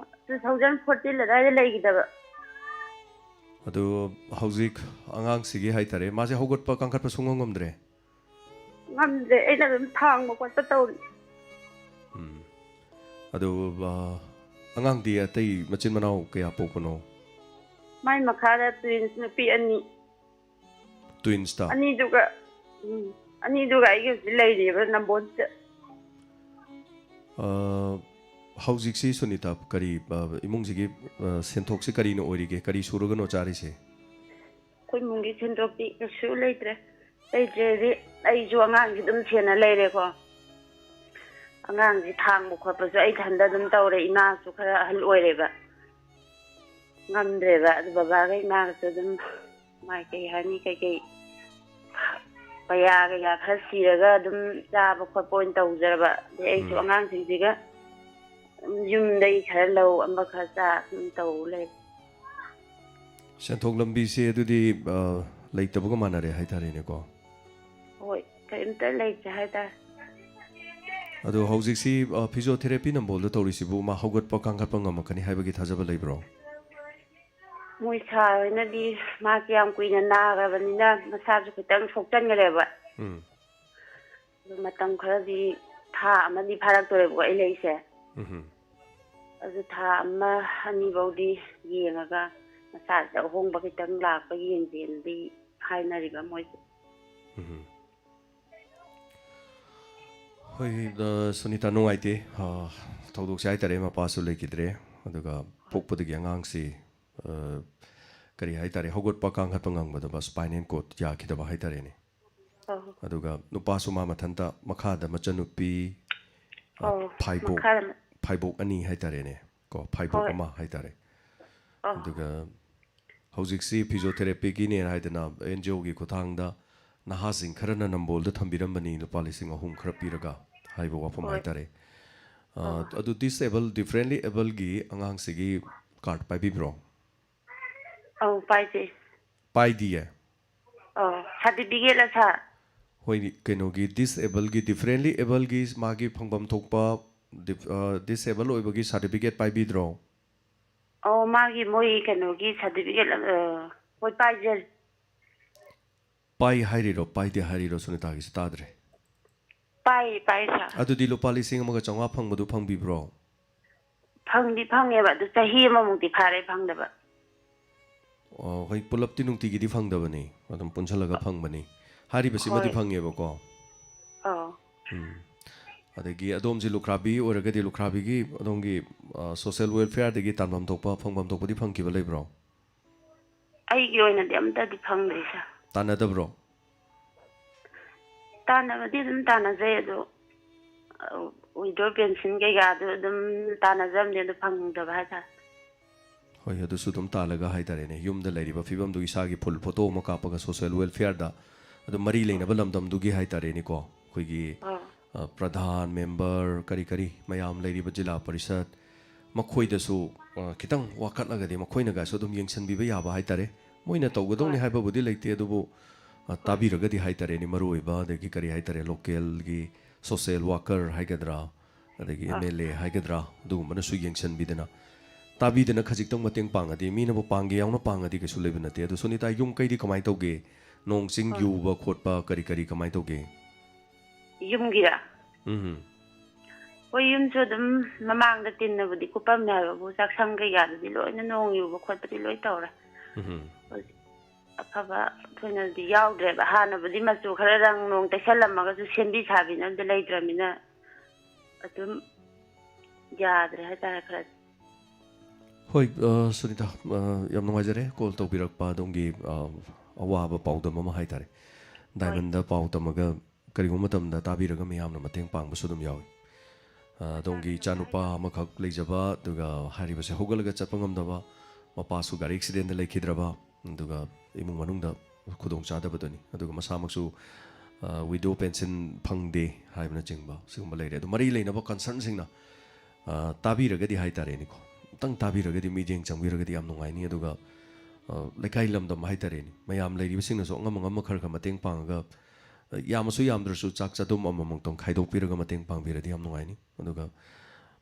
ꯇꯨ ꯊꯥꯎꯖꯟ ꯐꯣꯔꯇꯤꯟ ꯑꯗꯨꯋꯥꯏꯗ ꯂꯩꯈꯤꯗꯕ꯫ ꯑꯗꯨ ꯍꯧꯖꯤꯛ ꯑꯉꯥꯡꯁꯤꯒꯤ ꯍꯥꯏꯇꯥꯔꯦ, ꯃꯥꯁꯦ ꯍꯧꯒꯠꯄ ꯀꯥꯡꯈꯠꯄ ꯁꯨꯡꯉꯝ ꯉꯝꯗ꯭ꯔꯦ? ꯉꯝꯗ꯭ꯔꯦ꯫ ꯑꯩꯅ ꯑꯗꯨꯝ ꯊꯥꯡꯕ ꯈꯣꯠꯄ ꯇꯧꯔꯤ꯫ ꯎꯝ꯫ ꯑꯗꯨ, ꯑ, ꯑꯉꯥꯡꯗꯤ ꯑꯇꯩ ꯃꯆꯤꯟ ꯃꯅꯥꯎ ꯀꯌꯥ ꯄꯣꯛꯄꯅꯣ? ꯃꯥꯏ ꯃꯈꯥꯗ ꯇ꯭ꯋꯤꯟꯁ ꯅꯨꯄꯤ ꯑꯅꯤ꯫ ꯇ꯭ꯋꯤꯟꯁꯇ? ꯑꯅꯤꯗꯨꯒ, ꯎꯝ, ꯑꯅꯤꯗꯨꯒ ꯑꯩꯒ ꯍꯧꯖꯤꯛ ꯂꯩꯔꯤꯕ ꯅꯝꯕꯣꯜꯁꯤꯗ꯫ ꯑ, ꯍꯧꯖꯤꯛꯁꯤ ꯁꯨꯅꯤꯇꯥ, ꯀꯔꯤ, ꯑ, ꯏꯃꯨꯡꯁꯤꯒꯤ, ꯑ, ꯁꯦꯟꯊꯣꯛꯁꯤ ꯀꯔꯤꯅ ꯑꯣꯏꯔꯤꯒꯦ? ꯀꯔꯤ ꯁꯨꯔꯒꯅꯣ ꯆꯥꯔꯤꯁꯦ? ꯑꯩꯈꯣꯏ ꯏꯃꯨꯡꯒꯤ ꯁꯦꯟꯊꯣꯛꯇꯤ ꯀꯩꯁꯨ ꯂꯩꯇ꯭ꯔꯦ꯫ ꯂꯩꯇ꯭ꯔꯦꯗꯤ ꯑꯩꯁꯨ ꯑꯉꯥꯡꯁꯤ ꯑꯗꯨꯝ ꯁꯦꯟꯅ ꯂꯩꯔꯦꯀꯣ꯫ ꯑꯉꯥꯡꯁꯤ ꯊꯥꯡꯕ ꯈꯣꯠꯄꯁꯨ ꯑꯩ ꯏꯊꯟꯗ ꯑꯗꯨꯝ ꯇꯧꯔꯦ꯫ ꯏꯃꯥꯁꯨ ꯈꯔ ꯑꯍꯜ ꯑꯣꯏꯔꯦꯕ, ꯉꯝꯗ꯭ꯔꯦꯕ꯫ ꯑꯗꯨ ꯕꯕꯥꯒ ꯏꯃꯥꯒꯁꯨ ꯑꯗꯨꯝ ꯃꯥꯏ ꯀꯩ ꯍꯥꯏꯅꯤ, ꯀꯩꯀꯩ ꯄꯩꯌꯥ ꯀꯩꯀꯥ ꯈꯔ ꯁꯤꯔꯒ ꯑꯗꯨꯝ ꯆꯥꯕ ꯈꯣꯠꯄ ꯑꯣꯏꯅ ꯇꯧꯖꯔꯕ꯫ ꯑꯗꯩ ꯑꯩꯁꯨ ꯎꯝ꯫ ꯑꯉꯥꯡꯁꯤꯡꯁꯤꯒ ꯑꯗꯨꯝ ꯌꯨꯝꯗꯒꯤ ꯈꯔ ꯂꯧ, ꯑꯃ ꯈꯔ ꯆꯥ ꯑꯗꯨꯝ ꯇꯧ ꯂꯩ꯫ ꯁꯦꯟꯊꯣꯛ ꯂꯝꯕꯤꯁꯦ ꯑꯗꯨꯗꯤ, ꯑ, ꯂꯩꯇꯕꯒ ꯃꯥꯟꯅꯔꯦ ꯍꯥꯏꯇꯥꯔꯦꯅꯦꯀꯣ꯫ ꯍꯣꯏ, ꯀꯔꯤꯝꯇ ꯂꯩꯇ꯭ꯔꯦ ꯍꯥꯏꯇꯥꯔꯦ꯫ ꯑꯗꯣ ꯍꯧꯖꯤꯛꯁꯤ, ꯑ, ꯐꯤꯖꯤꯑꯣꯊꯦꯔꯥꯄꯤ ꯅꯝꯕꯣꯜꯗ ꯇꯧꯔꯤꯁꯤꯕꯨ ꯃꯥ ꯍꯧꯒꯠꯄ ꯀꯥꯡꯈꯠꯄ ꯉꯝꯃꯛꯀꯅꯤ ꯍꯥꯏꯕꯒꯤ ꯊꯥꯖꯕ ꯂꯩꯕ꯭ꯔꯣ? ꯃꯣꯏ ꯁꯥꯔ ꯍꯣꯏꯅꯗꯤ ꯃꯥꯁꯦ ꯌꯥꯝ ꯀꯨꯏꯅ ꯅꯥꯈ꯭ꯔꯕꯅꯤꯅ ꯃꯁꯥꯁꯨ ꯈꯤꯇꯪ ꯁꯣꯛꯆꯟꯈ꯭ꯔꯦꯕ꯫ ꯎꯝ꯫ ꯑꯗꯨ ꯃꯇꯝ ꯈꯔꯗꯤ, ꯊꯥ ꯑꯃꯗꯤ ꯐꯥꯔꯛꯇꯣꯔꯦꯕꯀꯣ ꯑꯩ ꯂꯩꯁꯦ꯫ ꯎꯝ꯫ ꯑꯗꯨ ꯊꯥ ꯑꯃ ꯑꯅꯤꯐꯧꯗꯤ ꯌꯦꯡꯉꯒ ꯃꯁꯥꯁꯤꯗ ꯑꯍꯣꯡꯕ ꯈꯤꯇꯪ ꯂꯥꯛꯄ ꯌꯦꯡꯁꯦꯅꯗꯤ ꯍꯥꯏꯅꯔꯤꯕ ꯃꯣꯏꯁꯦ꯫ ꯎꯝ꯫ ꯍꯣꯏ, ꯑ, ꯁꯨꯅꯤꯇꯥ, ꯅꯨꯡꯉꯥꯏꯇꯦ꯫ ꯑ, ꯊꯧꯗꯣꯛꯁꯦ ꯍꯥꯏꯇꯥꯔꯦ, ꯃꯄꯥꯁꯨ ꯂꯩꯈꯤꯗ꯭ꯔꯦ, ꯑꯗꯨꯒ ꯄꯣꯛꯄꯗꯒꯤ ꯑꯉꯥꯡꯁꯤ, ꯑ, ꯀꯔꯤ ꯍꯥꯏꯇꯥꯔꯦ, ꯍꯧꯒꯠꯄ ꯀꯥꯡꯈꯠꯄ ꯉꯝꯒꯗꯕ spinal cord ꯌꯥꯈꯤꯗꯕ ꯍꯥꯏꯇꯥꯔꯦꯅꯦ꯫ ꯑꯧ꯫ ꯑꯗꯨꯒ ꯅꯨꯄꯥꯁꯨ ꯃꯥ ꯃꯊꯟꯇ, ꯃꯈꯥꯗ ꯃꯆꯟꯅꯨꯄꯤ, ꯑ, ꯑꯧ, ꯐꯥꯏꯕꯣꯛ, ꯃꯈꯥꯗ꯫ ꯐꯥꯏꯕꯣꯛ ꯑꯅꯤ ꯍꯥꯏꯇꯥꯔꯦꯅꯦ, ꯀꯣ, ꯐꯥꯏꯕꯣꯛ ꯍꯣꯏ꯫ ꯑꯃ ꯍꯥꯏꯇꯥꯔꯦ꯫ ꯑꯧ꯫ ꯑꯗꯨꯒ ꯍꯧꯖꯤꯛꯁꯤ ꯐꯤꯖꯤꯑꯣꯊꯦꯔꯥꯄꯤꯒꯤꯅꯦꯅ ꯍꯥꯏꯗꯅ ꯑꯦꯟ ꯖꯤ ꯑꯣꯒꯤ ꯈꯨꯠꯊꯥꯡꯗ ꯅꯍꯥꯁꯤꯡ ꯈꯔꯅ ꯅꯝꯕꯣꯜꯗ ꯊꯝꯕꯤꯔꯝꯕꯅꯤ, ꯂꯨꯄꯥ ꯂꯤꯁꯤꯡ ꯑꯍꯨꯝ ꯈꯔ ꯄꯤꯔꯒ ꯍꯥꯏꯕ ꯋꯥꯐꯝ ꯍꯣꯏ꯫ ꯍꯥꯏꯇꯥꯔꯦ꯫ ꯑ, ꯑꯧ꯫ ꯑꯗꯨ ꯗꯤꯁꯑꯦꯕꯜ, ꯗꯤꯐꯔꯦꯟꯂꯤ ꯑꯦꯕꯜꯒꯤ ꯑꯉꯥꯡꯁꯤꯒꯤ ꯀꯥꯔꯠ ꯄꯥꯏꯕꯤꯕ꯭ꯔꯣ? ꯑꯧ, ꯄꯥꯏꯗꯦ꯫ ꯄꯥꯏꯗꯤꯌꯦ? ꯑꯧ, ꯁꯥꯔꯇꯤꯐꯤꯀꯦꯠꯂ ꯁꯥꯔ? ꯍꯣꯏ, ꯀꯩꯅꯣꯒꯤ ꯗꯤꯁꯑꯦꯕꯜꯒꯤ, ꯗꯤꯐꯔꯦꯟꯂꯤ ꯑꯦꯕꯜꯒꯤ ꯃꯥꯒꯤ ꯐꯪꯐꯝ ꯊꯣꯛꯄ ꯗꯤꯐ-, ꯑ, ꯗꯤꯁꯑꯦꯕꯜ ꯑꯣꯏꯕꯒꯤ ꯁꯥꯔꯇꯤꯐꯤꯀꯦꯠ ꯄꯥꯏꯕꯤꯗ꯭ꯔꯣ? ꯑꯧ, ꯃꯥꯒꯤ ꯃꯣꯏ ꯀꯩꯅꯣꯒꯤ ꯁꯥꯔꯇꯤꯐꯤꯀꯦꯠ, ꯑ, ꯍꯣꯏ, ꯄꯥꯏꯖꯔꯤ꯫ ꯄꯥꯏ ꯍꯥꯏꯔꯤꯔꯣ, ꯄꯥꯏꯗꯦ ꯍꯥꯏꯔꯤꯔꯣ, ꯁꯨꯅꯤꯇꯥꯒꯤꯁꯤ ꯇꯥꯗ꯭ꯔꯦ꯫ ꯄꯥꯏ ꯁꯥꯔ꯫ ꯑꯗꯨꯗꯤ ꯂꯨꯄꯥ ꯂꯤꯁꯤꯡ ꯑꯃꯒ ꯆꯥꯝꯃꯉꯥ ꯐꯪꯕꯗꯨ ꯐꯪꯕꯤꯕ꯭ꯔꯣ? ꯐꯪꯗꯤ ꯐꯪꯉꯦꯕ, ꯑꯗꯨ ꯆꯍꯤ ꯑꯃꯃꯨꯛꯇꯤ ꯐꯥꯔꯦ ꯐꯪꯗꯕ꯫ ꯑꯣ, ꯍꯣꯏ, ꯄꯨꯂꯞꯇꯤ ꯅꯨꯡꯇꯤꯒꯤꯗꯤ ꯐꯪꯗꯕꯅꯤ, ꯑꯗꯨꯝ ꯄꯨꯟꯁꯤꯜꯂꯒ ꯐꯪꯕꯅꯤ꯫ ꯍꯥꯏꯔꯤꯕꯁꯤꯃꯗꯤ ꯍꯣꯏ꯫ ꯐꯪꯉꯦꯕꯀꯣ꯫ ꯑꯧ꯫ ꯎꯝ꯫ ꯑꯗꯒꯤ ꯑꯗꯣꯝꯁꯤ ꯂꯨꯈ꯭ꯔꯥꯕꯤ ꯑꯣꯏꯔꯒꯗꯤ ꯂꯨꯈ꯭ꯔꯥꯕꯤꯒꯤ ꯑꯗꯣꯝꯒꯤ, ꯑ, social welfare ꯗꯒꯤ ꯇꯥꯟꯐꯝ ꯊꯣꯛꯄ, ꯐꯪꯐꯝ ꯊꯣꯛꯄꯗꯤ ꯐꯪꯈꯤꯕ ꯂꯩꯕ꯭ꯔꯣ? ꯑꯩꯒꯤ ꯑꯣꯏꯅꯗꯤ ꯑꯝꯇꯗꯤ ꯐꯪꯗ꯭ꯔꯤ ꯁꯥꯔ꯫ ꯇꯥꯟꯅꯗꯕ꯭ꯔꯣ? ꯇꯥꯟꯅꯕꯗꯤ ꯑꯗꯨꯝ ꯇꯥꯟꯅꯖꯩ, ꯑꯗꯣ, ꯑ, withdraw pension ꯀꯩꯀꯥꯗꯨ ꯑꯗꯨꯝ ꯇꯥꯟꯅꯖꯕꯅꯦ, ꯑꯗꯨ ꯐꯪꯗꯕ ꯍꯥꯏꯇꯥꯔꯦ꯫ ꯍꯣꯏ, ꯑꯗꯨꯁꯨ ꯑꯗꯨꯝ ꯇꯥꯜꯂꯒ ꯍꯥꯏꯇꯥꯔꯦꯅꯦ, ꯌꯨꯝꯗ ꯂꯩꯔꯤꯕ ꯐꯤꯕꯝꯗꯨ ꯏꯁꯥꯒꯤ full photo ꯑꯃ ꯀꯥꯞꯄꯒ social welfare ꯗ ꯑꯗꯨꯝ ꯃꯔꯤ ꯂꯩꯅꯕ ꯂꯝꯗꯝꯗꯨꯒꯤ ꯍꯥꯏꯇꯥꯔꯦꯅꯦꯀꯣ, ꯑꯩꯈꯣꯏꯒꯤ, ꯑꯥ꯫ ꯑ, ꯄ꯭ꯔꯙꯥꯟ, member, ꯀꯔꯤ ꯀꯔꯤ ꯃꯌꯥꯝ ꯂꯩꯔꯤꯕ ꯖꯤꯂꯥ ꯄꯔꯤꯁꯠ, ꯃꯈꯣꯏꯗꯁꯨ, ꯑ, ꯈꯤꯇꯪ ꯋꯥꯀꯠꯂꯒꯗꯤ ꯃꯈꯣꯏꯅꯒꯁꯨ ꯑꯗꯨꯝ ꯌꯦꯡꯁꯤꯟꯕꯤꯕ ꯌꯥꯕ ꯍꯥꯏꯇꯥꯔꯦ꯫ ꯃꯣꯏꯅ ꯇꯧꯒꯗꯧꯅꯤ ꯍꯣꯏ꯫ ꯍꯥꯏꯕꯕꯨꯗꯤ ꯂꯩꯇꯦ, ꯑꯗꯨꯕꯨ, ꯑ, ꯇꯥꯕꯤꯔꯒꯗꯤ ꯍꯥꯏꯇꯥꯔꯦꯅꯦ, ꯃꯔꯨꯑꯣꯏꯕ ꯑꯗꯒꯤ ꯀꯔꯤ ꯍꯥꯏꯇꯥꯔꯦ, local ꯒꯤ social worker ꯍꯥꯏꯒꯗ꯭ꯔꯥ, ꯑꯗꯒꯤ ꯑꯥ꯫ M L A ꯍꯥꯏꯒꯗ꯭ꯔꯥ, ꯑꯗꯨꯒꯨꯝꯕꯅꯁꯨ ꯌꯦꯡꯁꯤꯟꯕꯤꯗꯅ, ꯇꯥꯕꯤꯗꯅ ꯈꯖꯤꯛꯇꯪ ꯃꯇꯦꯡ ꯄꯥꯡꯉꯗꯤ, ꯃꯤꯅꯕꯨ ꯄꯥꯡꯒꯦ ꯌꯥꯎꯅ ꯄꯥꯡꯉꯗꯤ ꯀꯩꯁꯨ ꯂꯩꯕ ꯅꯠꯇꯦ꯫ ꯑꯗꯣ ꯁꯣꯅꯤꯇꯥ, ꯌꯨꯝ ꯀꯩꯗꯤ ꯀꯃꯥꯏꯅ ꯇꯧꯒꯦ? ꯅꯣꯡ ꯆꯤꯡ ꯍꯣꯏ꯫ ꯌꯨꯕ ꯈꯣꯠꯄ ꯀꯔꯤ ꯀꯔꯤ ꯀꯃꯥꯏꯅ ꯇꯧꯒꯦ? ꯌꯨꯝꯒꯤꯔ? ꯎꯝ꯫ ꯍꯣꯏ, ꯌꯨꯝꯁꯨ ꯑꯗꯨꯝ ꯃꯃꯥꯡꯗ ꯇꯤꯟꯅꯕꯨꯗꯤ ꯀꯨꯞꯄꯝꯃꯦ ꯍꯥꯏꯕꯕꯨ, ꯆꯥꯛꯁꯪ ꯀꯩꯀꯥꯗꯨꯗꯤ ꯂꯣꯏꯅ ꯅꯣꯡ ꯌꯨꯕ ꯈꯣꯠꯄꯗꯤ ꯂꯣꯏ ꯇꯧꯔꯦ꯫ ꯎꯝ꯫ ꯍꯧꯖꯤꯛ ꯑꯐꯕ ꯊꯣꯏꯅꯗꯤ ꯌꯥꯎꯗ꯭ꯔꯦꯕ꯫ ꯍꯥꯟꯅꯕꯨꯗꯤ ꯃꯆꯨ ꯈꯔꯗꯪ ꯅꯣꯡ ꯇꯩꯁꯜꯂꯝꯃꯒꯁꯨ ꯁꯦꯝꯕꯤ ꯁꯥꯕꯤꯅꯕꯗꯤ ꯂꯩꯇ꯭ꯔꯃꯤꯅ ꯑꯗꯨꯝ ꯌꯥꯗ꯭ꯔꯦ ꯍꯥꯏꯇꯥꯔꯦ ꯈꯔꯗꯤ꯫ ꯍꯣꯏ, ꯑ, ꯁꯨꯅꯤꯇꯥ, ꯑ, ꯌꯥꯝ ꯅꯨꯡꯉꯥꯏꯖꯔꯦ call ꯇꯧꯕꯤꯔꯛꯄ, ꯑꯗꯣꯝꯒꯤ, ꯑ, ꯑꯋꯥꯕ ꯄꯥꯎꯗꯝ ꯑꯃ ꯍꯥꯏꯇꯥꯔꯦ꯫ ꯍꯣꯏ꯫ Diamond ꯗ ꯄꯥꯎ ꯇꯝꯃꯒ ꯀꯔꯤꯒꯨꯝꯕ ꯃꯇꯝꯗ ꯇꯥꯕꯤꯔꯒ ꯃꯌꯥꯝꯅ ꯃꯇꯦꯡ ꯄꯥꯡꯕꯁꯨ ꯑꯗꯨꯝ ꯌꯥꯎꯏ꯫ ꯑ, ꯑꯗꯣꯝꯒꯤ ꯏꯆꯥꯅꯨꯄꯥ ꯑꯃꯈꯛ ꯂꯩꯖꯕ, ꯑꯗꯨꯒ ꯍꯥꯏꯔꯤꯕꯁꯦ ꯍꯧꯒꯠꯂꯒ ꯆꯠꯄ ꯉꯝꯗꯕ, ꯃꯄꯥꯁꯨ ꯒꯥꯔꯤ accident ꯗ ꯂꯩꯈꯤꯗ꯭ꯔꯕ, ꯑꯗꯨꯒ ꯏꯃꯨꯡ ꯃꯅꯨꯡꯗ ꯈꯨꯗꯣꯡꯆꯥꯗꯕꯗꯨꯅꯤ꯫ ꯑꯗꯨꯒ ꯃꯁꯥꯃꯛꯁꯨ, ꯑ, widow pension ꯐꯪꯗꯦ ꯍꯥꯏꯕꯅꯆꯤꯡꯕ ꯁꯤꯒꯨꯝꯕ ꯂꯩꯔꯦ꯫ ꯑꯗꯨ ꯃꯔꯤ ꯂꯩꯅꯕ concern ꯁꯤꯡꯅ, ꯑ, ꯇꯥꯕꯤꯔꯒꯗꯤ ꯍꯥꯏꯇꯥꯔꯦꯅꯦꯀꯣ, ꯑꯃꯨꯛꯇꯪ ꯇꯥꯕꯤꯔꯒꯗꯤ, ꯃꯤꯠꯌꯦꯡ ꯆꯪꯕꯤꯔꯒꯗꯤ ꯌꯥꯝ ꯅꯨꯡꯉꯥꯏꯅꯤ꯫ ꯑꯗꯨꯒ, ꯑ, ꯂꯩꯀꯥꯏ ꯂꯝꯗꯝ ꯍꯥꯏꯇꯥꯔꯦꯅꯦ, ꯃꯌꯥꯝ ꯂꯩꯔꯤꯕꯁꯤꯡꯅꯁꯨ ꯑꯉꯝ ꯑꯉꯝꯕ ꯈꯔ ꯈꯔ ꯃꯇꯦꯡ ꯄꯥꯡꯉꯒ, ꯑ, ꯌꯥꯝꯃꯁꯨ ꯌꯥꯝꯗ꯭ꯔꯁꯨ ꯆꯥꯛ ꯆꯗꯨꯝ ꯑꯃꯃꯝꯇꯪ ꯈꯥꯏꯗꯣꯛꯄꯤꯔꯒ ꯃꯇꯦꯡ ꯄꯥꯡꯕꯤꯔꯗꯤ ꯌꯥꯝ ꯅꯨꯡꯉꯥꯏꯅꯤ꯫ ꯑꯗꯨꯒ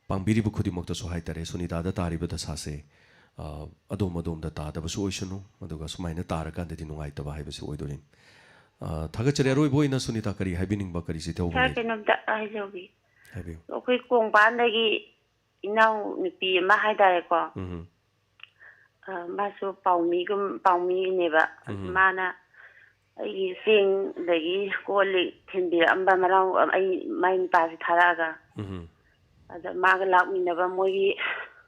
ꯄꯥꯡꯕꯤꯔꯤꯕ ꯈꯨꯗꯤꯡꯃꯛꯇꯁꯨ ꯍꯥꯏꯇꯥꯔꯦ, ꯁꯨꯅꯤꯇꯥꯗ ꯇꯥꯔꯤꯕ ꯗꯁꯥꯁꯦ, ꯑ, ꯑꯗꯣꯝ ꯑꯗꯣꯝꯗ ꯇꯥꯗꯕꯁꯨ ꯑꯣꯏꯁꯅꯨ, ꯑꯗꯨꯒ ꯁꯨꯃꯥꯏꯅ ꯇꯥꯔꯀꯥꯟꯗꯗꯤ ꯅꯨꯡꯉꯥꯏꯇꯕ ꯍꯥꯏꯕꯁꯤ ꯑꯣꯏꯗꯣꯔꯤꯅꯤ꯫ ꯑ, ꯊꯥꯒꯠꯆꯔꯤ꯫ ꯑꯔꯣꯏꯕ ꯑꯣꯏꯅ ꯁꯨꯅꯤꯇꯥ, ꯀꯔꯤ ꯍꯥꯏꯕꯤꯅꯤꯡꯕ, ꯀꯔꯤ ꯆꯤꯊꯍꯧꯕ ꯁꯥꯔ, ꯂꯩ? ꯀꯩꯅꯣꯝꯇ ꯍꯥꯏꯖꯍꯧꯒꯦ꯫ ꯍꯥꯏꯕꯤꯌꯨ꯫ ꯑꯩꯈꯣꯏ ꯀꯣꯡꯄꯥꯟꯗꯒꯤ ꯏꯅꯥꯎ ꯅꯨꯄꯤ ꯑꯃ ꯍꯥꯏꯇꯥꯔꯦꯀꯣ꯫ ꯎꯝ꯫ ꯑ, ꯃꯥꯁꯨ ꯄꯥꯎꯃꯤꯒꯨꯝ, ꯄꯥꯎꯃꯤꯅꯦꯕ꯫ ꯎꯝ꯫ ꯃꯥꯅ ꯑꯩꯒꯤ ꯆꯦꯡ ꯑꯗꯒꯤ ꯀꯣꯜ ꯂꯤꯛ ꯊꯤꯟꯕꯤꯔꯛꯑꯝꯕ ꯃꯅꯥꯎ-, ꯑꯩ ꯃꯥꯏ ꯅꯨꯄꯥꯁꯦ ꯊꯥꯔꯛꯑꯒ꯫ ꯎꯝ꯫ ꯑꯗ ꯃꯥꯒ ꯂꯥꯛꯃꯤꯟꯅꯕ ꯃꯣꯏꯒꯤ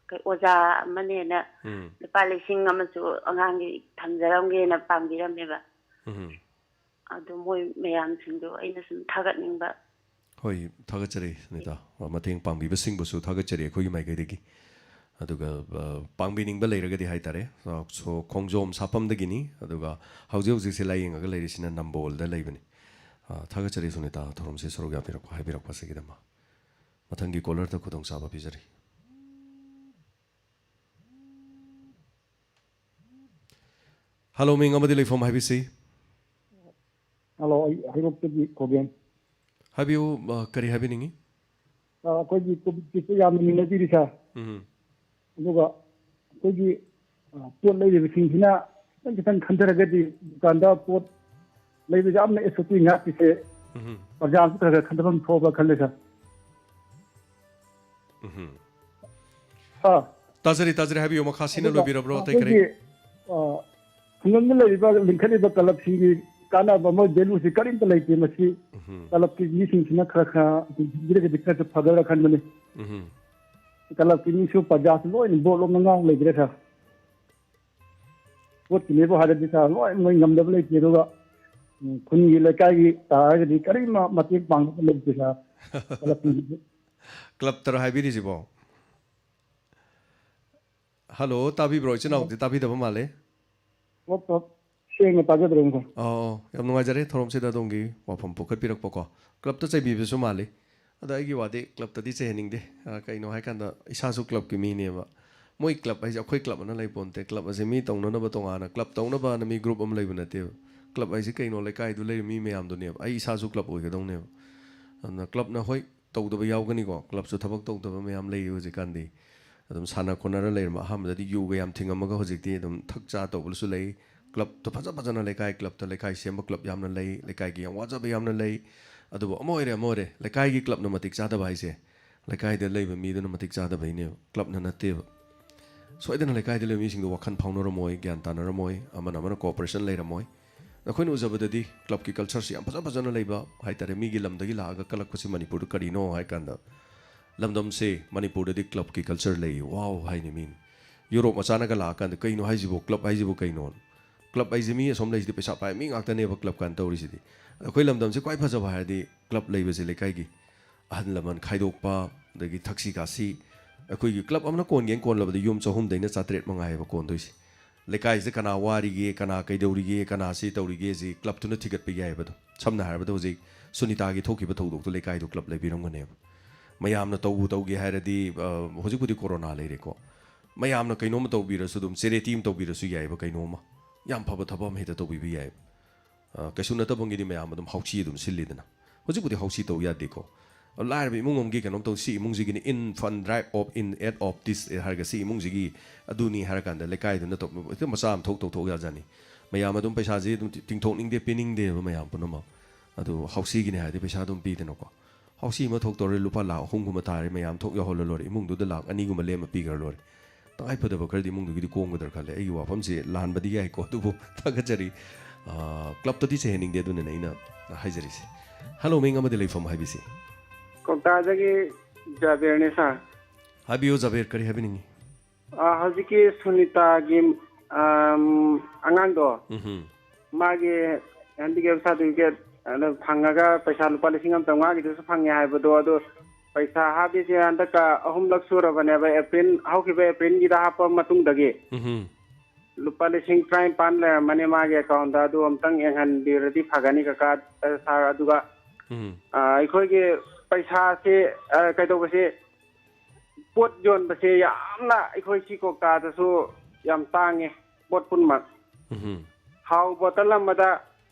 ꯀꯩ-, ꯑꯣꯖꯥ ꯑꯃꯅꯦꯅ ꯎꯝ꯫ ꯂꯨꯄꯥ ꯂꯤꯁꯤꯡ ꯑꯃꯁꯨ ꯑꯉꯥꯡꯒꯤ ꯊꯝꯖꯔꯝꯒꯦꯅ ꯄꯥꯡꯕꯤꯔꯝꯃꯦꯕ꯫ ꯎꯝ꯫ ꯑꯗꯨ ꯃꯣꯏ ꯃꯌꯥꯝꯁꯤꯡꯗꯣ ꯑꯩꯅ ꯁꯨꯝ ꯊꯥꯒꯠꯅꯤꯡꯕ꯫ ꯍꯣꯏ, ꯊꯥꯒꯠꯆꯔꯤ ꯁꯨꯅꯤꯇꯥ꯫ ꯃꯇꯦꯡ ꯄꯥꯡꯕꯤꯕꯁꯤꯡꯕꯨꯁꯨ ꯊꯥꯒꯠꯆꯔꯤ ꯑꯩꯈꯣꯏꯒꯤ ꯃꯥꯏꯀꯩꯗꯒꯤ꯫ ꯑꯗꯨꯒ, ꯑ, ꯄꯥꯡꯕꯤꯅꯤꯡꯕ ꯂꯩꯔꯒꯗꯤ ꯍꯥꯏꯇꯥꯔꯦ, ꯑ, ꯁꯣ-, ꯈꯣꯡꯖꯣꯝ ꯁꯥꯐꯝꯗꯒꯤꯅꯤ꯫ ꯑꯗꯨꯒ ꯍꯧꯖꯤꯛ ꯍꯧꯖꯤꯛꯁꯦ ꯂꯥꯏꯌꯦꯡꯉꯒ ꯂꯩꯔꯤꯁꯤꯅ ꯅꯝꯕꯣꯜꯗ ꯂꯩꯕꯅꯤ꯫ ꯑ, ꯊꯥꯒꯠꯆꯔꯤ ꯁꯨꯅꯤꯇꯥ, ꯊꯧꯔꯝꯁꯤ ꯁꯔꯨꯛ ꯌꯥꯕꯤꯔꯛꯄ, ꯍꯥꯏꯕꯤꯔꯛꯄꯁꯤꯒꯤꯗꯃꯛ꯫ ꯃꯊꯪꯒꯤ ꯀꯣꯂꯔꯗ ꯈꯨꯗꯣꯡꯆꯥꯕ ꯄꯤꯖꯔꯤ꯫ ꯍꯜꯂꯣ, ꯃꯤꯡ ꯑꯃꯗꯤ ꯂꯩꯐꯝ ꯍꯥꯏꯕꯤꯁꯤ꯫ ꯍꯜꯂꯣ, ꯑꯩ ꯍꯩꯔꯣꯛꯇꯒꯤ ꯈꯣꯒꯦꯟ꯫ ꯍꯥꯏꯕꯤꯌꯨ, ꯑ, ꯀꯔꯤ ꯍꯥꯏꯕꯤꯅꯤꯡꯉꯤ? ꯑ, ꯑꯩꯈꯣꯏꯒꯤ ꯀꯣꯚꯤꯗꯀꯤꯁꯨ ꯌꯥꯝꯅ ꯅꯩꯅꯕꯤꯔꯤ, ꯁꯥꯔ꯫ ꯎꯝ꯫ ꯑꯗꯨꯒ ꯑꯩꯈꯣꯏꯒꯤ, ꯑ, ꯄꯣꯠ ꯂꯩꯔꯤꯕꯁꯤꯡꯁꯤꯅ ꯈꯤꯇꯪ ꯈꯤꯇꯪ ꯈꯟꯊꯔꯒꯗꯤ ꯗꯨꯀꯥꯟꯗ ꯄꯣꯠ ꯂꯩꯕꯁꯦ ꯌꯥꯝꯅ ꯑꯦꯁꯣꯇꯤ ꯉꯥꯛꯄꯤꯁꯦ ꯎꯝ꯫ ꯄ꯭ꯔꯖꯥꯁꯨ ꯈꯔ ꯈꯔ ꯈꯟꯊꯐꯝ ꯊꯣꯛꯑꯕ꯭ꯔꯥ ꯈꯜꯂꯦ, ꯁꯥꯔ꯫ ꯎꯝ꯫ ꯁꯥꯔ, ꯇꯥꯖꯔꯤ, ꯇꯥꯖꯔꯤ, ꯍꯥꯏꯕꯤꯌꯨ꯫ ꯃꯈꯥ ꯁꯤꯅ ꯑꯗꯨꯒ ꯂꯣꯏꯕꯤꯔꯕ꯭ꯔꯣ? ꯑꯇꯩ ꯑꯩꯈꯣꯏꯒꯤ, ꯀꯔꯤ? ꯑ, ꯈꯨꯡꯒꯪꯗ ꯂꯩꯔꯤꯕ, ꯂꯤꯡꯈꯠꯂꯤꯕ ꯀ꯭ꯂꯕꯁꯤꯡꯒꯤ ꯀꯥꯟꯅꯕ ꯑꯃ ꯚꯦꯂꯨꯁꯤ ꯀꯔꯤꯝꯇ ꯂꯩꯇꯦ꯫ ꯃꯁꯤ ꯎꯝ꯫ ꯀ꯭ꯂꯕꯀꯤ ꯃꯤꯁꯤꯡꯁꯤꯅ ꯈꯔ ꯈꯔ ꯌꯦꯡꯕꯤꯔꯒꯗꯤ ꯈꯔꯁꯨ ꯐꯒꯗ꯭ꯔꯥ ꯈꯟꯕꯅꯤ꯫ ꯎꯝ꯫ ꯀ꯭ꯂꯕꯀꯤ ꯃꯤꯁꯨ ꯄ꯭ꯔꯖꯥꯁꯨ ꯂꯣꯏꯅ ꯚꯣꯠ ꯂꯣꯝꯗ ꯉꯥꯎ ꯂꯩꯈ꯭ꯔꯦ, ꯁꯥꯔ꯫ ꯚꯣꯠꯀꯤꯅꯦꯕꯨ ꯍꯥꯏꯔꯗꯤ, ꯁꯥꯔ, ꯂꯣꯏ ꯃꯣꯏ ꯉꯝꯗꯕ ꯂꯩꯇꯦ꯫ ꯑꯗꯨꯒ, ꯎꯝ, ꯈꯨꯟꯒꯤ ꯂꯩꯀꯥꯏꯒꯤ ꯇꯥꯔꯒꯗꯤ ꯀꯔꯤꯝ ꯃꯇꯦꯡ ꯄꯥꯡꯅꯕ ꯂꯩꯇꯦ, ꯁꯥꯔ꯫ ꯀ꯭ꯂꯕꯀꯤ ꯀ꯭ꯂꯕꯇꯔꯣ ꯍꯥꯏꯕꯤꯔꯤꯁꯤꯕꯣ? ꯍꯜꯂꯣ, ꯇꯥꯕꯤꯕ꯭ꯔꯣ? ꯏꯆꯤꯟ ꯏꯅꯥꯎꯗꯤ ꯇꯥꯕꯤꯗꯕ ꯃꯥꯜꯂꯦ꯫ ꯄꯣꯠꯇꯣ ꯁꯦꯡꯅ ꯇꯥꯖꯗ꯭ꯔꯦꯅꯦ, ꯁꯥꯔ꯫ ꯑꯣ, ꯌꯥꯝ ꯅꯨꯡꯉꯥꯏꯖꯔꯦ ꯊꯧꯔꯝꯁꯤꯗ ꯑꯗꯣꯝꯒꯤ ꯋꯥꯐꯝ ꯄꯨꯈꯠꯄꯤꯔꯛꯄꯀꯣ꯫ ꯀ꯭ꯂꯕꯇ ꯆꯩꯕꯤꯕꯁꯨ ꯃꯥꯜꯂꯤ꯫ ꯑꯗ ꯑꯩꯒꯤ ꯋꯥꯗꯤ ꯀ꯭ꯂꯕꯇꯗꯤ ꯆꯩꯍꯟꯅꯤꯡꯗꯦ꯫ ꯑ, ꯀꯩꯅꯣ ꯍꯥꯏꯀꯥꯟꯗ ꯏꯁꯥꯁꯨ ꯀ꯭ꯂꯕꯀꯤ ꯃꯤꯅꯦꯕ꯫ ꯃꯣꯏ ꯀ꯭ꯂꯕ ꯍꯥꯏꯁꯦ ꯑꯩꯈꯣꯏ ꯀ꯭ꯂꯕ ꯑꯅ ꯂꯩ ꯄꯣꯟꯇꯦ꯫ ꯀ꯭ꯂꯕ ꯑꯁꯦ ꯃꯤ ꯇꯧꯅꯅꯕ ꯇꯣꯉꯥꯟꯅ, ꯀ꯭ꯂꯕ ꯇꯧꯅꯕ ꯑꯅ ꯃꯤ ꯒ꯭ꯔꯨꯞ ꯑꯃ ꯂꯩꯕ ꯅꯠꯇꯦꯕ꯫ ꯀ꯭ꯂꯕ ꯍꯥꯏꯁꯦ ꯀꯩꯅꯣ? ꯂꯩꯀꯥꯏꯗꯨ ꯂꯩꯔꯤꯕ ꯃꯤ ꯃꯌꯥꯝꯗꯨꯅꯦꯕ꯫ ꯑꯩ ꯏꯁꯥꯁꯨ ꯀ꯭ꯂꯕ ꯑꯣꯏꯒꯗꯧꯅꯦꯕ꯫ ꯑꯗꯨꯅ ꯀ꯭ꯂꯕꯅ, ꯍꯣꯏ, ꯇꯧꯗꯕ ꯌꯥꯎꯒꯅꯤꯀꯣ꯫ ꯀ꯭ꯂꯕꯁꯨ ꯊꯕꯛ ꯇꯧꯗꯕ ꯃꯌꯥꯝ ꯂꯩ ꯍꯧꯖꯤꯛꯀꯥꯟꯗꯤ꯫ ꯑꯗꯨꯝ ꯁꯥꯟꯅ ꯈꯣꯠꯅꯔ ꯂꯩꯔꯝꯕ, ꯑꯍꯥꯟꯕꯗꯗꯤ ꯌꯨꯒ ꯌꯥꯝ ꯊꯤꯡꯉꯝꯃꯒ ꯍꯧꯖꯤꯛꯇꯤ ꯑꯗꯨꯝ ꯊꯛ ꯆꯥ ꯇꯧꯕꯁꯨ ꯂꯩ, ꯀ꯭ꯂꯕꯇ ꯐꯖ ꯐꯖꯅ, ꯂꯩꯀꯥꯏ ꯀ꯭ꯂꯕꯇ, ꯂꯩꯀꯥꯏ ꯁꯦꯝꯕ ꯀ꯭ꯂꯕ ꯌꯥꯝꯅ ꯂꯩ, ꯂꯩꯀꯥꯏꯒꯤ ꯌꯥꯝ ꯋꯥꯖꯕ ꯌꯥꯝꯅ ꯂꯩ꯫ ꯑꯗꯨꯕꯨ ꯑꯃ ꯑꯣꯏꯔꯦ ꯑꯃ ꯑꯣꯏꯔꯦ, ꯂꯩꯀꯥꯏꯒꯤ ꯀ꯭ꯂꯕꯅ ꯃꯇꯤꯛ ꯆꯥꯗꯕ ꯍꯥꯏꯁꯦ ꯂꯩꯀꯥꯏꯗ ꯂꯩꯕ ꯃꯤꯗꯨꯅ ꯃꯇꯤꯛ ꯆꯥꯗꯕꯩꯅꯦꯕ, ꯀ꯭ꯂꯕꯅ ꯅꯠꯇꯦꯕ꯫ ꯁꯣꯏꯗꯅ ꯂꯩꯀꯥꯏꯗ ꯂꯩꯕ ꯃꯤꯁꯤꯡꯗꯣ ꯋꯥꯈꯜ ꯐꯥꯎꯅꯔꯝꯃꯣꯏ, ꯒ꯭ꯌꯥꯟ ꯇꯥꯅꯔꯝꯃꯣꯏ, ꯑꯃꯅ ꯑꯃꯅ ꯀꯣꯑꯣꯄꯔꯦꯁꯟ ꯂꯩꯔꯝꯃꯣꯏ꯫ ꯑꯩꯈꯣꯏꯅ ꯎꯖꯕꯗꯗꯤ ꯀ꯭ꯂꯕꯀꯤ ꯀꯜꯆꯔꯁꯤ ꯌꯥꯝ ꯐꯖ ꯐꯖꯅ ꯂꯩꯕ ꯍꯥꯏꯇꯥꯔꯦ꯫ ꯃꯤꯒꯤ ꯂꯝꯗꯒꯤ ꯂꯥꯛꯑꯒ ꯀꯜꯂꯛꯄꯁꯤ ꯃꯅꯤꯄꯨꯔꯗ ꯀꯔꯤꯅꯣ ꯍꯥꯏ ꯀꯥꯟꯗ, ꯂꯝꯗꯝꯁꯦ ꯃꯅꯤꯄꯨꯔꯗꯗꯤ ꯀ꯭ꯂꯕꯀꯤ ꯀꯜꯆꯔ ꯂꯩ, ꯋꯥꯎ ꯍꯥꯏꯅꯤ ꯃꯤꯅ꯫ ꯌꯨꯔꯣꯞ ꯃꯆꯥꯅꯒ ꯂꯥꯛꯑꯀꯥꯟꯗ, "ꯀꯩꯅꯣ ꯍꯥꯏꯁꯤꯕꯣ, ꯀ꯭ꯂꯕ ꯍꯥꯏꯁꯤꯕꯨ ꯀꯩꯅꯣ? ꯀ꯭ꯂꯕ ꯍꯥꯏꯁꯦ ꯃꯤ ꯑꯁꯣꯝ ꯂꯩꯁꯤꯗꯤ ꯄꯩꯁꯥ ꯄꯥꯏꯕ ꯃꯤ ꯉꯥꯛꯇꯅꯦꯕ ꯀ꯭ꯂꯕ ꯀꯥꯏꯅ ꯇꯧꯔꯤꯁꯤꯗꯤ"꯫ ꯑꯩꯈꯣꯏ ꯂꯝꯗꯝꯁꯦ ꯈ꯭ꯋꯥꯏ ꯐꯖꯕ ꯍꯥꯏꯔꯗꯤ ꯀ꯭ꯂꯕ ꯂꯩꯕꯁꯦ, ꯂꯩꯀꯥꯏꯒꯤ ꯑꯍꯜ ꯂꯃꯟ ꯈꯥꯏꯗꯣꯛꯄ, ꯑꯗꯒꯤ ꯊꯛꯁꯤ ꯈꯥꯁꯤ꯫ ꯑꯩꯈꯣꯏꯒꯤ ꯀ꯭ꯂꯕ ꯑꯃꯅ ꯀꯣꯟꯒꯦꯅ ꯀꯣꯟꯂꯕꯗ ꯌꯨꯝ ꯆꯍꯨꯝꯗꯩꯅ ꯆꯥꯇ꯭ꯔꯦꯠ ꯃꯉꯥꯏ ꯍꯥꯏꯕ ꯀꯣꯟꯗꯣꯏꯁꯦ꯫ ꯂꯩꯀꯥꯏꯁꯤꯗ ꯀꯅꯥ ꯋꯥꯔꯤꯒꯦ, ꯀꯅꯥ ꯀꯩꯗꯧꯔꯤꯒꯦ, ꯀꯅꯥ ꯁꯤ ꯇꯧꯔꯤꯒꯦꯁꯤ ꯀ꯭ꯂꯕꯇꯨꯅ ꯊꯤꯒꯠꯄ ꯌꯥꯏꯑꯕ꯫ ꯑꯗꯣ ꯁꯝꯅ ꯍꯥꯏꯔꯕꯗ ꯍꯧꯖꯤꯛ ꯁꯨꯅꯤꯇꯥꯒꯤ ꯊꯣꯛꯈꯤꯕ ꯊꯧꯗꯣꯛꯇꯣ ꯂꯩꯀꯥꯏꯗꯣ ꯀ꯭ꯂꯕ ꯂꯩꯕꯤꯔꯝꯒꯅꯦꯕ꯫ ꯃꯌꯥꯝꯅ ꯇꯧꯕꯨ ꯇꯧꯒꯦ ꯍꯥꯏꯔꯗꯤ, ꯑ, ꯍꯧꯖꯤꯛꯄꯨꯗꯤ ꯀꯣꯔꯣꯅꯥ ꯂꯩꯔꯦꯀꯣ, ꯃꯌꯥꯝꯅ ꯀꯩꯅꯣꯝꯃ ꯇꯧꯕꯤꯔꯁꯨ, ꯑꯗꯨꯝ ꯆꯦꯔꯤꯇꯤ ꯑꯃ ꯇꯧꯕꯤꯔꯁꯨ ꯌꯥꯏꯑꯕ, ꯀꯩꯅꯣꯝꯃ꯫ ꯌꯥꯝ ꯐꯕ ꯊꯕꯛ ꯑꯃ ꯍꯦꯛꯇ ꯇꯧꯕꯤꯕ ꯌꯥꯏꯑꯕ꯫ ꯑ, ꯀꯩꯁꯨ ꯅꯠꯇꯕꯒꯤꯗꯤ ꯃꯌꯥꯝ ꯑꯗꯨꯝ ꯍꯥꯎꯁꯤ ꯑꯗꯨꯝ ꯁꯤꯜꯂꯤꯗꯅ꯫ ꯍꯧꯖꯤꯛꯄꯨꯗꯤ ꯍꯥꯎꯁꯤ ꯇꯧ ꯌꯥꯗꯦꯀꯣ꯫ ꯂꯥꯏꯔꯕ ꯏꯃꯨꯡ ꯑꯃꯒꯤ ꯀꯩꯅꯣꯝ ꯇꯧ, ꯁꯤ ꯏꯃꯨꯡꯁꯤꯒꯤꯅꯤ, in fund drive of, in aid of this ꯍꯥꯏꯔꯒ, ꯁꯤ ꯏꯃꯨꯡꯁꯤꯒꯤ ꯑꯗꯨꯅꯤ ꯍꯥꯏꯔꯀꯥꯟꯗ ꯂꯩꯀꯥꯏꯗꯨꯅ ꯇꯧ-, ꯍꯦꯛꯇ ꯃꯆꯥ ꯑꯃ ꯊꯣꯛ ꯇꯧꯊꯣꯛ ꯌꯥꯖꯥꯠꯅꯤ꯫ ꯃꯌꯥꯝ ꯑꯗꯨꯝ ꯄꯩꯁꯥꯁꯤ ꯑꯗꯨꯝ ꯇꯤꯡꯊꯣꯛꯅꯤꯡꯗꯦ, ꯄꯤꯅꯤꯡꯗꯦꯕ ꯃꯌꯥꯝ ꯄꯨꯝꯅꯃꯛ꯫ ꯑꯗꯨ ꯍꯥꯎꯁꯤꯒꯤꯅꯤ ꯍꯥꯏꯔꯗꯤ ꯄꯩꯁꯥ ꯑꯗꯨꯝ ꯄꯤꯗꯅꯀꯣ꯫ ꯍꯥꯎꯁꯤ ꯑꯃ ꯊꯣꯛꯇꯧꯔꯦ, ꯂꯨꯄꯥ ꯂꯥꯈ ꯑꯍꯨꯝꯒꯨꯝꯕ ꯇꯥꯔꯦ, ꯃꯌꯥꯝ ꯊꯣꯛ ꯌꯥꯎꯍꯜꯂ ꯂꯣꯏꯔꯦ, ꯏꯃꯨꯡꯗꯨꯗ ꯂꯥꯈ ꯑꯅꯤꯒꯨꯝꯕ ꯂꯦꯝꯃ ꯄꯤꯈ꯭ꯔ ꯂꯣꯏꯔꯦ꯫ ꯇꯉꯥꯏ ꯐꯗꯕ ꯈꯔꯗꯤ ꯏꯃꯨꯡꯗꯨꯒꯤꯗꯤ ꯀꯣꯡꯒꯗ꯭ꯔꯥ ꯈꯜꯂꯦ꯫ ꯑꯩꯒꯤ ꯋꯥꯐꯝꯁꯦ ꯂꯥꯟꯕꯗꯤ ꯌꯥꯏꯀꯣ, ꯑꯗꯨꯕꯨ ꯊꯥꯒꯠꯆꯔꯤ꯫ ꯑ, ꯀ꯭ꯂꯕꯇꯗꯤ ꯆꯩꯍꯟꯅꯤꯡꯗꯦ, ꯑꯗꯨꯅꯅꯦ ꯑꯩꯅ ꯍꯥꯏꯖꯔꯤꯁꯦ꯫ ꯍꯜꯂꯣ, ꯃꯤꯡ ꯑꯃꯗꯤ ꯂꯩꯐꯝ ꯍꯥꯏꯕꯤꯁꯤ꯫ ꯀꯧꯇꯥꯗꯒꯤ ꯖꯥꯕꯤꯔꯅꯤ ꯁꯥꯔ꯫ ꯍꯥꯏꯕꯤꯌꯨ ꯖꯥꯕꯤꯔ, ꯀꯔꯤ ꯍꯥꯏꯕꯤꯅꯤꯡꯉꯤ? ꯑ, ꯍꯧꯖꯤꯛꯀꯤ ꯁꯨꯅꯤꯇꯥꯒꯤ, ꯑꯝ, ꯑꯉꯥꯡꯗꯣ, ꯎꯝꯍꯨꯝ꯫ ꯃꯥꯒꯤ ꯍꯦꯟꯗꯤꯀꯦꯞ ꯁꯥꯔꯇꯤꯐꯤꯀꯦꯠ ꯑꯗ ꯐꯪꯉꯒ ꯄꯩꯁꯥ ꯂꯨꯄꯥ ꯂꯤꯁꯤꯡ ꯑꯃ ꯆꯥꯝꯃꯉꯥꯒꯤꯗꯨꯁꯨ ꯐꯪꯉꯦ ꯍꯥꯏꯕꯗꯣ, ꯑꯗꯨ ꯄꯩꯁꯥ ꯍꯥꯞꯄꯤꯁꯦ ꯍꯟꯗꯛꯀ ꯑꯍꯨꯝꯂꯛ ꯁꯨꯔꯕꯅꯦꯕ, ꯑꯦꯄ꯭ꯔꯤꯜ, ꯍꯧꯈꯤꯕ ꯑꯦꯄ꯭ꯔꯤꯜꯒꯤꯗ ꯍꯥꯞꯄ ꯃꯇꯨꯡꯗꯒꯤ꯫ ꯎꯝꯍꯨꯝ꯫ ꯂꯨꯄꯥ ꯂꯤꯁꯤꯡ ꯇꯔꯥꯅꯤꯄꯥꯟ ꯂꯩꯔꯝꯃꯅꯤ ꯃꯥꯒꯤ ꯑꯦꯀꯥꯎꯟꯗ, ꯑꯗꯨ ꯑꯝꯇꯪ ꯌꯦꯡꯍꯟꯕꯤꯔꯗꯤ ꯐꯒꯅꯤ ꯀꯀꯥ, ꯑ, ꯁꯥꯔ꯫ ꯑꯗꯨꯒ, ꯎꯝ꯫ ꯑ, ꯑꯩꯈꯣꯏꯒꯤ ꯄꯩꯁꯥꯁꯦ, ꯑ, ꯀꯩꯗꯧꯕꯁꯦ, ꯄꯣꯠ ꯌꯣꯟꯕꯁꯦ ꯌꯥꯝꯅ ꯑꯩꯈꯣꯏ ꯁꯤ ꯀꯧꯇꯥꯗꯁꯨ ꯌꯥꯝ ꯇꯥꯡꯉꯦ, ꯄꯣꯠ ꯄꯨꯝꯅꯃꯛ꯫ ꯎꯝꯍꯨꯝ꯫ ꯊꯥꯎ ꯕꯣꯇꯜ ꯑꯃꯗ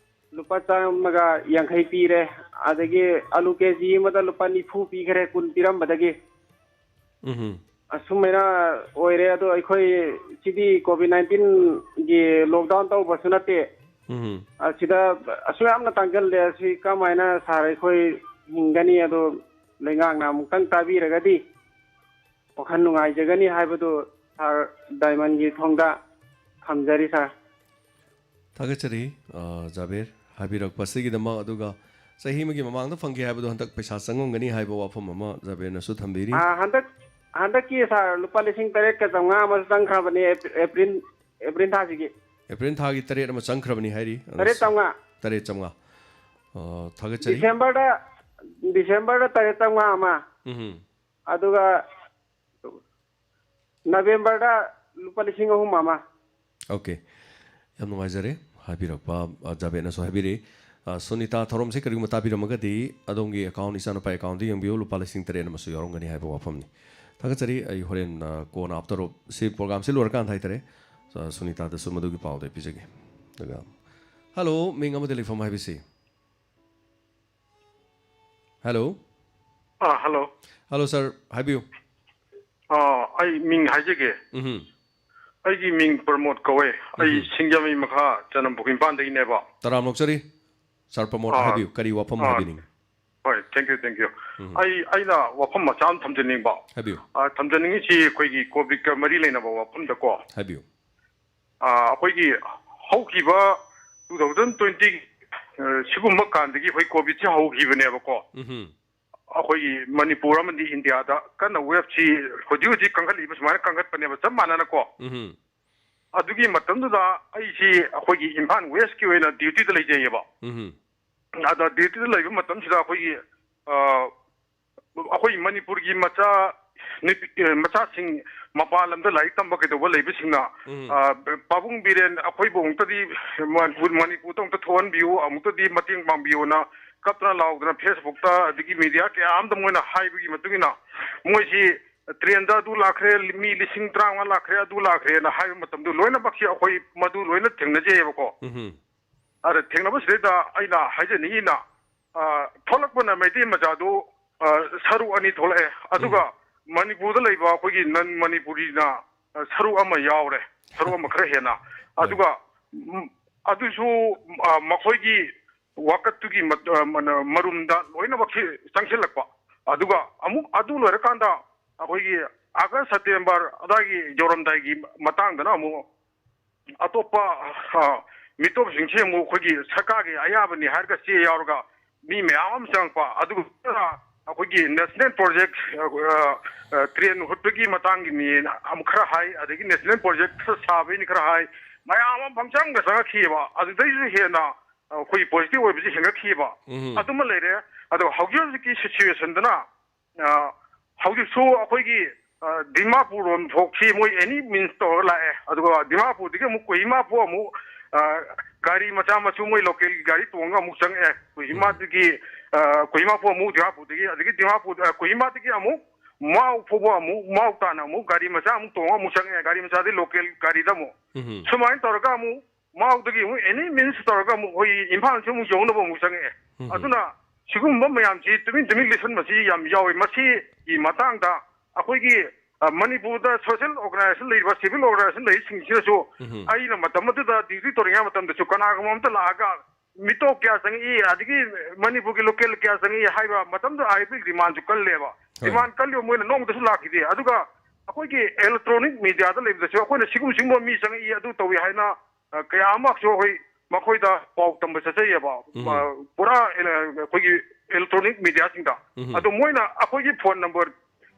ꯂꯨꯄꯥ ꯆꯥꯝꯃꯒ ꯌꯥꯡꯈꯩ ꯄꯤꯔꯦ, ꯑꯗꯒꯤ ꯑꯂꯨ ꯀꯦ ꯖꯤ ꯑꯃꯗ ꯂꯨꯄꯥ ꯅꯤꯐꯨ ꯄꯤꯈꯔꯦ, ꯀꯨꯟ ꯄꯤꯔꯝꯕꯗꯒꯤ꯫ ꯎꯝꯍꯨꯝ꯫ ꯑꯁꯨꯃꯥꯏꯅ ꯑꯣꯏꯔꯦ꯫ ꯑꯗꯣ ꯑꯩꯈꯣꯏ ꯁꯤꯗꯤ ꯀꯣꯚꯤꯗ ꯅꯥꯏꯟꯇꯤꯟꯒꯤ ꯂꯣꯛꯗꯥꯎꯟ ꯇꯧꯕꯁꯨ ꯅꯠꯇꯦ꯫ ꯎꯝ꯫ ꯑꯁꯤꯗ ꯑꯁꯨꯛ ꯌꯥꯝꯅ ꯇꯥꯡꯁꯤꯜꯂꯦ꯫ ꯑꯁꯤ ꯀꯃꯥꯏꯅ ꯁꯥꯔ ꯑꯩꯈꯣꯏ ꯍꯤꯡꯒꯅꯤ? ꯑꯗꯣ ꯂꯩꯉꯥꯛꯅ ꯑꯃꯨꯛꯇꯪ ꯇꯥꯕꯤꯔꯒꯗꯤ ꯋꯥꯈꯜ ꯅꯨꯡꯉꯥꯏꯖꯒꯅꯤ ꯍꯥꯏꯕꯗꯨ ꯁꯥꯔ ꯗꯥꯏꯃꯟꯒꯤ ꯊꯣꯡꯗ ꯊꯝꯖꯔꯤ, ꯁꯥꯔ꯫ ꯊꯥꯒꯠꯆꯔꯤ, ꯑ, ꯖꯥꯕꯤꯔ, ꯍꯥꯏꯕꯤꯔꯛꯄ ꯑꯁꯤꯒꯤꯗꯃꯛ꯫ ꯑꯗꯨꯒ ꯆꯍꯤ ꯑꯃꯒꯤ ꯃꯃꯥꯡꯗ ꯐꯪꯈꯤ ꯍꯥꯏꯕꯗꯣ ꯍꯟꯗꯛ ꯄꯩꯁꯥ ꯆꯪꯉꯝꯒꯅꯤ ꯍꯥꯏꯕ ꯋꯥꯐꯝ ꯑꯃ ꯖꯥꯕꯤꯔꯅꯁꯨ ꯊꯝꯕꯤꯔꯤ꯫ ꯑ, ꯍꯟꯗꯛ, ꯍꯟꯗꯛꯀꯤ, ꯁꯥꯔ, ꯂꯨꯄꯥ ꯂꯤꯁꯤꯡ ꯇꯔꯦꯠꯀ ꯆꯥꯝꯃꯉꯥ ꯑꯃꯁꯨ ꯆꯪꯈ꯭ꯔꯕꯅꯦ ꯑꯦꯄ꯭ꯔꯤꯜ, ꯑꯦꯄ꯭ꯔꯤꯜ ꯊꯥꯁꯤꯒꯤ꯫ ꯑꯦꯄ꯭ꯔꯤꯜ ꯊꯥꯒꯤ ꯇꯔꯦꯠ ꯑꯃ ꯆꯪꯈ꯭ꯔꯕꯅꯤ ꯍꯥꯏꯔꯤ꯫ ꯑꯗꯣ ꯇꯔꯦꯠ ꯆꯥꯝꯃꯉꯥ꯫ ꯇꯔꯦꯠ ꯆꯥꯝꯃꯉꯥ꯫ ꯑ, ꯊꯥꯒꯠꯆꯔꯤ꯫ ꯗꯤꯁꯦꯝꯕꯔꯗ, ꯗꯤꯁꯦꯝꯕꯔꯗ ꯇꯔꯦꯠ ꯆꯥꯝꯃꯉꯥ ꯑꯃ꯫ ꯎꯝ꯫ ꯑꯗꯨꯒ ꯅꯕꯦꯝꯕꯔꯗ ꯂꯨꯄꯥ ꯂꯤꯁꯤꯡ ꯑꯍꯨꯝ ꯑꯃ꯫ ꯑꯣꯀꯦ꯫ ꯌꯥꯝ ꯅꯨꯡꯉꯥꯏꯖꯔꯦ ꯍꯥꯏꯕꯤꯔꯛꯄ, ꯑ, ꯖꯥꯕꯦꯠꯅꯁꯨ ꯍꯥꯏꯕꯤꯔꯛꯏ꯫ ꯑ, ꯁꯨꯅꯤꯇꯥ, ꯊꯧꯔꯝꯁꯤ ꯀꯔꯤꯒꯨꯝꯕ ꯇꯥꯕꯤꯔꯝꯃꯒꯗꯤ ꯑꯗꯣꯝꯒꯤ ꯑꯦꯀꯥꯎꯟ, ꯏꯆꯥꯅꯨꯄꯥ ꯑꯦꯀꯥꯎꯟꯗ ꯌꯦꯡꯕꯤꯌꯨ, ꯂꯨꯄꯥ ꯂꯤꯁꯤꯡ ꯇꯔꯦꯠ ꯑꯃꯁꯨ ꯌꯥꯎꯔꯝꯒꯅꯤ ꯍꯥꯏꯕ ꯋꯥꯐꯝꯅꯤ꯫ ꯊꯥꯒꯠꯆꯔꯤ꯫ ꯑꯩ ꯍꯣꯔꯦꯟ, ꯑ, ꯀꯣꯟꯅ ꯑꯥꯐꯇꯔ ꯁꯤ ꯄ꯭ꯔꯣꯒꯥꯝꯁꯤ ꯂꯣꯏꯔꯀꯥꯟꯗ ꯍꯥꯏꯇꯥꯔꯦ, ꯑ, ꯁꯨꯅꯤꯇꯥꯗꯁꯨ ꯃꯗꯨꯒꯤ ꯄꯥꯎꯗꯣ ꯑꯩ ꯄꯤꯖꯒꯦ꯫ ꯑꯗꯨꯒ, ꯍꯜꯂꯣ, ꯃꯤꯡ ꯑꯃꯗꯤ ꯂꯩꯐꯝ ꯍꯥꯏꯕꯁꯤ꯫ ꯍꯜꯂꯣ꯫ ꯑꯥ, ꯍꯜꯂꯣ꯫ ꯍꯜꯂꯣ, ꯁꯥꯔ, ꯍꯥꯏꯕꯤꯌꯨ꯫ ꯑꯥ, ꯑꯩ ꯃꯤꯡ ꯍꯥꯏꯖꯒꯦ꯫ ꯎꯝꯍꯨꯝ꯫ ꯑꯩꯒꯤ ꯃꯤꯡ ꯄ꯭ꯔꯃꯣꯗ ꯀꯧꯋꯦ꯫ ꯑꯩ ꯎꯝꯍꯨꯝ꯫ ꯁꯤꯡꯖꯃꯩ ꯃꯈꯥ ꯆꯅꯝꯄꯨꯈ꯭ꯔꯤ ꯃꯄꯥꯟꯗꯒꯤꯅꯦꯕ꯫ ꯇꯔꯥꯝꯅ ꯑꯣꯛꯆꯔꯤ꯫ ꯁꯥꯔ ꯄ꯭ꯔꯃꯣꯗ, ꯑꯥ, ꯍꯥꯏꯕꯤꯌꯨ, ꯀꯔꯤ ꯋꯥꯐꯝ ꯑꯥ, ꯍꯥꯏꯕꯤꯅꯤꯡꯉꯤ? ꯍꯣꯏ, thank you, thank you꯫ ꯎꯝꯍꯨꯝ꯫ ꯑꯩ, ꯑꯩꯅ ꯋꯥꯐꯝ ꯃꯆꯥ ꯑꯃ ꯊꯝꯖꯅꯤꯡꯕ꯫ ꯍꯥꯏꯕꯤꯌꯨ꯫ ꯑꯥ, ꯊꯝꯖꯅꯤꯡꯉꯤꯁꯤ ꯑꯩꯈꯣꯏꯒꯤ ꯀꯣꯚꯤꯗꯀ ꯃꯔꯤ ꯂꯩꯅꯕ ꯋꯥꯐꯝꯗꯀꯣ꯫ ꯍꯥꯏꯕꯤꯌꯨ꯫ ꯑꯥ, ꯑꯩꯈꯣꯏꯒꯤ ꯍꯧꯈꯤꯕ two thousand twenty, ꯑ, ꯁꯤꯒꯨꯝꯕ ꯀꯥꯟꯗꯒꯤ ꯑꯩꯈꯣꯏ ꯀꯣꯚꯤꯗꯁꯦ ꯍꯧꯈꯤꯕꯅꯦꯕꯀꯣ꯫ ꯎꯝꯍꯨꯝ꯫ ꯑꯩꯈꯣꯏꯒꯤ ꯃꯅꯤꯄꯨꯔ ꯑꯃꯗꯤ ꯏꯟꯗꯤꯌꯥꯗ ꯀꯟꯅ ꯋꯦꯕꯁꯤ ꯍꯧꯖꯤꯛ ꯍꯧꯖꯤꯛ ꯀꯟꯈꯠꯂꯤꯕ ꯁꯨꯃꯥꯏꯅ ꯀꯟꯈꯠꯄꯅꯦꯕ, ꯆꯞ ꯃꯥꯟꯅꯅꯀꯣ꯫ ꯎꯝꯍꯨꯝ꯫ ꯑꯗꯨꯒꯤ ꯃꯇꯝꯗꯨꯗ ꯑꯩꯁꯤ ꯑꯩꯈꯣꯏꯒꯤ ꯏꯝꯐꯥꯜ ꯋꯦꯁꯀꯤ ꯑꯣꯏꯅ ꯗ꯭ꯌꯨꯇꯤꯗ ꯂꯩꯖꯩꯌꯦꯕ꯫ ꯎꯝꯍꯨꯝ꯫ ꯑꯗ ꯗ꯭ꯌꯨꯇꯤꯗ ꯂꯩꯕ ꯃꯇꯝꯁꯤꯗ ꯑꯩꯈꯣꯏꯒꯤ, ꯑ, ꯑꯩꯈꯣꯏ ꯃꯅꯤꯄꯨꯔꯒꯤ ꯃꯆꯥ ꯅꯨꯄꯤ, ꯑ, ꯃꯆꯥꯁꯤꯡ ꯃꯄꯥꯟ ꯂꯝꯗ ꯂꯥꯏꯔꯤꯛ ꯇꯝꯕ ꯀꯩꯗꯧꯕ ꯂꯩꯕꯁꯤꯡꯅ, ꯎꯝ꯫ ꯑ, "ꯄꯥꯕꯨꯡ ꯕꯤꯔꯦꯟ, ꯑꯩꯈꯣꯏꯕꯨ ꯑꯃꯨꯛꯇꯗꯤ ꯃꯅꯤꯄꯨꯔ, ꯃꯅꯤꯄꯨꯔꯗ ꯑꯃꯨꯛꯇ ꯊꯣꯛꯍꯟꯕꯤꯌꯨ, ꯑꯃꯨꯛꯇꯗꯤ ꯃꯇꯦꯡ ꯄꯥꯡꯕꯤꯌꯨꯅ" ꯀꯞꯇꯅ ꯂꯥꯎꯗꯅ Facebookꯇ ꯑꯗꯒꯤ media ꯀꯌꯥ ꯑꯃꯗ ꯃꯣꯏꯅ ꯍꯥꯏꯕꯒꯤ ꯃꯇꯨꯡ ꯏꯟꯅ ꯃꯣꯏꯁꯤ trainꯗ ꯑꯗꯨ ꯂꯥꯛꯈ꯭ꯔꯦ, ꯃꯤ ꯂꯤꯁꯤꯡ ꯇꯔꯥꯃꯉꯥ ꯂꯥꯛꯈ꯭ꯔꯦ, ꯑꯗꯨ ꯂꯥꯛꯈ꯭ꯔꯦꯅ ꯍꯥꯏꯕ ꯃꯇꯝꯗꯨ ꯂꯣꯏꯅꯃꯛꯁꯤ ꯑꯩꯈꯣꯏ ꯃꯗꯨ ꯂꯣꯏꯅ ꯊꯦꯡꯅꯖꯩꯌꯦꯕꯀꯣ꯫ ꯎꯝꯍꯨꯝ꯫ ꯑꯗ ꯊꯦꯡꯅꯕꯁꯤꯗꯩꯗ ꯑꯩꯅ ꯍꯥꯏꯖꯅꯤꯡꯉꯤꯅ, ꯑ, ꯊꯣꯛꯂꯛꯄꯅ ꯃꯩꯇꯩ ꯃꯆꯥꯗꯨ, ꯑ, ꯁꯔꯨꯛ ꯑꯅꯤ ꯊꯣꯛꯂꯛꯑꯦ꯫ ꯑꯗꯨꯒ ꯎꯝ꯫ ꯃꯅꯤꯄꯨꯔꯗ ꯂꯩꯕ ꯑꯩꯈꯣꯏꯒꯤ ꯅꯟ ꯃꯅꯤꯄꯨꯔꯤꯅ, ꯑ, ꯁꯔꯨꯛ ꯑꯃ ꯌꯥꯎꯔꯦ, ꯁꯔꯨꯛ ꯑꯃ ꯈꯔ ꯍꯦꯟꯅ꯫ ꯑꯗꯨꯒ, ꯎꯝ, ꯑꯗꯨꯁꯨ, ꯑ, ꯃꯈꯣꯏꯒꯤ ꯋꯥꯀꯠꯇꯨꯒꯤ ꯃꯠ-, ꯑ, ꯃꯅ-, ꯃꯔꯨꯝꯗ ꯂꯣꯏꯅꯃꯛꯁꯤ ꯆꯪꯁꯤꯜꯂꯛꯄ꯫ ꯑꯗꯨꯒ ꯑꯃꯨꯛ ꯑꯗꯨ ꯂꯣꯏꯔꯀꯥꯟꯗ ꯑꯩꯈꯣꯏꯒꯤ ꯑꯥꯒꯁ, ꯁꯦꯞꯇꯦꯝꯕꯔ ꯑꯗꯥꯏꯒꯤ ꯌꯧꯔꯝꯗꯥꯏꯒꯤ ꯃꯇꯥꯡꯗꯅ ꯑꯃꯨꯛ ꯑꯇꯣꯞꯄ, ꯑ, ꯃꯤꯇꯣꯞꯁꯤꯡꯁꯤ ꯑꯃꯨꯛ ꯑꯩꯈꯣꯏꯒꯤ ꯁꯔꯀꯥꯔꯒꯤ ꯑꯌꯥꯕꯅꯤ ꯍꯥꯏꯔꯒ ꯆꯦ ꯌꯥꯎꯔꯒ ꯃꯤ ꯃꯌꯥꯝ ꯑꯃ ꯆꯪꯉꯛꯄ꯫ ꯑꯗꯨꯒ ꯑꯩꯈꯣꯏꯒꯤ national project, ꯑ, ꯑ, train ꯍꯨꯠꯄꯒꯤ ꯃꯇꯥꯡꯒꯤꯅꯦꯅ ꯑꯃꯨꯛ ꯈꯔ ꯍꯥꯏ, ꯑꯗꯒꯤ national project ꯈꯔ ꯁꯥꯕꯩꯅꯤ ꯈꯔ ꯍꯥꯏ, ꯃꯌꯥꯝ ꯑꯃ ꯄꯪꯆꯪꯗ ꯆꯪꯉꯛꯈꯤꯑꯕ꯫ ꯑꯗꯨꯗꯩꯁꯨ ꯍꯦꯟꯅ ꯑꯩꯈꯣꯏ positive ꯑꯣꯏꯕꯁꯤ ꯍꯦꯟꯒꯠꯈꯤꯑꯕ꯫ ꯎꯝ꯫ ꯑꯗꯨꯃ ꯂꯩꯔꯦ꯫ ꯑꯗꯣ ꯍꯧꯖꯤꯛ ꯍꯧꯖꯤꯛꯀꯤ situationꯗꯅ, ꯑ, ꯍꯧꯖꯤꯛꯁꯨ ꯑꯩꯈꯣꯏꯒꯤ, ꯑ, ꯗꯤꯃꯥꯄꯨꯔ ꯔꯣꯝ ꯊꯣꯛꯁꯤ ꯃꯣꯏ any means ꯇꯧꯔꯒ ꯂꯥꯛꯑꯦ꯫ ꯑꯗꯨꯒ ꯗꯤꯃꯥꯄꯨꯔꯗꯒꯤ ꯑꯃꯨꯛ ꯀꯣꯍꯤꯃꯥ ꯐꯥꯎ ꯑꯃꯨꯛ, ꯑ, ꯒꯥꯔꯤ ꯃꯆꯥ ꯃꯁꯨ ꯃꯣꯏ local ꯒꯥꯔꯤ ꯇꯣꯡꯉꯒ ꯑꯃꯨꯛ ꯆꯪꯉꯛꯑꯦ꯫ ꯀꯣꯍꯤꯃꯥꯗꯒꯤ, ꯑ, ꯀꯣꯍꯤꯃꯥ ꯐꯥꯎ ꯑꯃꯨꯛ ꯗꯤꯃꯥꯄꯨꯔꯗꯒꯤ, ꯑꯗꯒꯤ ꯗꯤꯃꯥꯄꯨꯔ, ꯑ, ꯀꯣꯍꯤꯃꯥꯗꯒꯤ ꯑꯃꯨꯛ ꯃꯥꯎ ꯐꯥꯎꯕ ꯑꯃꯨꯛ, ꯃꯥꯎ ꯇꯥꯅ ꯑꯃꯨꯛ ꯒꯥꯔꯤ ꯃꯆꯥ ꯑꯃꯨꯛ ꯇꯣꯡꯉꯒ ꯑꯃꯨꯛ ꯆꯪꯉꯛꯑꯦ꯫ ꯒꯥꯔꯤ ꯃꯆꯥꯗꯤ local ꯒꯥꯔꯤꯗ ꯑꯃꯨꯛ꯫ ꯎꯝ꯫ ꯁꯨꯃꯥꯏꯅ ꯇꯧꯔꯒ ꯑꯃꯨꯛ ꯃꯥꯎꯗꯒꯤ ꯑꯃꯨꯛ any means ꯇꯧꯔꯒ ꯑꯃꯨꯛ ꯑꯩꯈꯣꯏ ꯏꯝꯐꯥꯜꯁꯨ ꯑꯃꯨꯛ ꯌꯧꯅꯕ ꯑꯃꯨꯛ ꯆꯪꯉꯛꯑꯦ꯫ ꯎꯝ꯫ ꯑꯗꯨꯅ ꯁꯤꯒꯨꯝꯕ ꯃꯌꯥꯝꯁꯤ ꯇꯨꯃꯤꯟ ꯇꯨꯃꯤꯟ ꯂꯤꯁꯟꯕꯁꯤ ꯌꯥꯝ ꯌꯥꯎꯋꯤ꯫ ꯃꯁꯤꯒꯤ ꯃꯇꯥꯡꯗ ꯑꯩꯈꯣꯏꯒꯤ, ꯑ, ꯃꯅꯤꯄꯨꯔꯗ social organization ꯂꯩꯔꯤꯕ, civil organization ꯂꯩꯔꯤꯁꯤꯡꯁꯤꯅꯁꯨ ꯎꯝ꯫ ꯑꯩꯅ ꯃꯇꯝ ꯑꯗꯨꯗ duty ꯇꯧꯔꯤꯉꯩ ꯃꯇꯝꯗꯁꯨ ꯀꯅꯥꯒꯨꯝꯕ ꯑꯃꯇ ꯂꯥꯛꯑꯒ ꯃꯤꯇꯣꯞ ꯀꯌꯥ ꯆꯪꯉꯛꯏ, ꯑꯗꯒꯤ ꯃꯅꯤꯄꯨꯔꯒꯤ local ꯀꯌꯥ ꯆꯪꯉꯛꯏ ꯍꯥꯏꯕ ꯃꯇꯝꯗ ꯑꯥꯏ ꯄꯤ demandꯁꯨ ꯀꯜꯂꯦꯕ꯫ ꯍꯣꯏ꯫ Demand ꯀꯜꯂꯤꯕ ꯃꯣꯏꯅ ꯅꯣꯡꯃꯇꯁꯨ ꯂꯥꯛꯈꯤꯗꯦ꯫ ꯑꯗꯨꯒ ꯑꯩꯈꯣꯏꯒꯤ electronic mediaꯗ ꯂꯩꯕꯗꯁꯨ ꯑꯩꯈꯣꯏꯅ ꯁꯤꯒꯨꯝ ꯁꯤꯒꯨꯝꯕ ꯃꯤ ꯆꯪꯉꯛꯏ, ꯑꯗꯨ ꯇꯧꯏ ꯍꯥꯏꯅ ꯑ, ꯀꯌꯥ ꯑꯃꯁꯨ ꯑꯩꯈꯣꯏ ꯃꯈꯣꯏꯗ ꯄꯥꯎ ꯇꯝꯕ ꯆꯠꯆꯩꯌꯦꯕ꯫ ꯎꯝ꯫ ꯑ, ꯄꯨꯔꯥ ꯑꯦꯂ-, ꯑꯩꯈꯣꯏꯒꯤ electronic mediaꯁꯤꯡꯗ꯫ ꯎꯝ꯫ ꯑꯗꯣ ꯃꯣꯏꯅ ꯑꯩꯈꯣꯏꯒꯤ phone number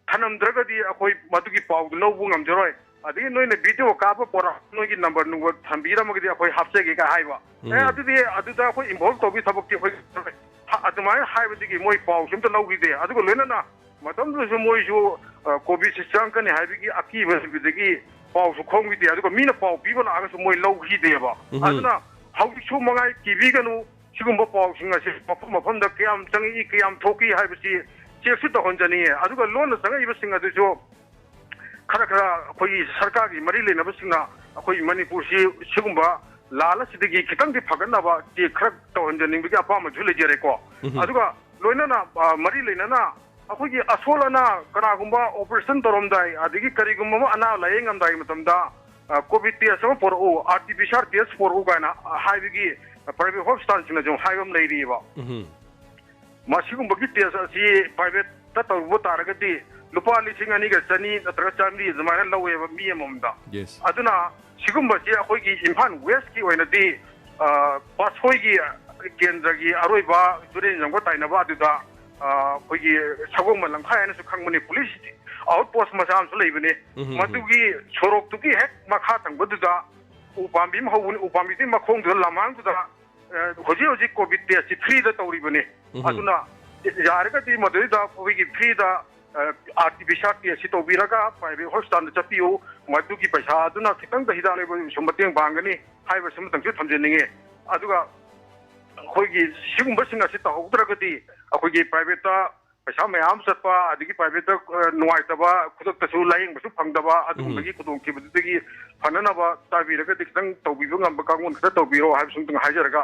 ꯊꯅꯝꯗ꯭ꯔꯒꯗꯤ ꯑꯩꯈꯣꯏ ꯃꯗꯨꯒꯤ ꯄꯥꯎꯗꯨ ꯂꯧꯕ ꯉꯝꯖꯔꯣꯏ꯫ ꯑꯗꯒꯤ ꯅꯣꯏꯅ video ꯀꯥꯞꯄ ꯄꯣꯔꯛꯑ ꯅꯣꯏꯒꯤ number ꯅꯨꯡꯕꯔ ꯊꯝꯕꯤꯔꯝꯃꯒꯗꯤ ꯑꯩꯈꯣꯏ ꯍꯥꯞꯆꯒꯦ ꯀꯥꯏ ꯍꯥꯏꯕ꯫ ꯎꯝ꯫ ꯑꯦ, ꯑꯗꯨꯗꯤ ꯑꯗꯨꯗ ꯑꯩꯈꯣꯏ involve ꯇꯧꯕꯒꯤ ꯊꯕꯛꯇꯤ ꯑꯩꯈꯣꯏ ꯉꯝꯖꯔꯣꯏ꯫ ꯍ-, ꯑꯗꯨꯃꯥꯏꯅ ꯍꯥꯏꯕꯗꯒꯤ ꯃꯣꯏ ꯄꯥꯎꯁꯤ ꯑꯝꯇ ꯂꯧꯈꯤꯗꯦ꯫ ꯑꯗꯨꯒ ꯂꯣꯏꯅꯅ ꯃꯇꯝꯗꯨꯗꯁꯨ ꯃꯣꯏꯁꯨ, ꯑ, ꯀꯣꯚꯤꯗꯁꯤ ꯆꯪꯉꯛꯀꯅꯤ ꯍꯥꯏꯕꯒꯤ ꯑꯀꯤꯕ ꯂꯩꯕꯗꯒꯤ ꯄꯥꯎꯁꯨ ꯈꯣꯝꯈꯤꯗꯦ꯫ ꯑꯗꯨꯒ ꯃꯤꯅ ꯄꯥꯎ ꯄꯤꯕ ꯂꯥꯛꯑꯒꯁꯨ ꯃꯣꯏ ꯂꯧꯈꯤꯗꯦꯕ꯫ ꯎꯝ꯫ ꯑꯗꯨꯅ ꯍꯧꯖꯤꯛꯁꯨ ꯃꯉꯥꯏ ꯀꯤꯕꯤꯒꯅꯨ, ꯁꯤꯒꯨꯝꯕ ꯄꯥꯎꯁꯤꯡ ꯑꯁꯤ ꯃꯐꯝ ꯃꯐꯝꯗ ꯀꯌꯥꯝ ꯆꯪꯉꯛꯏ, ꯀꯌꯥꯝ ꯊꯣꯛꯏ ꯍꯥꯏꯕꯁꯤ checkꯁꯨ ꯇꯧꯍꯟꯖꯅꯤꯡꯉꯦ꯫ ꯑꯗꯨꯒ ꯂꯣꯟꯅ ꯆꯪꯉꯛꯏꯕꯁꯤꯡ ꯑꯗꯨꯁꯨ ꯈꯔ ꯈꯔ ꯑꯩꯈꯣꯏꯒꯤ ꯁꯔꯀꯥꯔꯒꯤ ꯃꯔꯤ ꯂꯩꯅꯕꯁꯤꯡꯅ ꯑꯩꯈꯣꯏ ꯃꯅꯤꯄꯨꯔꯁꯤ ꯁꯤꯒꯨꯝꯕ ꯂꯥꯜ ꯑꯁꯤꯗꯒꯤ ꯈꯤꯇꯪꯗꯤ ꯐꯒꯠꯅꯕ check ꯈꯔ ꯇꯧꯍꯟꯖꯅꯤꯡꯕꯒꯤ ꯑꯄꯥꯝꯕꯁꯨ ꯂꯩꯖꯔꯦꯀꯣ꯫ ꯎꯝ꯫ ꯑꯗꯨꯒ ꯂꯣꯏꯅꯅ, ꯑ, ꯃꯔꯤ ꯂꯩꯅꯅ ꯑꯩꯈꯣꯏꯒꯤ ꯑꯁꯣꯜ ꯑꯅꯥ ꯀꯅꯥꯒꯨꯝꯕ operation ꯇꯧꯔꯝꯗꯥꯏ, ꯑꯗꯒꯤ ꯀꯔꯤꯒꯨꯝꯕ ꯑꯃ ꯑꯅꯥ ꯂꯥꯌꯦꯡꯉꯝꯗꯥꯏꯒꯤ ꯃꯇꯝꯗ, ꯑ, COVID test ꯑꯃ ꯄꯨꯔꯛꯎ, RT-PCR test ꯄꯨꯔꯛꯎ ꯀꯥꯏꯅ, ꯑ, ꯍꯥꯏꯕꯒꯤ, ꯑ, private hospitalꯁꯤꯡꯅꯁꯨ ꯍꯥꯏꯕ ꯑꯃ ꯂꯩꯔꯤꯑꯕ꯫ ꯎꯝ꯫ ꯃꯁꯤꯒꯨꯝꯕꯒꯤ test ꯑꯁꯤ privateꯇ ꯇꯧꯔꯨꯕ ꯇꯥꯔꯒꯗꯤ ꯂꯨꯄꯥ ꯂꯤꯁꯤꯡ ꯑꯅꯤꯒ ꯆꯅꯤ ꯅꯠꯇ꯭ꯔꯒ ꯆꯥꯃꯔꯤ ꯑꯗꯨꯃꯥꯏꯅ ꯂꯧꯋꯦꯕ ꯃꯤ ꯑꯃꯃꯝꯗ꯫ Yes. ꯑꯗꯨꯅ ꯁꯤꯒꯨꯝꯕꯁꯤ ꯑꯩꯈꯣꯏꯒꯤ ꯏꯝꯐꯥꯜ Westꯀꯤ ꯑꯣꯏꯅꯗꯤ, ꯑ, ꯄꯥꯠꯁꯣꯏꯒꯤ ꯀꯦꯟꯗ꯭ꯔꯒꯤ ꯑꯔꯣꯏꯕ ꯇꯨꯔꯦꯟ ꯌꯥꯝꯒ ꯇꯥꯏꯅꯕ ꯑꯗꯨꯗ, ꯑ, ꯑꯩꯈꯣꯏꯒꯤ ꯁꯒꯣꯜꯕꯟ ꯂꯝꯈꯥꯏ ꯍꯥꯏꯅꯁꯨ ꯈꯪꯕꯅꯤ, police outpost ꯃꯆꯥ ꯑꯃꯁꯨ ꯂꯩꯕꯅꯤ꯫ ꯎꯝ, ꯎꯝ, ꯎꯝ꯫ ꯃꯗꯨꯒꯤ ꯁꯣꯔꯣꯛꯇꯨꯒꯤ ꯍꯦꯛ ꯃꯈꯥ ꯊꯪꯕꯗꯨꯗ ꯎ ꯄꯥꯝꯕꯤ ꯑꯃ ꯍꯧꯕꯅꯤ, ꯎ ꯄꯥꯝꯕꯤꯗꯨꯒꯤ ꯃꯈꯣꯡꯗꯨꯗ ꯂꯃꯥꯡꯗꯨꯗ, ꯑ, ꯍꯧꯖꯤꯛ ꯍꯧꯖꯤꯛ COVID testꯁꯤ freeꯗ ꯇꯧꯔꯤꯕꯅꯤ꯫ ꯎꯝ꯫ ꯑꯗꯨꯅ ꯌꯥꯔꯒꯗꯤ ꯃꯗꯨꯗꯩꯗ ꯑꯩꯈꯣꯏꯒꯤ freeꯗ, ꯑ, RT-PCR testꯁꯤ ꯇꯧꯕꯤꯔꯒ private hospitalꯗ ꯆꯠꯄꯤꯌꯨ, ꯃꯗꯨꯒꯤ ꯄꯩꯁꯥ ꯑꯗꯨꯅ ꯈꯤꯇꯪꯗ ꯍꯤꯗꯥꯛ ꯂꯩꯕꯗꯁꯨ ꯃꯇꯦꯡ ꯄꯥꯡꯒꯅꯤ ꯍꯥꯏꯕꯁꯤꯃꯇꯪꯁꯨ ꯊꯝꯖꯅꯤꯡꯉꯤ꯫ ꯑꯗꯨꯒ ꯑꯩꯈꯣꯏꯒꯤ ꯁꯤꯒꯨꯝꯕꯁꯤꯡ ꯑꯁꯤ ꯇꯧꯍꯧꯗ꯭ꯔꯒꯗꯤ ꯑꯩꯈꯣꯏꯒꯤ privateꯇ ꯄꯩꯁꯥ ꯃꯌꯥꯝ ꯆꯠꯄ, ꯑꯗꯒꯤ privateꯇ, ꯑ, ꯅꯨꯡꯉꯥꯏꯇꯕ, ꯈꯨꯗꯛꯇꯁꯨ ꯂꯥꯌꯦꯡꯕꯁꯨ ꯐꯪꯗꯕ, ꯑꯗꯨꯒꯨꯝꯕꯒꯤ ꯎꯝ꯫ ꯈꯨꯗꯣꯡꯊꯤꯕꯗꯨꯗꯒꯤ ꯐꯅꯅꯕ ꯇꯥꯕꯤꯔꯒꯗꯤ ꯈꯤꯇꯪ ꯇꯧꯕꯤꯕ ꯉꯝꯕ ꯀꯥꯡꯕꯨꯅ ꯈꯤꯇꯪ ꯇꯧꯕꯤꯔꯣ ꯍꯥꯏꯕꯁꯤꯃꯇꯪ ꯍꯥꯏꯖꯔꯒ,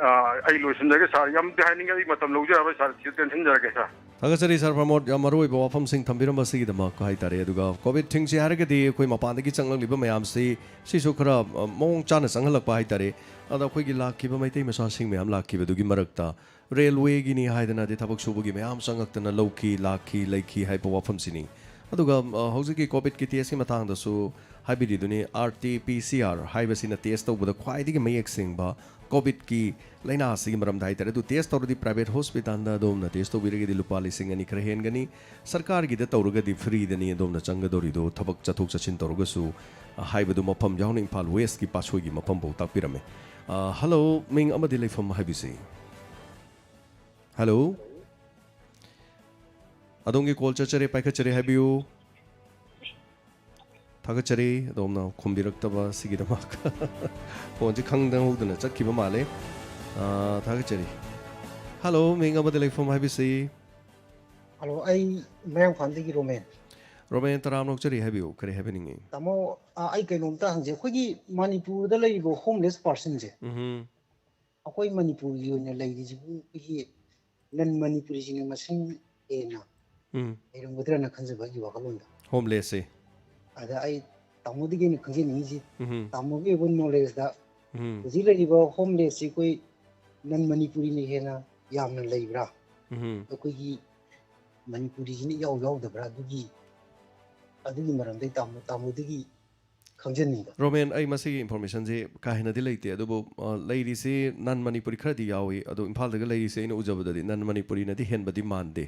ꯑ, ꯑꯩ ꯂꯣꯏꯁꯤꯟꯖꯔꯒꯦ ꯁꯥꯔ꯫ ꯌꯥꯝꯗꯤ ꯍꯥꯏꯅꯤꯡꯉꯦ, ꯑꯩ ꯃꯇꯝ ꯂꯧꯖꯔꯔꯣꯏ ꯁꯥꯔ, ꯁꯤꯗ ꯇꯦꯟꯁꯤꯟꯖꯔꯒꯦ ꯁꯥꯔ꯫ ꯊꯥꯒꯠꯆꯔꯤ ꯁꯥꯔ ꯄ꯭ꯔꯃꯣꯗ, ꯌꯥꯝ ꯃꯔꯨꯑꯣꯏꯕ ꯋꯥꯐꯝꯁꯤꯡ ꯊꯝꯕꯤꯔꯝꯕꯁꯤꯒꯤꯗꯃꯛ ꯍꯥꯏꯇꯥꯔꯦ꯫ ꯑꯗꯨꯒ COVID ꯊꯤꯡꯁꯤ ꯍꯥꯏꯔꯒꯗꯤ ꯑꯩꯈꯣꯏ ꯃꯄꯥꯟꯗꯒꯤ ꯆꯪꯂꯛꯂꯤꯕ ꯃꯌꯥꯝꯁꯤ ꯁꯤꯁꯨ ꯈꯔ, ꯑ, ꯃꯑꯣꯡ ꯆꯥꯅ ꯆꯪꯍꯜꯂꯛꯄ ꯍꯥꯏꯇꯥꯔꯦ꯫ ꯑꯗ ꯑꯩꯈꯣꯏꯒꯤ ꯂꯥꯛꯈꯤꯕ ꯃꯩꯇꯩ ꯃꯆꯥꯁꯤꯡ ꯃꯌꯥꯝ ꯂꯥꯛꯈꯤꯕꯗꯨꯒꯤ ꯃꯔꯛꯇ ꯔꯦꯜꯋꯦꯒꯤꯅꯤ ꯍꯥꯏꯗꯅꯗꯤ ꯊꯕꯛ ꯁꯨꯕꯒꯤ ꯃꯌꯥꯝ ꯆꯪꯉꯛꯇꯅ ꯂꯧꯈꯤ, ꯂꯥꯛꯈꯤ, ꯂꯩꯈꯤ ꯍꯥꯏꯕ ꯋꯥꯐꯝꯁꯤꯅꯤ꯫ ꯑꯗꯨꯒ, ꯑ, ꯍꯧꯖꯤꯛꯀꯤ COVIDꯀꯤ testꯀꯤ ꯃꯇꯥꯡꯗꯁꯨ ꯍꯥꯏꯕꯤꯔꯤꯗꯨꯅꯤ, RT-PCR ꯍꯥꯏꯕꯁꯤꯅ test ꯇꯧꯕꯗ ꯈ꯭ꯋꯥꯏꯗꯒꯤ ꯃꯌꯦꯛ ꯁꯦꯡꯕ COVIDꯀꯤ ꯂꯥꯏꯅꯥ ꯑꯁꯤꯒꯤ ꯃꯔꯝꯗ ꯍꯥꯏꯇꯥꯔꯦ꯫ ꯑꯗꯨ test ꯇꯧꯔꯗꯤ private hospitalꯗ ꯑꯗꯣꯝꯅ test ꯇꯧꯕꯤꯔꯒꯗꯤ ꯂꯨꯄꯥ ꯂꯤꯁꯤꯡ ꯑꯅꯤ ꯈꯔ ꯍꯦꯟꯒꯅꯤ꯫ ꯁꯔꯀꯥꯔꯒꯤꯗ ꯇꯧꯔꯒꯗꯤ freeꯗꯅꯤ ꯑꯗꯣꯝꯅ ꯆꯪꯒꯗꯧꯔꯤꯗꯣ, ꯊꯕꯛ ꯆꯠꯊꯣꯛ ꯆꯠꯁꯤꯟ ꯇꯧꯔꯒꯁꯨ, ꯑ, ꯍꯥꯏꯕꯗꯨ ꯃꯐꯝ ꯌꯥꯎꯅ ꯏꯝꯐꯥꯜ Westꯀꯤ ꯄꯥꯠꯁꯣꯏꯒꯤ ꯃꯐꯝꯐꯥꯎ ꯇꯥꯛꯄꯤꯔꯝꯃꯤ꯫ ꯑ, hello, ꯃꯤꯡ ꯑꯃꯗꯤ ꯂꯩꯐꯝ ꯍꯥꯏꯕꯤꯁꯤ꯫ Hello? ꯑꯗꯣꯝꯒꯤ call ꯆꯠꯆꯔꯦ, ꯄꯥꯏꯈꯠꯆꯔꯦ, ꯍꯥꯏꯕꯤꯌꯨ꯫ ꯊꯥꯒꯠꯆꯔꯤ ꯑꯗꯣꯝꯅ ꯈꯨꯝꯕꯤꯔꯛꯇꯕ ꯁꯤꯒꯤꯗꯃꯛ꯫ Phoneꯁꯤ ꯈꯪꯗꯍꯧꯗꯅ ꯆꯠꯈꯤꯕ ꯃꯥꯜꯂꯦ꯫ ꯑ, ꯊꯥꯒꯠꯆꯔꯤ꯫ Hello, ꯃꯤꯡ ꯑꯃꯗꯤ ꯂꯩꯐꯝ ꯍꯥꯏꯕꯤꯁꯤ꯫ Hello, ꯑꯩ ꯃꯌꯥꯡꯐꯥꯟꯗꯒꯤ ꯔꯣꯃꯦꯟ꯫ ꯔꯣꯃꯦꯟ, ꯇꯔꯥꯝꯅ ꯑꯣꯛꯆꯔꯤ, ꯍꯥꯏꯕꯤꯌꯨ, ꯀꯔꯤ ꯍꯥꯏꯕꯤꯅꯤꯡꯉꯤ? ꯇꯥꯃꯣ, ꯑ, ꯑꯩ ꯀꯩꯅꯣꯝꯇ ꯍꯪꯖꯩ꯫ ꯑꯩꯈꯣꯏꯒꯤ ꯃꯅꯤꯄꯨꯔꯗ ꯂꯩꯔꯤꯕ homeless personꯁꯦ, ꯎꯝꯍꯨꯝ꯫ ꯑꯩꯈꯣꯏ ꯃꯅꯤꯄꯨꯔꯒꯤ ꯑꯣꯏꯅ ꯂꯩꯔꯤꯁꯤꯕꯨ ꯑꯩꯈꯣꯏꯒꯤ non ꯃꯅꯤꯄꯨꯔꯤꯁꯤꯡꯅ ꯃꯁꯤꯡ ꯍꯦꯟꯅ ꯎꯝ꯫ ꯂꯩꯔꯝꯒꯗ꯭ꯔꯅ ꯈꯟꯖꯕ ꯑꯩꯒꯤ ꯋꯥꯈꯜꯂꯣꯟꯗ꯫ ꯍꯣꯝꯂꯦꯁꯁꯦ꯫ ꯑꯗ ꯑꯩ ꯇꯥꯃꯣꯗꯒꯤ ꯑꯩꯅ ꯈꯪꯖꯅꯤꯡꯉꯤꯁꯤ, ꯎꯝ꯫ ꯇꯥꯃꯣꯒꯤ ꯑꯣꯏꯕ ꯅꯣꯂꯦꯖꯇ ꯎꯝ꯫ ꯍꯧꯖꯤꯛ ꯂꯩꯔꯤꯕ ꯍꯣꯝꯂꯦꯁꯁꯤ ꯑꯩꯈꯣꯏ ꯅꯟ ꯃꯅꯤꯄꯨꯔꯤꯅ ꯍꯦꯟꯅ ꯌꯥꯝꯅ ꯂꯩꯕ꯭ꯔꯥ? ꯎꯝ꯫ ꯑꯩꯈꯣꯏꯒꯤ ꯃꯅꯤꯄꯨꯔꯤꯁꯤꯅ ꯏꯌꯥꯎ ꯌꯥꯎꯗꯕ꯭ꯔꯥ? ꯑꯗꯨꯒꯤ ꯑꯗꯨꯒꯤ ꯃꯔꯝꯗ ꯑꯩ ꯇꯥꯃꯣ ꯇꯥꯃꯣꯗꯒꯤ ꯈꯪꯖꯅꯤꯡꯕ꯫ ꯔꯣꯃꯦꯟ, ꯑꯩ ꯃꯁꯤꯒꯤ ꯏꯟꯐꯣꯔꯃꯦꯁꯟꯁꯤ ꯀꯥ ꯍꯦꯟꯅꯗꯤ ꯂꯩꯇꯦ, ꯑꯗꯨꯕꯨ ꯑ, ꯂꯩꯔꯤꯁꯤ ꯅꯟ ꯃꯅꯤꯄꯨꯔꯤ ꯈꯔꯗꯤ ꯌꯥꯎꯏ꯫ ꯑꯗꯣ ꯏꯝꯐꯥꯜꯗꯒ ꯂꯩꯔꯤꯁꯦ ꯑꯩꯅ ꯎꯖꯕꯗꯗꯤ ꯅꯟ ꯃꯅꯤꯄꯨꯔꯤꯅꯗꯤ ꯍꯦꯟꯕꯗꯤ ꯃꯥꯟꯗꯦ꯫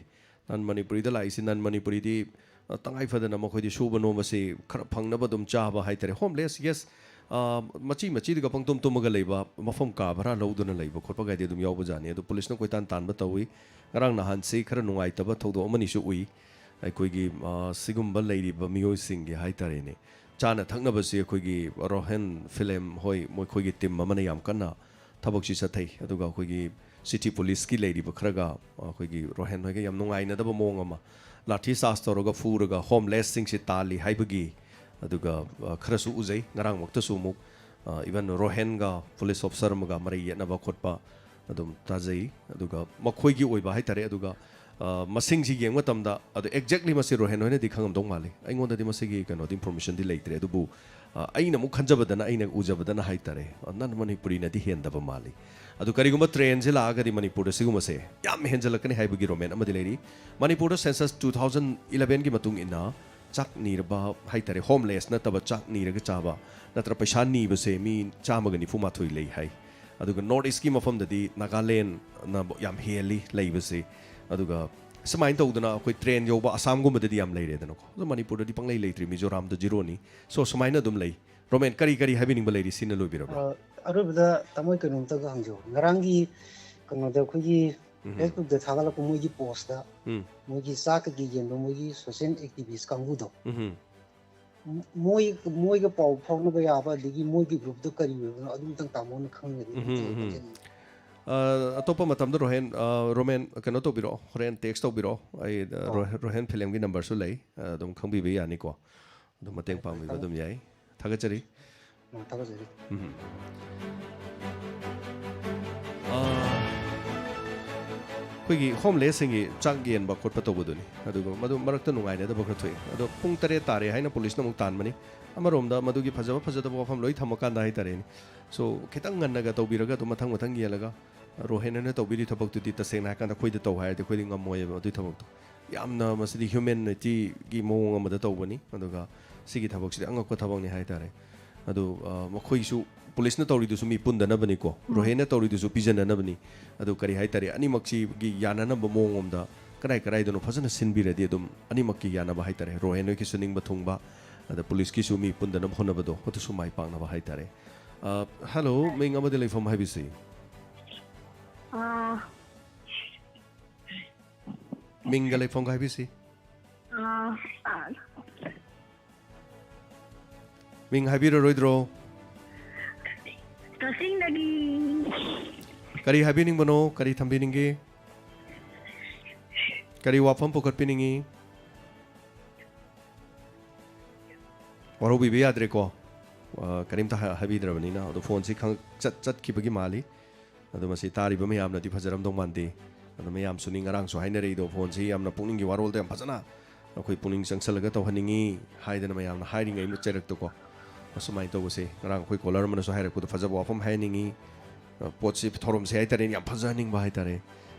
ꯅꯟ ꯃꯅꯤꯄꯨꯔꯤꯗ ꯂꯥꯛꯏꯁꯤ, ꯅꯟ ꯃꯅꯤꯄꯨꯔꯤꯗꯤ ꯑ, ꯇꯉꯥꯏ ꯐꯗꯅ ꯃꯈꯣꯏꯗꯤ ꯁꯨꯕ ꯅꯣꯝꯕꯁꯤ ꯈꯔ ꯐꯪꯅꯕ ꯑꯗꯨꯝ ꯆꯥꯕ ꯍꯥꯏꯇꯥꯔꯦ꯫ ꯍꯣꯝꯂꯦꯁ, ꯌꯦꯁ, ꯃꯆꯤ ꯃꯆꯤꯗꯨꯒ ꯄꯪꯇꯨꯝ ꯇꯨꯝꯃꯒ ꯂꯩꯕ, ꯃꯐꯝ ꯀꯥ ꯚꯔꯥ ꯂꯧꯗꯨꯅ ꯂꯩꯕ ꯈꯣꯠꯄ ꯀꯥꯏꯗꯤ ꯑꯗꯨꯝ ꯌꯥꯎꯕꯖꯥꯠꯅꯤ꯫ ꯑꯗꯣ ꯄꯨꯂꯤꯁꯅ ꯀꯣꯏꯇꯥꯟ ꯇꯥꯟꯕ ꯇꯧꯏ꯫ ꯉꯔꯥꯡ ꯅꯍꯥꯟꯁꯤ ꯈꯔ ꯅꯨꯡꯉꯥꯏꯇꯕ ꯊꯧꯗꯣꯛ ꯑꯃꯅꯤꯁꯨ ꯎꯏ꯫ ꯑꯩꯈꯣꯏꯒꯤ ꯑ, ꯁꯤꯒꯨꯝꯕ ꯂꯩꯔꯤꯕ ꯃꯤꯑꯣꯏꯁꯤꯡꯒꯤ ꯍꯥꯏꯇꯥꯔꯦꯅꯦ, ꯆꯥꯅ ꯊꯛꯅꯕꯁꯤ ꯑꯩꯈꯣꯏꯒꯤ ꯔꯣꯍꯦꯟ ꯐꯤꯂꯦꯝ ꯍꯣꯏ, ꯃꯈꯣꯏꯒꯤ ꯇꯤꯝ ꯑꯃꯅ ꯌꯥꯝ ꯀꯟꯅ ꯊꯕꯛꯁꯤ ꯆꯠꯊꯩ꯫ ꯑꯗꯨꯒ ꯑꯩꯈꯣꯏꯒꯤ ꯁꯤꯇꯤ ꯄꯨꯂꯤꯁꯀꯤ ꯂꯩꯔꯤꯕ ꯈꯔꯒ ꯑꯩꯈꯣꯏꯒꯤ ꯔꯣꯍꯦꯟ ꯍꯣꯏꯒ ꯌꯥꯝ ꯅꯨꯡꯉꯥꯏꯅꯗꯕ ꯃꯑꯣꯡ ꯑꯃ, ꯂꯥꯊꯤ ꯆꯥꯔꯖ ꯇꯧꯔꯒ ꯐꯨꯔꯒ ꯍꯣꯝꯂꯦꯁꯁꯤꯡꯁꯤ ꯇꯥꯜꯂꯤ ꯍꯥꯏꯕꯒꯤ, ꯑꯗꯨꯒ ꯑ, ꯈꯔꯁꯨ ꯎꯖꯩ꯫ ꯉꯔꯥꯡꯃꯛꯇꯁꯨ ꯑꯃꯨꯛ ꯏꯚꯟ ꯔꯣꯍꯦꯟꯒ ꯄꯨꯂꯤꯁ ꯑꯣꯐꯤꯁꯔ ꯑꯃꯒ ꯃꯔꯩ ꯌꯦꯠꯅꯕ ꯈꯣꯠꯄ ꯑꯗꯨꯝ ꯇꯥꯖꯩ꯫ ꯑꯗꯨꯒ ꯃꯈꯣꯏꯒꯤ ꯑꯣꯏꯕ ꯍꯥꯏꯇꯥꯔꯦ꯫ ꯑꯗꯨꯒ ꯑ, ꯃꯁꯤꯡꯁꯤ ꯌꯦꯡꯕ ꯃꯇꯝꯗ, ꯑꯗꯨ ꯑꯦꯛꯖꯦꯛꯂꯤ ꯃꯁꯤ ꯔꯣꯍꯦꯟ ꯍꯣꯏꯅꯗꯤ ꯈꯪꯉꯝꯗꯧ ꯃꯥꯜꯂꯤ, ꯑꯩꯉꯣꯟꯗꯗꯤ ꯃꯁꯤꯒꯤ ꯀꯩꯅꯣꯗꯤ ꯏꯟꯐꯣꯔꯃꯦꯁꯟꯗꯤ ꯂꯩꯇ꯭ꯔꯦ꯫ ꯑꯗꯨꯕꯨ ꯑ, ꯑꯩꯅ ꯑꯃꯨꯛ ꯈꯟꯖꯕꯗꯅ, ꯑꯩꯅ ꯎꯖꯕꯗꯅ ꯍꯥꯏꯇꯥꯔꯦ, ꯑ, ꯅꯟ ꯃꯅꯤꯄꯨꯔꯤꯅꯗꯤ ꯍꯦꯟꯗꯕ ꯃꯥꯜꯂꯤ꯫ ꯑꯗꯨ ꯀꯔꯤꯒꯨꯝꯕ ꯇ꯭ꯔꯦꯟꯁꯦ ꯂꯥꯛꯑꯒꯗꯤ ꯃꯅꯤꯄꯨꯔꯗ ꯁꯤꯒꯨꯝꯕꯁꯦ ꯌꯥꯝ ꯍꯦꯟꯖꯜꯂꯛꯀꯅꯤ ꯍꯥꯏꯕꯒꯤ ꯔꯣꯃꯦꯟ ꯑꯃꯗꯤ ꯂꯩꯔꯤ꯫ ꯃꯅꯤꯄꯨꯔꯗ ꯁꯦꯟꯁꯁ ꯇꯨ ꯊꯥꯎꯖꯟ ꯏꯂꯚꯦꯟꯒꯤ ꯃꯇꯨꯡ ꯏꯟꯅ ꯆꯥꯛ ꯅꯤꯔꯕ ꯍꯥꯏꯇꯥꯔꯦ, ꯍꯣꯝꯂꯦꯁ ꯅꯠꯇꯕ ꯆꯥꯛ ꯅꯤꯔꯒ ꯆꯥꯕ ꯅꯠꯇ꯭ꯔ ꯄꯩꯁꯥ ꯅꯤꯕꯁꯦ ꯃꯤ ꯆꯥꯝꯃꯒ ꯅꯤꯐꯨ ꯃꯥꯊꯣꯏ ꯂꯩ ꯍꯥꯏ꯫ ꯑꯗꯨꯒ ꯅꯣꯔꯠ ꯏꯁꯀꯤ ꯃꯐꯝꯗꯗꯤ ꯅꯥꯒꯥꯂꯦꯟꯅ ꯌꯥꯝ ꯍꯦꯜꯂꯤ ꯂꯩꯕꯁꯦ꯫ ꯑꯗꯨꯒ ꯁꯨꯃꯥꯏꯅ ꯇꯧꯗꯅ ꯑꯩꯈꯣꯏ ꯇ꯭ꯔꯦꯟ ꯌꯧꯕ ꯑꯁꯥꯝꯒꯨꯝꯕꯗꯗꯤ ꯌꯥꯝ ꯂꯩꯔꯦꯗꯅꯀꯣ꯫ ꯑꯗꯣ ꯃꯅꯤꯄꯨꯔꯗꯗꯤ ꯄꯪꯂꯩ ꯂꯩꯇ꯭ꯔꯤ, ꯃꯤꯖꯣꯔꯥꯝꯗ ꯖꯤꯔꯣꯅꯤ꯫ ꯁꯣ ꯁꯨꯃꯥꯏꯅ ꯑꯗꯨꯝ ꯂꯩ꯫ ꯔꯣꯃꯦꯟ, ꯀꯔꯤ ꯀꯔꯤ ꯍꯥꯏꯕꯤꯅꯤꯡꯕ ꯂꯩꯔꯤ? ꯁꯤꯅ ꯂꯣꯏꯕꯤꯔꯕ꯭ꯔꯥ? ꯑ, ꯑꯔꯣꯏꯕꯗ ꯇꯥꯃꯣ ꯀꯩꯅꯣꯝꯇꯒ ꯍꯪꯖꯧ꯫ ꯉꯔꯥꯡꯒꯤ ꯀꯩꯅꯣꯗ ꯑꯩꯈꯣꯏꯒꯤ ꯎꯝ꯫ ꯐꯦꯁꯕꯨꯛꯇ ꯊꯥꯒꯠꯂꯛꯄ ꯃꯣꯏꯒꯤ ꯄꯣꯁꯇ ꯎꯝ꯫ ꯃꯣꯏꯒꯤ ꯆꯥꯛ ꯀꯩꯀꯩ ꯌꯦꯟꯕ ꯃꯣꯏꯒꯤ ꯁꯣꯁꯤꯌꯦꯜ ꯑꯦꯛꯇꯤꯚꯤꯁ ꯀꯥꯡꯕꯨꯗꯣ, ꯎꯝ꯫ ꯃꯣꯏ ꯃꯣꯏꯒ ꯄꯥꯎ ꯐꯥꯎꯅꯕ ꯌꯥꯕ, ꯑꯗꯒꯤ ꯃꯣꯏꯒꯤ ꯒ꯭ꯔꯨꯞꯇꯣ ꯀꯔꯤ ꯑꯣꯏꯕꯅꯣ, ꯑꯗꯨꯝꯇꯪ ꯇꯥꯃꯣꯅ ꯈꯪꯉꯗꯤ ꯎꯝ, ꯎꯝ, ꯎꯝ꯫ ꯈꯪꯖꯅꯤꯡꯉꯤ꯫ ꯑ, ꯑꯇꯣꯞꯄ ꯃꯇꯝꯗ ꯔꯣꯍꯦꯟ, ꯑ, ꯔꯣꯃꯦꯟ ꯀꯩꯅꯣ ꯇꯧꯕꯤꯔꯛꯑꯣ, ꯍꯣꯔꯦꯟ ꯇꯦꯛꯁ ꯇꯧꯕꯤꯔꯛꯑꯣ꯫ ꯑꯩ, ꯑ, ꯑꯣ꯫ ꯔꯣꯍꯦ-, ꯔꯣꯍꯦꯟ ꯐꯤꯂꯝꯒꯤ ꯅꯝꯕꯔꯁꯨ ꯂꯩ, ꯑ, ꯑꯗꯨꯝ ꯈꯪꯕꯤꯕ ꯌꯥꯅꯤꯀꯣ꯫ ꯑꯗꯨꯝ ꯃꯇꯦꯡ ꯄꯥꯡꯕꯤꯕ ꯑꯗꯨꯝ ꯌꯥꯏ꯫ ꯊꯥꯒꯠꯆꯔꯤ꯫ ꯑ, ꯊꯥꯒꯠꯆꯔꯤ꯫ ꯎꯝ꯫ ꯑ, ꯑꯩꯈꯣꯏꯒꯤ ꯍꯣꯝꯂꯦꯁꯁꯤꯡꯒꯤ ꯆꯥꯛ ꯌꯦꯟꯕ ꯈꯣꯠꯄ ꯇꯧꯕꯗꯨꯅꯤ꯫ ꯑꯗꯨꯒ ꯃꯗꯨ ꯃꯔꯛꯇ ꯅꯨꯡꯉꯥꯏꯅꯗꯕ ꯈꯔ ꯊꯣꯛꯏ꯫ ꯑꯗꯣ ꯄꯨꯡ ꯇꯔꯦꯠ ꯇꯥꯔꯦ ꯍꯥꯏꯅ ꯄꯨꯂꯤꯁꯅ ꯑꯃꯨꯛ ꯇꯥꯟꯕꯅꯤ꯫ ꯑꯃꯔꯣꯝꯗ ꯃꯗꯨꯒꯤ ꯐꯖꯕ ꯐꯖꯗꯕ ꯋꯥꯐꯝ ꯂꯣꯏ ꯊꯝꯃꯀꯥꯟꯗ ꯍꯥꯏꯇꯥꯔꯦꯅꯦ꯫ ꯁꯣ ꯈꯤꯇꯪ ꯉꯟꯅꯒ ꯇꯧꯕꯤꯔꯒ ꯑꯗꯨꯝ ꯃꯊꯪ ꯃꯊꯪ ꯌꯦꯜꯂꯒ, ꯔꯣꯍꯦꯟ ꯍꯣꯏꯅ ꯇꯧꯕꯤꯔꯤ ꯊꯕꯛꯇꯨꯗꯤ ꯇꯁꯦꯡꯅ ꯍꯥꯏꯔꯀꯥꯟꯗ ꯑꯩꯈꯣꯏꯗ ꯇꯧ ꯍꯥꯏꯔꯗꯤ ꯑꯩꯈꯣꯏꯗꯤ ꯉꯝꯃꯣꯏꯑꯕ ꯑꯗꯨꯒꯤ ꯊꯕꯛꯇꯣ꯫ ꯌꯥꯝꯅ ꯃꯁꯤꯗꯤ ꯍ꯭ꯌꯨꯃꯦꯟꯅꯤꯇꯤꯒꯤ ꯃꯑꯣꯡ ꯑꯃꯗ ꯇꯧꯕꯅꯤ꯫ ꯑꯗꯨꯒ ꯁꯤꯒꯤ ꯊꯕꯛꯁꯤꯗꯤ ꯑꯉꯛꯄ ꯊꯕꯛꯅꯤ ꯍꯥꯏꯇꯥꯔꯦ꯫ ꯑꯗꯨ, ꯑ, ꯃꯈꯣꯏꯁꯨ ꯄꯨꯂꯤꯁꯅ ꯇꯧꯔꯤꯗꯨꯁꯨ ꯃꯤ ꯄꯨꯟꯗꯅꯕꯅꯤꯀꯣ, ꯎꯝ꯫ ꯔꯣꯍꯦꯟꯅ ꯇꯧꯔꯤꯗꯨꯁꯨ ꯄꯤꯖꯅꯅꯕꯅꯤ꯫ ꯑꯗꯨ ꯀꯔꯤ ꯍꯥꯏꯇꯥꯔꯦ, ꯑꯅꯤꯃꯛꯁꯤꯒꯤ ꯌꯥꯅꯅꯕ ꯃꯑꯣꯡ ꯑꯃꯗ ꯀꯗꯥꯏ ꯀꯗꯥꯏꯗꯅꯣ ꯐꯖꯅ ꯁꯤꯟꯕꯤꯔꯗꯤ ꯑꯗꯨꯝ ꯑꯅꯤꯃꯛꯀꯤ ꯌꯥꯅꯕ ꯍꯥꯏꯇꯥꯔꯦ, ꯔꯣꯍꯦꯟ ꯍꯣꯏꯒꯤꯁꯨ ꯅꯤꯡꯕ ꯊꯨꯡꯕ, ꯑꯗ ꯄꯨꯂꯤꯁꯀꯤꯁꯨ ꯃꯤ ꯄꯨꯟꯗꯅꯕ ꯍꯣꯠꯅꯕꯗꯣ ꯑꯗꯨꯁꯨ ꯃꯥꯏ ꯄꯥꯛꯅꯕ ꯍꯥꯏꯇꯥꯔꯦ꯫ ꯑ, ꯍꯜꯂꯣ, ꯃꯤꯡ ꯑꯃꯗꯤ ꯂꯩꯐꯝ ꯍꯥꯏꯕꯤꯁꯤ꯫ ꯑꯥ, ꯃꯤꯡꯒ ꯂꯩꯐꯝꯒ ꯍꯥꯏꯕꯤꯁꯤ꯫ ꯑꯥ, ꯑꯥ꯫ ꯃꯤꯡ ꯍꯥꯏꯕꯤꯔꯔꯣꯏꯗ꯭ꯔꯣ? ꯀꯛꯆꯤꯡꯗꯒꯤ꯫ ꯀꯔꯤ ꯍꯥꯏꯕꯤꯅꯤꯡꯕꯅꯣ? ꯀꯔꯤ ꯊꯝꯕꯤꯅꯤꯡꯒꯦ? ꯀꯔꯤ ꯋꯥꯐꯝ ꯄꯨꯈꯠꯄꯤꯅꯤꯡꯉꯤ? ꯋꯥꯔꯧꯕꯤꯕ ꯌꯥꯗ꯭ꯔꯦꯀꯣ꯫ ꯑ, ꯀꯔꯤꯝꯇ ꯍꯥ-, ꯍꯥꯏꯕꯤꯗ꯭ꯔꯕꯅꯤꯅ꯫ ꯑꯗꯣ ꯐꯣꯟꯁꯤ ꯈꯪ-, ꯆꯠ-, ꯆꯠꯈꯤꯕꯒꯤ ꯃꯥꯜꯂꯤ꯫ ꯑꯗꯣ ꯃꯁꯤ ꯇꯥꯔꯤꯕ ꯃꯌꯥꯝꯅꯗꯤ ꯐꯖꯔꯝꯗꯧ ꯃꯥꯟꯗꯦ꯫ ꯑꯗꯣ ꯃꯌꯥꯝꯁꯨꯅꯤ ꯉꯔꯥꯡꯁꯨ ꯍꯥꯏꯅꯔꯛꯏꯗꯣ, ꯐꯣꯟꯁꯤ ꯌꯥꯝꯅ ꯄꯨꯛꯅꯤꯡꯒꯤ ꯋꯥꯔꯣꯜꯗ ꯌꯥꯝ ꯐꯖꯅ ꯑꯩꯈꯣꯏ ꯄꯨꯛꯅꯤꯡ ꯆꯪꯁꯜꯂꯒ ꯇꯧꯍꯟꯅꯤꯡꯉꯤ ꯍꯥꯏꯗꯅ ꯃꯌꯥꯝꯅ ꯍꯥꯏꯔꯤꯉꯩ ꯆꯩꯔꯛꯇꯀꯣ꯫ ꯑꯁꯨꯃꯥꯏꯅ ꯇꯧꯕꯁꯦ ꯉꯔꯥꯡ ꯑꯩꯈꯣꯏ ꯀꯣꯂꯔ ꯑꯃꯅꯁꯨ ꯍꯥꯏꯔꯛꯄꯗꯣ ꯐꯖꯕ ꯋꯥꯐꯝ ꯍꯥꯏꯍꯟꯅꯤꯡꯉꯤ꯫ ꯑ, ꯄꯣꯠꯁꯤ, ꯊꯧꯔꯝꯁꯦ ꯍꯥꯏꯇꯥꯔꯦꯅꯦ, ꯌꯥꯝ ꯐꯖꯍꯟꯅꯤꯡꯕ ꯍꯥꯏꯇꯥꯔꯦ꯫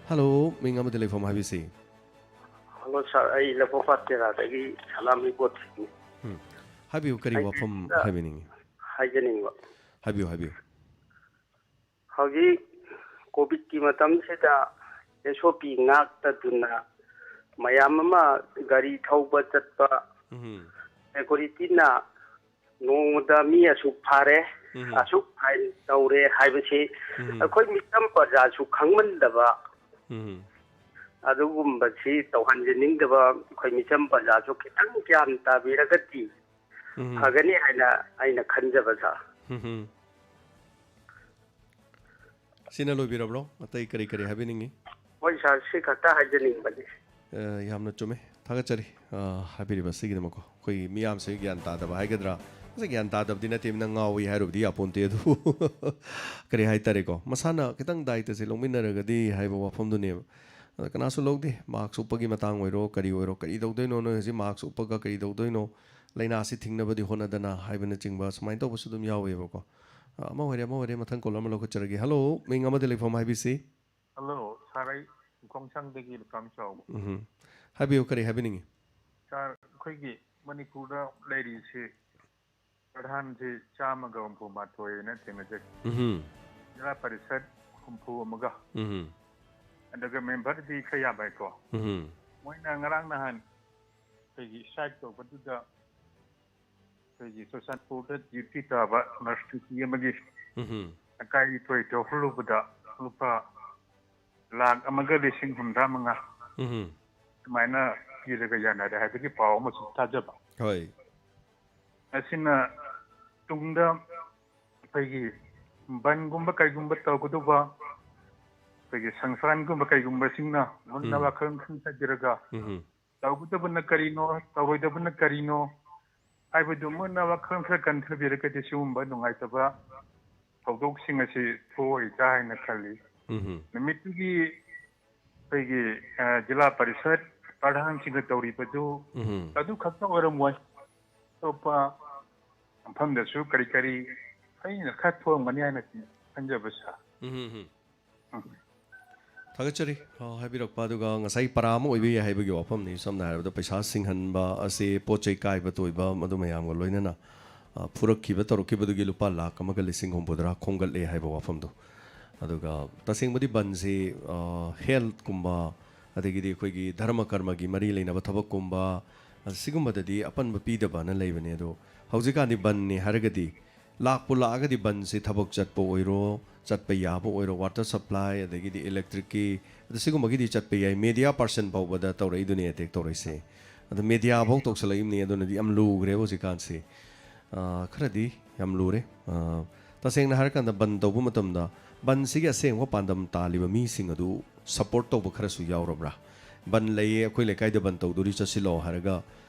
ꯍꯜꯂꯣ, ꯃꯤꯡ ꯑꯃꯗꯤ ꯂꯩꯐꯝ ꯍꯥꯏꯕꯤꯁꯤ꯫ ꯍꯜꯂꯣ ꯁꯥꯔ, ꯑꯩ ꯂꯧꯀꯣꯄꯥꯠ ꯇꯦꯔꯥꯗꯒꯤ ꯁꯂꯥꯝ ꯏꯕꯣꯠ꯫ ꯎꯝ꯫ ꯍꯥꯏꯕꯤꯌꯨ, ꯀꯔꯤ ꯑꯩ ꯋꯥꯐꯝ ꯈꯤꯇ ꯍꯥꯏꯕꯤꯅꯤꯡꯉꯤ? ꯍꯥꯏꯖꯅꯤꯡꯕ꯫ ꯍꯥꯏꯕꯤꯌꯨ, ꯍꯥꯏꯕꯤꯌꯨ꯫ ꯍꯧꯖꯤꯛ ꯀꯣꯚꯤꯗꯀꯤ ꯃꯇꯝꯁꯤꯗ ꯑꯦꯁ ꯑꯣ ꯄꯤ ꯉꯥꯛꯇꯗꯨꯅ ꯃꯌꯥꯝ ꯑꯃ ꯒꯥꯔꯤ ꯊꯧꯕ ꯆꯠꯄ, ꯎꯝ꯫ ꯁꯦꯀꯨꯔꯤꯇꯤꯅ ꯅꯣꯡꯃꯗ ꯃꯤ ꯑꯁꯨꯛ ꯐꯥꯔꯦ, ꯎꯝ꯫ ꯑꯁꯨꯛ ꯐꯥꯏꯟ ꯇꯧꯔꯦ ꯍꯥꯏꯕꯁꯤ ꯎꯝ꯫ ꯑꯩꯈꯣꯏ ꯃꯤꯆꯝ ꯄ꯭ꯔꯖꯥꯁꯨ ꯈꯪꯃꯟꯗꯕ, ꯎꯝ꯫ ꯑꯗꯨꯒꯨꯝꯕꯁꯤ ꯇꯧꯍꯟꯖꯅꯤꯡꯗꯕ ꯑꯩꯈꯣꯏ ꯃꯤꯆꯝ ꯄ꯭ꯔꯖꯥꯁꯨ ꯈꯤꯇꯪ ꯒ꯭ꯌꯥꯟ ꯇꯥꯕꯤꯔꯒꯗꯤ ꯎꯝ꯫ ꯐꯒꯅꯤ ꯍꯥꯏꯅ ꯑꯩꯅ ꯈꯟꯖꯕ, ꯁꯥꯔ꯫ ꯎꯝ꯫ ꯁꯤꯅ ꯂꯣꯏꯕꯤꯔꯕ꯭ꯔꯣ? ꯑꯇꯩ ꯀꯔꯤ ꯀꯔꯤ ꯍꯥꯏꯕꯤꯅꯤꯡꯉꯤ? ꯍꯣꯏ ꯁꯥꯔ, ꯁꯤ ꯈꯛꯇ ꯍꯥꯏꯖꯅꯤꯡꯕꯅꯤ꯫ ꯑ, ꯌꯥꯝꯅ ꯆꯨꯝꯃꯦ꯫ ꯊꯥꯒꯠꯆꯔꯤ, ꯑ, ꯍꯥꯏꯕꯤꯔꯤꯕ ꯑꯁꯤꯒꯤꯗꯃꯛꯀꯣ꯫ ꯑꯩꯈꯣꯏ ꯃꯤꯌꯥꯝꯁꯦ ꯒ꯭ꯌꯥꯟ ꯇꯥꯗꯕ ꯍꯥꯏꯒꯗ꯭ꯔꯥ? ꯃꯁꯤ ꯒ꯭ꯌꯥꯟ ꯇꯥꯗꯕꯗꯤ ꯅꯠꯇꯦ, ꯅꯪ ꯉꯥꯎꯏ ꯍꯥꯏꯔꯨꯕꯗꯤ ꯌꯥꯄꯣꯟꯇꯦ, ꯑꯗꯨꯕꯨ ꯀꯔꯤ ꯍꯥꯏꯇꯥꯔꯦꯀꯣ, ꯃꯁꯥꯅ ꯈꯤꯇꯪ ꯗꯥꯏꯇꯁꯦ ꯂꯧꯃꯤꯟꯅꯔꯒꯗꯤ ꯍꯥꯏꯕ ꯋꯥꯐꯝꯗꯨꯅꯦꯕ꯫ ꯑꯗ ꯀꯅꯥꯁꯨ ꯂꯧꯗꯦ꯫ ꯃꯥꯛꯁ ꯎꯞꯄꯒꯤ ꯃꯇꯥꯡ ꯑꯣꯏꯔꯣ, ꯀꯔꯤ ꯑꯣꯏꯔꯣ, ꯀꯔꯤ ꯇꯧꯗꯣꯏꯅꯣ, ꯅꯣꯏ ꯍꯧꯖꯤꯛ ꯃꯥꯛꯁ ꯎꯞꯄꯒ ꯀꯔꯤ ꯇꯧꯗꯣꯏꯅꯣ, ꯂꯥꯏꯅꯥꯁꯤ ꯊꯤꯡꯅꯕꯗꯤ ꯍꯣꯠꯅꯗꯅ ꯍꯥꯏꯕꯅꯆꯤꯡꯕ ꯁꯨꯃꯥꯏꯅ ꯇꯧꯕꯁꯨ ꯑꯗꯨꯝ ꯌꯥꯎꯋꯦꯕꯀꯣ꯫ ꯑ, ꯑꯃ ꯑꯣꯏꯔꯦ, ꯑꯃ ꯑꯣꯏꯔꯦ, ꯃꯊꯪ ꯀꯣꯜ ꯑꯃ ꯂꯧꯈꯠꯆꯔꯒꯦ꯫ ꯍꯜꯂꯣ, ꯃꯤꯡ ꯑꯃꯗꯤ ꯂꯩꯐꯝ ꯍꯥꯏꯕꯤꯁꯤ꯫ ꯍꯜꯂꯣ, ꯁꯥꯔ, ꯑꯩ ꯈꯣꯡꯁꯥꯡꯗꯒꯤ ꯂꯨꯈꯥꯝ ꯆꯥꯎꯕ꯫ ꯎꯝ꯫ ꯍꯥꯏꯕꯤꯌꯨ, ꯀꯔꯤ ꯍꯥꯏꯕꯤꯅꯤꯡꯉꯤ? ꯁꯥꯔ, ꯑꯩꯈꯣꯏꯒꯤ ꯃꯅꯤꯄꯨꯔꯗ ꯂꯩꯔꯤꯁꯤ ꯄ꯭ꯔꯙꯥꯟꯁꯤ ꯆꯥꯝꯃꯒ ꯍꯨꯝꯐꯨ ꯃꯥꯊꯣꯏꯅ ꯊꯦꯡꯅꯖꯩ꯫ ꯎꯝ꯫ ꯖꯤꯂꯥ ꯄꯔꯤꯁꯠ ꯍꯨꯝꯐꯨ ꯑꯃꯒ꯫ ꯎꯝ꯫ ꯑꯗꯨꯒ ꯃꯦꯝꯕꯔꯗꯤ ꯈꯔ ꯌꯥꯝꯃꯦꯀꯣ꯫ ꯎꯝ꯫ ꯃꯣꯏꯅ ꯉꯔꯥꯡ ꯅꯍꯥꯟ ꯑꯩꯈꯣꯏꯒꯤ ꯁ꯭ꯇ꯭ꯔꯥꯏꯛ ꯇꯧꯕꯗꯨꯗ ꯑꯩꯈꯣꯏꯒꯤ ꯆꯨꯔꯆꯥꯟꯄꯨꯔꯗ ꯗ꯭ꯌꯨꯇꯤ ꯇꯥꯕ ꯅꯔꯁ ꯅꯨꯄꯤ ꯑꯃꯒꯤ ꯎꯝ꯫ ꯂꯩꯀꯥꯏꯒꯤ ꯊꯣꯏ ꯊꯣꯛꯍꯜꯂꯨꯕꯗ ꯂꯨꯄꯥ ꯂꯥꯈ ꯑꯃꯒ ꯂꯤꯁꯤꯡ ꯍꯨꯝꯗ꯭ꯔꯥ ꯃꯉꯥ ꯎꯝ꯫ ꯑꯗꯨꯃꯥꯏꯅ ꯄꯤꯔꯒ ꯌꯥꯅꯔꯦ ꯍꯥꯏꯕꯒꯤ ꯄꯥꯎ ꯑꯃꯁꯨ ꯇꯥꯖꯕ꯫ ꯍꯣꯏ꯫ ꯑꯁꯤꯅ ꯇꯨꯡꯗ ꯑꯩꯈꯣꯏꯒꯤ ꯕꯟꯒꯨꯝꯕ ꯀꯩꯒꯨꯝꯕ ꯇꯧꯒꯗꯧꯕ ꯑꯩꯈꯣꯏꯒꯤ ꯁꯪꯁꯊꯥꯟꯒꯨꯝꯕ ꯀꯩꯒꯨꯝꯕꯁꯤꯡꯅ ꯃꯨꯟꯅ ꯎꯝ꯫ ꯋꯥꯈꯜ ꯈꯟꯊꯕꯤꯔꯒ ꯎꯝ꯫ ꯇꯧꯒꯗꯕꯅ ꯀꯔꯤꯅꯣ, ꯇꯧꯔꯣꯏꯗꯕꯅ ꯀꯔꯤꯅꯣ ꯍꯥꯏꯕꯗꯨ ꯃꯨꯟꯅ ꯋꯥꯈꯜ ꯈꯔ ꯈꯟꯊꯕꯤꯔꯒꯗꯤ ꯁꯤꯒꯨꯝꯕ ꯅꯨꯡꯉꯥꯏꯇꯕ ꯊꯧꯗꯣꯛꯁꯤꯡ ꯑꯁꯤ ꯊꯣꯛꯑꯣꯏꯗ꯭ꯔꯥ ꯍꯥꯏꯅ ꯈꯜꯂꯤ꯫ ꯎꯝ꯫ ꯅꯨꯃꯤꯠꯇꯨꯒꯤ ꯑꯩꯈꯣꯏꯒꯤ, ꯑ, ꯖꯤꯂꯥ ꯄꯔꯤꯁꯠ ꯄ꯭ꯔꯙꯥꯟꯁꯤꯡꯒ ꯇꯧꯔꯤꯕꯗꯨ ꯎꯝ꯫ ꯑꯗꯨ ꯈꯛꯇ ꯑꯣꯏꯔꯝꯃꯣꯏ꯫ ꯑꯇꯣꯞꯄ ꯃꯐꯝꯗꯁꯨ ꯀꯔꯤ ꯀꯔꯤ ꯑꯩꯅ ꯈꯔ ꯊꯣꯛꯑꯝꯒꯅꯤ ꯍꯥꯏꯅ ꯈꯟꯖꯕ, ꯁꯥꯔ꯫ ꯎꯝ꯫ ꯎꯝ꯫ ꯊꯥꯒꯠꯆꯔꯤ꯫ ꯑ, ꯍꯥꯏꯕꯤꯔꯛꯄ ꯑꯗꯨꯒ ꯉꯁꯥꯏ ꯄꯔꯥ ꯑꯃ ꯑꯣꯏꯕ ꯌꯥꯏ ꯍꯥꯏꯕꯒꯤ ꯋꯥꯐꯝꯅꯤ꯫ ꯁꯝꯅ ꯍꯥꯏꯔꯕꯗ ꯄꯩꯁꯥ ꯁꯤꯡꯍꯟꯕ ꯑꯁꯤ ꯄꯣꯠ ꯆꯩ ꯀꯥꯏꯕ ꯇꯣꯏꯕ ꯑꯗꯨ ꯃꯌꯥꯝꯒ ꯂꯣꯏꯅꯅ, ꯑ, ꯐꯨꯔꯛꯈꯤꯕ ꯇꯧꯔꯛꯈꯤꯕꯗꯨꯒꯤ ꯂꯨꯄꯥ ꯂꯥꯈ ꯑꯃꯒ ꯂꯤꯁꯤꯡ ꯍꯨꯝꯐꯨꯇꯔꯥ ꯈꯣꯝꯒꯠꯂꯦ ꯍꯥꯏꯕ ꯋꯥꯐꯝꯗꯣ꯫ ꯑꯗꯨꯒ ꯇꯁꯦꯡꯕꯗꯤ ꯕꯟꯁꯤ, ꯑ, ꯍꯦꯜꯠꯀꯨꯝꯕ, ꯑꯗꯒꯤꯗꯤ ꯑꯩꯈꯣꯏꯒꯤ ꯙꯔꯃ ꯀꯔꯃꯒꯤ ꯃꯔꯤ ꯂꯩꯅꯕ ꯊꯕꯛꯀꯨꯝꯕ, ꯑ, ꯁꯤꯒꯨꯝꯕꯗꯗꯤ ꯑꯄꯟꯕ ꯄꯤꯗꯕꯅ ꯂꯩꯕꯅꯦ꯫ ꯑꯗꯣ ꯍꯧꯖꯤꯛꯀꯥꯟꯗꯤ ꯕꯟꯅꯦ ꯍꯥꯏꯔꯒꯗꯤ, ꯂꯥꯛꯄꯨ ꯂꯥꯛꯑꯒꯗꯤ ꯕꯟꯁꯤ ꯊꯕꯛ ꯆꯠꯄ ꯑꯣꯏꯔꯣ, ꯆꯠꯄ ꯌꯥꯕ ꯑꯣꯏꯔꯣ, ꯋꯥꯇꯔ ꯁꯄ꯭ꯂꯥꯏ, ꯑꯗꯒꯤꯗꯤ ꯏꯂꯦꯛꯇ꯭ꯔꯤꯛꯀꯤ, ꯑꯗ ꯁꯤꯒꯨꯝꯕꯒꯤꯗꯤ ꯆꯠꯄ ꯌꯥꯏ꯫ ꯃꯦꯗꯤꯌꯥ ꯄꯥꯔꯁꯟ ꯐꯥꯎꯕꯗ ꯇꯧꯔꯛꯏꯗꯨꯅꯦ ꯑꯦꯇꯦꯛ ꯇꯧꯔꯛꯏꯁꯦ꯫ ꯑꯗ ꯃꯦꯗꯤꯌꯥ ꯐꯥꯎ ꯇꯧꯁꯜꯂꯛꯏꯕꯅꯤ꯫ ꯑꯗꯨꯅꯗꯤ ꯌꯥꯝ ꯂꯨꯈ꯭ꯔꯦꯕ ꯍꯧꯖꯤꯛꯀꯥꯟꯁꯤ꯫ ꯑ, ꯈꯔꯗꯤ ꯌꯥꯝ ꯂꯨꯔꯦ꯫ ꯑ, ꯇꯁꯦꯡꯅ ꯍꯥꯏꯔꯀꯥꯟꯗ ꯕꯟ ꯇꯧꯕ ꯃꯇꯝꯗ ꯕꯟꯁꯤꯒꯤ ꯑꯁꯦꯡꯕ ꯄꯥꯟꯗꯝ ꯇꯥꯜꯂꯤꯕ ꯃꯤꯁꯤꯡ ꯑꯗꯨ ꯁꯄꯣꯔꯠ ꯇꯧꯕ ꯈꯔꯁꯨ ꯌꯥꯎꯔꯕ꯭ꯔꯥ? ꯕꯟ ꯂꯩꯌꯦ, ꯑꯩꯈꯣꯏ ꯂꯩꯀꯥꯏꯗ ꯕꯟ ꯇꯧꯗꯣꯔꯤ, ꯆꯠꯁꯤꯜꯂꯛꯑꯣ ꯍꯥꯏꯔꯒ,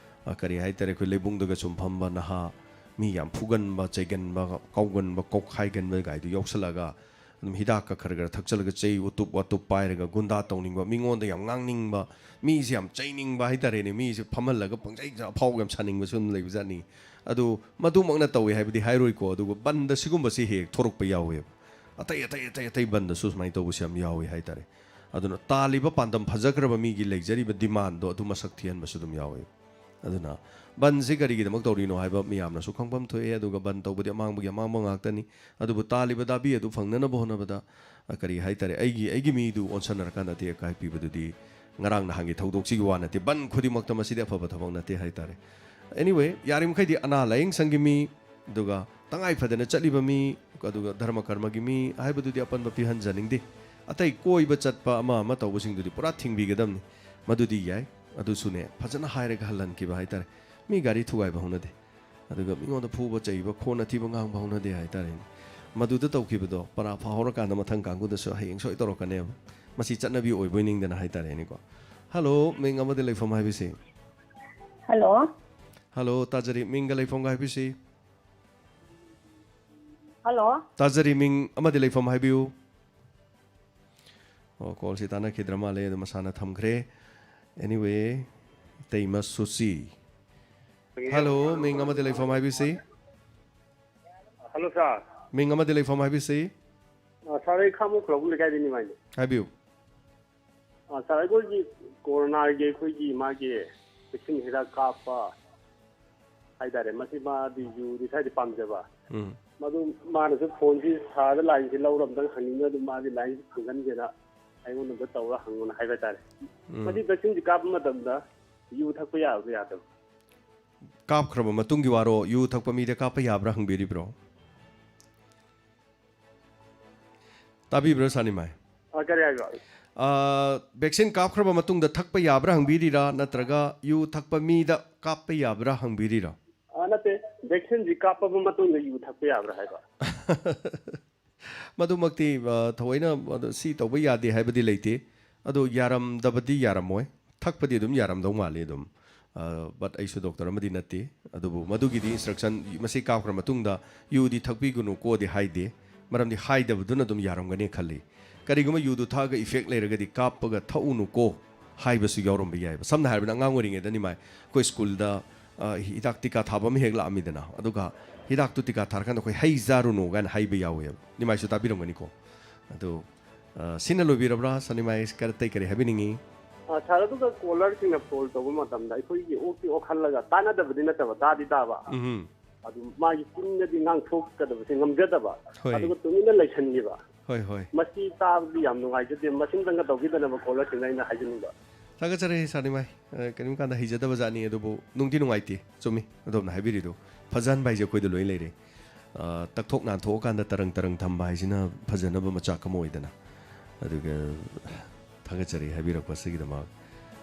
ꯑ, ꯀꯔꯤ ꯍꯥꯏꯇꯥꯔꯦ, ꯑꯩꯈꯣꯏ ꯂꯩꯕꯨꯡꯗꯒ ꯁꯨꯝ ꯐꯝꯕ ꯅꯍꯥ ꯃꯤ ꯌꯥꯝ ꯐꯨꯒꯟꯕ, ꯆꯩꯒꯟꯕ, ꯀꯥꯎꯒꯟꯕ, ꯀꯧꯈꯥꯏꯒꯟꯕ ꯒꯥꯏꯗꯨ ꯌꯥꯎꯁꯜꯂꯛꯑꯒ ꯑꯗꯨꯝ ꯍꯤꯗꯥꯛꯀ ꯈꯔ ꯈꯔ ꯊꯛꯆꯜꯂꯒ, ꯆꯩ ꯎꯇꯨꯞ ꯋꯥꯇꯨꯞ ꯄꯥꯏꯔꯒ, ꯒꯨꯟꯗꯥ ꯇꯧꯅꯤꯡꯕ, ꯃꯤꯉꯣꯟꯗ ꯌꯥꯝ ꯉꯥꯡꯅꯤꯡꯕ, ꯃꯤꯁꯦ ꯌꯥꯝ ꯆꯩꯅꯤꯡꯕ ꯍꯥꯏꯇꯥꯔꯦꯅꯦ, ꯃꯤꯁꯦ ꯐꯝꯍꯜꯂꯒ ꯄꯪꯆꯩ ꯑꯐꯥꯎꯕ ꯌꯥꯝ ꯁꯥꯅꯤꯡꯕꯁꯨ ꯑꯗꯨꯝ ꯂꯩꯕꯖꯥꯠꯅꯤ꯫ ꯑꯗꯨ ꯃꯗꯨꯃꯛꯅ ꯇꯧꯋꯦ ꯍꯥꯏꯕꯗꯤ ꯍꯥꯏꯔꯣꯏꯀꯣ, ꯑꯗꯨꯒ ꯕꯟꯗ ꯁꯤꯒꯨꯝꯕꯁꯦ ꯍꯦꯛ ꯊꯣꯔꯛꯄ ꯌꯥꯎꯋꯦꯕ꯫ ꯑꯇꯩ ꯑꯇꯩ ꯑꯇꯩ ꯑꯇꯩ ꯕꯟꯗꯁꯨ ꯁꯨꯃꯥꯏꯅ ꯇꯧꯕꯁꯦ ꯌꯥꯝ ꯌꯥꯎꯋꯦ ꯍꯥꯏꯇꯥꯔꯦ꯫ ꯑꯗꯨꯅ ꯇꯥꯜꯂꯤꯕ ꯄꯥꯟꯗꯝ ꯐꯖꯈ꯭ꯔꯕ ꯃꯤꯒꯤ ꯂꯩꯖꯔꯤꯕ ꯗꯤꯃꯥꯟꯗꯣ ꯑꯗꯨ ꯃꯁꯛ ꯊꯤꯍꯟꯕꯁꯨ ꯑꯗꯨꯝ ꯌꯥꯎꯋꯦ꯫ ꯑꯗꯨꯅ ꯕꯟꯁꯤ ꯀꯔꯤꯒꯤꯗꯃꯛ ꯇꯧꯔꯤꯅꯣ ꯍꯥꯏꯕ ꯃꯤꯌꯥꯝꯅꯁꯨ ꯈꯪꯐꯝ ꯊꯣꯛꯑꯦ, ꯑꯗꯨꯒ ꯕꯟ ꯇꯧꯕꯗꯤ ꯑꯃꯥꯡꯕꯒꯤ ꯑꯃꯥꯡꯕ ꯉꯥꯛꯇꯅꯤ꯫ ꯑꯗꯨꯕꯨ ꯇꯥꯜꯂꯤꯕ ꯗꯥꯕꯤ ꯑꯗꯨ ꯐꯪꯅꯅꯕ ꯍꯣꯠꯅꯕꯗ, ꯑ, ꯀꯔꯤ ꯍꯥꯏꯇꯥꯔꯦ, ꯑꯩꯒꯤ, ꯑꯩꯒꯤ ꯃꯤꯗꯨ ꯑꯣꯟꯁꯟꯅꯔꯀꯥꯟꯗ ꯑꯇꯦꯛ ꯑꯀꯥꯏ ꯄꯤꯕꯗꯨꯗꯤ ꯉꯔꯥꯡ ꯅꯍꯥꯟꯒꯤ ꯊꯧꯗꯣꯛꯁꯤꯒꯤ ꯋꯥ ꯅꯠꯇꯦ꯫ ꯕꯟ ꯈꯨꯗꯤꯡꯃꯛꯇ ꯃꯁꯤꯗꯤ ꯑꯐꯕ ꯊꯕꯛ ꯅꯠꯇꯦ ꯍꯥꯏꯇꯥꯔꯦ꯫ Anyway, ꯌꯥꯔꯤꯃꯈꯩꯗꯤ ꯑꯅꯥ ꯂꯥꯌꯦꯡ ꯁꯪꯒꯤ ꯃꯤ, ꯑꯗꯨꯒ ꯇꯉꯥꯏ ꯐꯗꯅ ꯆꯠꯂꯤꯕ ꯃꯤ, ꯑꯗꯨꯒ ꯙꯔꯃ ꯀꯔꯃꯒꯤ ꯃꯤ ꯍꯥꯏꯕꯗꯨꯗꯤ ꯑꯄꯟꯕ ꯄꯤꯍꯟꯖꯅꯤꯡꯗꯦ꯫ ꯑꯇꯩ ꯀꯣꯏꯕ ꯆꯠꯄ ꯑꯃ ꯑꯃ ꯇꯧꯕꯁꯤꯡꯗꯨꯗꯤ ꯄꯨꯔꯥ ꯊꯤꯡꯕꯤꯒꯗꯕꯅꯤ꯫ ꯃꯗꯨꯗꯤ ꯌꯥꯏ, ꯑꯗꯨꯁꯨꯅꯦ, ꯐꯖꯅ ꯍꯥꯏꯔꯒ ꯍꯜꯍꯟꯈꯤꯕ ꯍꯥꯏꯇꯥꯔꯦ꯫ ꯃꯤ ꯒꯥꯔꯤ ꯊꯨꯒꯥꯏꯕ ꯍꯧꯅꯗꯦ, ꯑꯗꯨꯒ ꯃꯤꯉꯣꯟꯗ ꯐꯨꯕ ꯆꯩꯕ, ꯈꯣꯟ ꯑꯊꯤꯕ ꯉꯥꯡꯕ ꯍꯧꯅꯗꯦ ꯍꯥꯏꯇꯥꯔꯦꯅꯦ꯫ ꯃꯗꯨꯗ ꯇꯧꯈꯤꯕꯗꯣ ꯄꯔꯥ ꯐꯥꯍꯧꯔꯀꯥꯟꯗ ꯃꯊꯪ ꯀꯥꯡꯕꯨꯗꯁꯨ ꯍꯌꯦꯡ ꯁꯣꯏ ꯇꯧꯔꯛꯀꯅꯦꯕ꯫ ꯃꯁꯤ ꯆꯠꯅꯕꯤ ꯑꯣꯏꯕꯣꯏ ꯅꯤꯡꯗꯅ ꯍꯥꯏꯇꯥꯔꯦꯅꯦꯀꯣ꯫ ꯍꯜꯂꯣ, ꯃꯤꯡ ꯑꯃꯗꯤ ꯂꯩꯐꯝ ꯍꯥꯏꯕꯤꯁꯤ꯫ ꯍꯜꯂꯣ꯫ ꯍꯜꯂꯣ, ꯇꯥꯖꯔꯤ꯫ ꯃꯤꯡꯒ ꯂꯩꯐꯝꯒ ꯍꯥꯏꯕꯤꯁꯤ꯫ ꯍꯜꯂꯣ꯫ ꯇꯥꯖꯔꯤ, ꯃꯤꯡ ꯑꯃꯗꯤ ꯂꯩꯐꯝ ꯍꯥꯏꯕꯤꯌꯨ꯫ ꯑꯣ, ꯀꯣꯜꯁꯤ ꯇꯥꯟꯅꯈꯤꯗ꯭ꯔ ꯃꯥꯜꯂꯦ, ꯑꯗꯨ ꯃꯁꯥꯅ ꯊꯝꯈ꯭ꯔꯦ꯫ Anyway, ꯏꯇꯩꯃ ꯁꯨꯆꯤ꯫ ꯍꯜꯂꯣ, ꯃꯤꯡ ꯑꯃꯗꯤ ꯂꯩꯐꯝ ꯍꯥꯏꯕꯤꯁꯤ꯫ ꯍꯜꯂꯣ, ꯁꯥꯔ꯫ ꯃꯤꯡ ꯑꯃꯗꯤ ꯂꯩꯐꯝ ꯍꯥꯏꯕꯤꯁꯤ꯫ ꯑ, ꯁꯥꯔ, ꯑꯩ ꯈꯥꯃꯣꯛ ꯈꯨꯂꯥꯛꯄꯝ ꯂꯩꯀꯥꯏꯗꯩꯅꯤ, ꯃꯥꯏꯅꯦ꯫ ꯍꯥꯏꯕꯤꯌꯨ꯫ ꯑ, ꯁꯥꯔ, ꯑꯩꯈꯣꯏꯒꯤ ꯀꯣꯔꯣꯅꯥꯒꯤ ꯑꯩꯈꯣꯏꯒꯤ ꯃꯥꯒꯤ vaccine ꯍꯤꯗꯥꯛ ꯀꯥꯞꯄ ꯍꯥꯏꯇꯥꯔꯦ, ꯃꯁꯤ ꯃꯥꯗꯤ ꯌꯨꯗꯤ ꯈꯔꯗꯤ ꯄꯥꯝꯖꯕ꯫ ꯎꯝ꯫ ꯃꯗꯨ ꯃꯥꯅꯁꯨ ꯐꯣꯟꯁꯤ ꯁꯥꯔꯗ ꯂꯥꯏꯟꯁꯤ ꯂꯧꯔ ꯑꯝꯇꯪ ꯍꯪꯅꯤꯡꯉꯦ, ꯑꯗꯨ ꯃꯥꯗꯤ ꯂꯥꯏꯟꯁꯤ ꯐꯪꯒꯟꯒꯦꯅ ꯑꯩꯉꯣꯟꯗ ꯑꯝꯇ ꯇꯧꯔ ꯍꯪꯉꯣꯅ ꯍꯥꯏꯕ ꯍꯥꯏꯇꯥꯔꯦ꯫ ꯎꯝ꯫ ꯃꯁꯤ vaccineꯁꯤ ꯀꯥꯞꯄ ꯃꯇꯝꯗ ꯌꯨ ꯊꯛꯄ ꯌꯥꯕ꯭ꯔꯥ ꯌꯥꯗꯕ꯭ꯔꯥ? ꯀꯥꯞꯈ꯭ꯔꯕ ꯃꯇꯨꯡꯒꯤ ꯋꯥꯔꯣ, ꯌꯨ ꯊꯛꯄ ꯃꯤꯗ ꯀꯥꯞꯄ ꯌꯥꯕ꯭ꯔꯥ ꯍꯪꯕꯤꯔꯤꯕ꯭ꯔꯣ? ꯇꯥꯕꯤꯕ꯭ꯔꯥ, ꯁꯥꯅꯤꯃꯥꯏ? ꯑ, ꯀꯔꯤ ꯍꯥꯏꯕ? ꯑ, vaccine ꯀꯥꯞꯈ꯭ꯔꯕ ꯃꯇꯨꯡꯗ ꯊꯛꯄ ꯌꯥꯕ꯭ꯔꯥ ꯍꯪꯕꯤꯔꯤꯔꯥ, ꯅꯠꯇ꯭ꯔꯒ ꯌꯨ ꯊꯛꯄ ꯃꯤꯗ ꯀꯥꯞꯄ ꯌꯥꯕ꯭ꯔꯥ ꯍꯪꯕꯤꯔꯤꯔꯥ? ꯑ, ꯅꯠꯇꯦ, vaccineꯁꯤ ꯀꯥꯞꯄꯕ ꯃꯇꯨꯡꯗ ꯌꯨ ꯊꯛꯄ ꯌꯥꯕ꯭ꯔꯥ ꯍꯥꯏꯕ? ꯃꯗꯨꯃꯛꯇꯤ, ꯑ, ꯊꯑꯣꯏꯅ ꯑꯗꯨ ꯁꯤ ꯇꯧꯕ ꯌꯥꯗꯦ ꯍꯥꯏꯕꯗꯤ ꯂꯩꯇꯦ꯫ ꯑꯗꯣ ꯌꯥꯔꯝꯗꯕꯗꯤ ꯌꯥꯔꯝꯃꯣꯏ꯫ ꯊꯛꯄꯗꯤ ꯑꯗꯨꯝ ꯌꯥꯔꯝꯗꯧ ꯃꯥꯜꯂꯤ ꯑꯗꯨꯝ꯫ ꯑ, but ꯑꯩꯁꯨ ꯗꯣꯛꯇꯔ ꯑꯃꯗꯤ ꯅꯠꯇꯦ꯫ ꯑꯗꯨꯕꯨ ꯃꯗꯨꯒꯤꯗꯤ instruction, ꯃꯁꯤ ꯀꯥꯞꯈ꯭ꯔ ꯃꯇꯨꯡꯗ ꯌꯨꯗꯤ ꯊꯛꯄꯤꯒꯅꯨ ꯀꯣꯗꯤ ꯍꯥꯏꯗꯦ꯫ ꯃꯔꯝꯗꯤ ꯍꯥꯏꯗꯕꯗꯨꯅ ꯑꯗꯨꯝ ꯌꯥꯔꯝꯒꯅꯤ ꯈꯜꯂꯤ꯫ ꯀꯔꯤꯒꯨꯝꯕ ꯌꯨꯗꯨ ꯊꯛꯑꯒ effect ꯂꯩꯔꯒꯗꯤ ꯀꯥꯞꯄꯒ ꯊꯛꯎꯅꯨꯀꯣ ꯍꯥꯏꯕꯁꯨ ꯌꯥꯎꯔꯝꯕ ꯌꯥꯏꯕ꯫ ꯁꯝꯅ ꯍꯥꯏꯔꯕꯗ ꯑꯉꯥꯡ ꯑꯣꯏꯔꯤꯉꯩꯗ ꯅꯤꯃꯥꯏ ꯑꯩꯈꯣꯏ ꯁ꯭ꯀꯨꯜꯗ, ꯑ, ꯍꯤꯗꯥꯛ ꯇꯤꯀꯥ ꯊꯥꯕ ꯑꯃ ꯍꯦꯛ ꯂꯥꯛꯑꯝꯃꯤꯗꯅ, ꯑꯗꯨꯒ ꯍꯤꯗꯥꯛꯇꯨ ꯇꯤꯀꯥ ꯊꯥꯔꯀꯥꯟꯗ ꯑꯩꯈꯣꯏ ꯍꯩ ꯆꯥꯔꯨꯅꯨ ꯀꯥꯏꯅ ꯍꯥꯏꯕ ꯌꯥꯎꯋꯦꯕ꯫ ꯅꯤꯃꯥꯏꯁꯨ ꯇꯥꯕꯤꯔꯝꯒꯅꯤꯀꯣ꯫ ꯑꯗꯨ, ꯑ, ꯁꯤꯅ ꯂꯣꯏꯕꯤꯔꯕ꯭ꯔꯥ? ꯁꯅꯤꯃꯥꯏ ꯀꯔ-, ꯑꯇꯩ ꯀꯔꯤ ꯍꯥꯏꯕꯤꯅꯤꯡꯉꯤ? ꯑ, ꯁꯥꯔ, ꯑꯗꯨꯒ ꯀꯣꯂꯔꯁꯤꯡꯅ ꯐꯣꯟ ꯇꯧꯕ ꯃꯇꯝꯗ ꯑꯩꯈꯣꯏꯒꯤ ꯑꯣꯛꯇꯤ ꯑꯣꯛꯍꯜꯂꯒ ꯇꯥꯟꯅꯗꯕꯗꯤ ꯅꯠꯇꯕ, ꯇꯥꯗꯤ ꯇꯥꯕ꯫ ꯎꯝ꯫ ꯑꯗꯨ ꯃꯥꯒꯤ ꯆꯤꯟꯅꯗꯤ ꯉꯥꯡꯊꯣꯛꯀꯗꯕꯁꯦ ꯉꯝꯖꯗꯕ꯫ ꯍꯣꯏ꯫ ꯑꯗꯨꯒ ꯇꯨꯃꯤꯟꯅ ꯂꯩꯁꯟꯈꯤꯕ꯫ ꯍꯣꯏ, ꯍꯣꯏ꯫ ꯃꯁꯤ ꯇꯥꯕꯗꯤ ꯌꯥꯝ ꯅꯨꯡꯉꯥꯏꯖꯗꯦ꯫ ꯃꯁꯤꯝꯇꯪꯒ ꯇꯧꯕꯤꯗꯅꯕ ꯀꯣꯂꯔꯁꯤꯡꯗ ꯑꯩꯅ ꯍꯥꯏꯖꯅꯤꯡꯕ꯫ ꯊꯥꯒꯠꯆꯔꯤ ꯁꯥꯔ ꯅꯤꯃꯥꯏ꯫ ꯑ, ꯀꯔꯤꯒꯨꯝꯕ ꯀꯥꯟꯗ ꯍꯩꯖꯗꯕ ꯖꯥꯠꯅꯤ, ꯑꯗꯨꯕꯨ ꯅꯨꯡꯗꯤ ꯅꯨꯡꯉꯥꯏꯇꯦ꯫ ꯆꯨꯝꯃꯤ ꯑꯗꯣꯝꯅ ꯍꯥꯏꯕꯤꯔꯤꯗꯨ꯫ ꯐꯖꯍꯟꯕ ꯍꯥꯏꯁꯦ ꯑꯩꯈꯣꯏꯗ ꯂꯣꯏ ꯂꯩꯔꯦ꯫ ꯑ, ꯇꯛꯊꯣꯛ ꯅꯥꯟꯊꯣꯛꯑꯀꯥꯟꯗ ꯇꯔꯪ ꯇꯔꯪ ꯊꯝꯕ ꯍꯥꯏꯁꯤꯅ ꯐꯖꯅꯕ ꯃꯆꯥꯛ ꯑꯃ ꯑꯣꯏꯗꯅ꯫ ꯑꯗꯨꯒ ꯊꯥꯒꯠꯆꯔꯤ ꯍꯥꯏꯕꯤꯔꯛꯄ ꯑꯁꯤꯒꯤꯗꯃꯛ꯫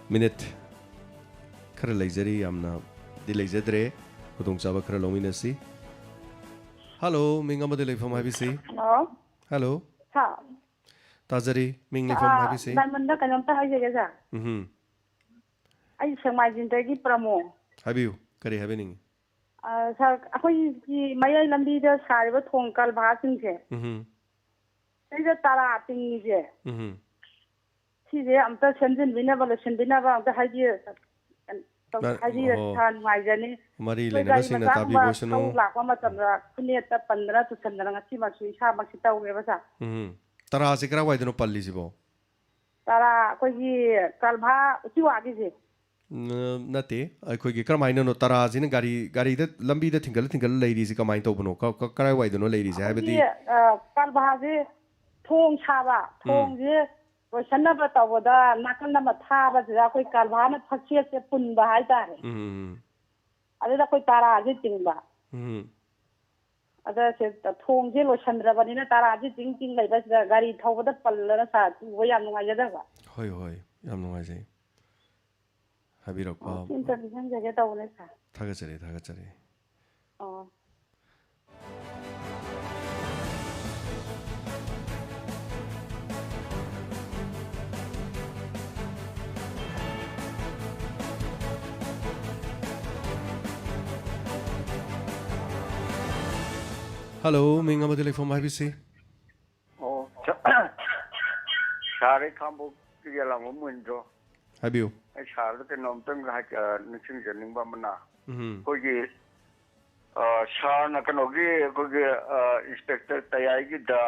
ꯃꯤꯅꯤꯠ ꯈꯔ ꯂꯩꯖꯔꯤ, ꯌꯥꯝꯅꯗꯤ ꯂꯩꯖꯗ꯭ꯔꯦ꯫ ꯈꯨꯗꯣꯡꯆꯥꯕ ꯈꯔ ꯂꯧꯃꯤꯟꯅꯁꯤ꯫ ꯍꯜꯂꯣ, ꯃꯤꯡ ꯑꯃꯗꯤ ꯂꯩꯐꯝ ꯍꯥꯏꯕꯤꯁꯤ꯫ ꯍꯜꯂꯣ꯫ ꯍꯜꯂꯣ꯫ ꯁꯥꯔ꯫ ꯇꯥꯖꯔꯤ, ꯃꯤꯡ ꯂꯩꯐꯝ ꯑꯥ, ꯍꯥꯏꯕꯤꯁꯤ꯫ ꯗꯥꯏꯃꯟꯗ ꯀꯩꯅꯣꯝꯇ ꯍꯥꯏꯖꯒꯦ, ꯁꯥꯔ꯫ ꯎꯝꯍꯨꯝ꯫ ꯑꯩ ꯁꯦꯛꯃꯥꯏꯖꯤꯡꯗꯒꯤ ꯄ꯭ꯔꯃꯣ꯫ ꯍꯥꯏꯕꯤꯌꯨ, ꯀꯔꯤ ꯍꯥꯏꯕꯤꯅꯤꯡꯉꯤ? ꯑꯥ, ꯁꯥꯔ, ꯑꯩꯈꯣꯏꯒꯤ ꯃꯌꯥꯏ ꯂꯝꯕꯤꯗ ꯁꯥꯔꯤꯕ ꯊꯣꯡ ꯀꯜꯚꯥꯁꯤꯡꯁꯦ, ꯎꯝꯍꯨꯝ꯫ ꯁꯤꯗ ꯇꯔꯥ ꯇꯤꯡꯉꯤꯁꯦ, ꯎꯝꯍꯨꯝ꯫ ꯁꯤꯁꯦ ꯑꯝꯇ ꯁꯦꯝꯖꯤꯟꯕꯤꯅꯕ, ꯂꯣꯏꯁꯤꯟꯕꯤꯅꯕ ꯑꯝꯇ ꯍꯥꯏꯕꯤꯌꯨ꯫ ꯇꯧ-, ꯃ-, ꯍꯥꯏꯕꯤꯔꯗꯤ ꯑꯣ꯫ ꯁꯥꯔ ꯅꯨꯡꯉꯥꯏꯖꯅꯤ꯫ ꯃꯔꯤ ꯑꯩꯈꯣꯏ ꯒꯥꯔꯤ ꯂꯩꯅꯕꯁꯤꯡꯅ ꯃꯆꯥꯒꯨꯝꯕ ꯇꯥꯕꯤꯕ ꯑꯣꯏꯁꯅꯨ꯫ ꯊꯧ ꯂꯥꯛꯄ ꯃꯇꯝꯗ ꯈꯨꯅꯦꯠꯇ ꯄꯟꯗꯅ ꯇꯨꯁꯟꯗꯅ ꯉꯁꯤꯃꯛꯁꯨ ꯏꯁꯥꯃꯛꯁꯤ ꯇꯧꯔꯦꯕ, ꯁꯥꯔ꯫ ꯎꯝ꯫ ꯇꯔꯥꯁꯦ ꯀꯔꯥꯏꯋꯥꯏꯗꯅꯣ ꯄꯜꯂꯤꯁꯤꯕꯣ? ꯇꯔꯥ ꯑꯩꯈꯣꯏꯒꯤ ꯀꯜꯚꯥ ꯎꯆꯤꯋꯥꯒꯤꯁꯦ꯫ ꯅ-, ꯅꯠꯇꯦ, ꯑꯩꯈꯣꯏꯒꯤ ꯀꯔꯝꯍꯥꯏꯅꯅꯣ ꯇꯔꯥꯁꯤꯅ ꯒꯥꯔꯤ, ꯒꯥꯔꯤꯗ ꯂꯝꯕꯤꯗ ꯊꯤꯡꯒꯠꯂ ꯊꯤꯡꯒꯠꯂ ꯂꯩꯔꯤꯁꯤ ꯀꯃꯥꯏꯅ ꯇꯧꯕꯅꯣ? ꯀ-, ꯀ-, ꯀꯔꯥꯏꯋꯥꯏꯗꯅꯣ ꯂꯩꯔꯤꯁꯦ? ꯍꯥꯏꯕꯗꯤ ꯑꯩꯈꯣꯏꯒꯤ, ꯑ, ꯀꯜꯚꯥꯁꯦ ꯊꯣꯡ ꯁꯥꯕ, ꯎꯝ꯫ ꯊꯣꯡꯁꯦ ꯂꯣꯏꯁꯟꯅꯕ ꯇꯧꯕꯗ ꯅꯥꯀꯜ ꯑꯃ ꯊꯥꯕꯁꯤꯗ ꯑꯩꯈꯣꯏ ꯀꯜꯚꯥꯅ ꯐꯛꯆꯦꯠꯁꯦ ꯄꯨꯟꯕ ꯍꯥꯏꯇꯥꯔꯦ꯫ ꯎꯝ, ꯎꯝ, ꯎꯝ꯫ ꯑꯗꯨꯗ ꯑꯩꯈꯣꯏ ꯇꯔꯥꯁꯦ ꯆꯤꯡꯕ꯫ ꯎꯝ꯫ ꯑꯗ ꯁꯦ ꯊꯣꯡꯁꯦ ꯂꯣꯏꯁꯟꯗ꯭ꯔꯕꯅꯤꯅ ꯇꯔꯥꯁꯦ ꯆꯤꯡ ꯆꯤꯡ ꯂꯩꯕꯁꯤꯗ ꯒꯥꯔꯤ ꯊꯧꯕꯗ ꯄꯜꯂꯒ ꯁꯥꯔ ꯇꯨꯕ ꯌꯥꯝ ꯅꯨꯡꯉꯥꯏꯖꯗꯕ꯫ ꯍꯣꯏ, ꯍꯣꯏ, ꯌꯥꯝ ꯅꯨꯡꯉꯥꯏꯖꯩ꯫ ꯍꯥꯏꯕꯤꯔꯛꯄ꯫ ꯑꯣ, ꯁꯤ ꯑꯝꯇ ꯅꯤꯡꯁꯤꯡꯖꯒꯦ ꯇꯧꯕꯅꯦ, ꯁꯥꯔ꯫ ꯊꯥꯒꯠꯆꯔꯤ, ꯊꯥꯒꯠꯆꯔꯤ꯫ ꯑꯣ꯫ ꯍꯜꯂꯣ, ꯃꯤꯡ ꯑꯃꯗꯤ ꯂꯩꯐꯝ ꯍꯥꯏꯕꯤꯁꯤ꯫ ꯑꯣ, ꯁꯥꯔ, ꯑꯩ ꯈꯥꯡꯕꯣꯛꯇꯒꯤ ꯑꯂꯥꯡꯕꯝ ꯃꯣꯏꯟꯗ꯭ꯔꯣ꯫ ꯍꯥꯏꯕꯤꯌꯨ꯫ ꯑꯩ ꯁꯥꯔꯗ ꯀꯩꯅꯣꯝꯇꯪ ꯍꯥꯏ-, ꯑ, ꯅꯤꯡꯁꯤꯡꯖꯅꯤꯡꯕ ꯑꯃꯅ, ꯎꯝ꯫ ꯑꯩꯈꯣꯏꯒꯤ, ꯑ, ꯁꯥꯔꯅ ꯀꯩꯅꯣꯒꯤ, ꯑꯩꯈꯣꯏꯒꯤ, ꯑ, ꯏꯟꯁꯄꯦꯛꯇꯔ ꯇꯌꯥꯏꯒꯤꯗ,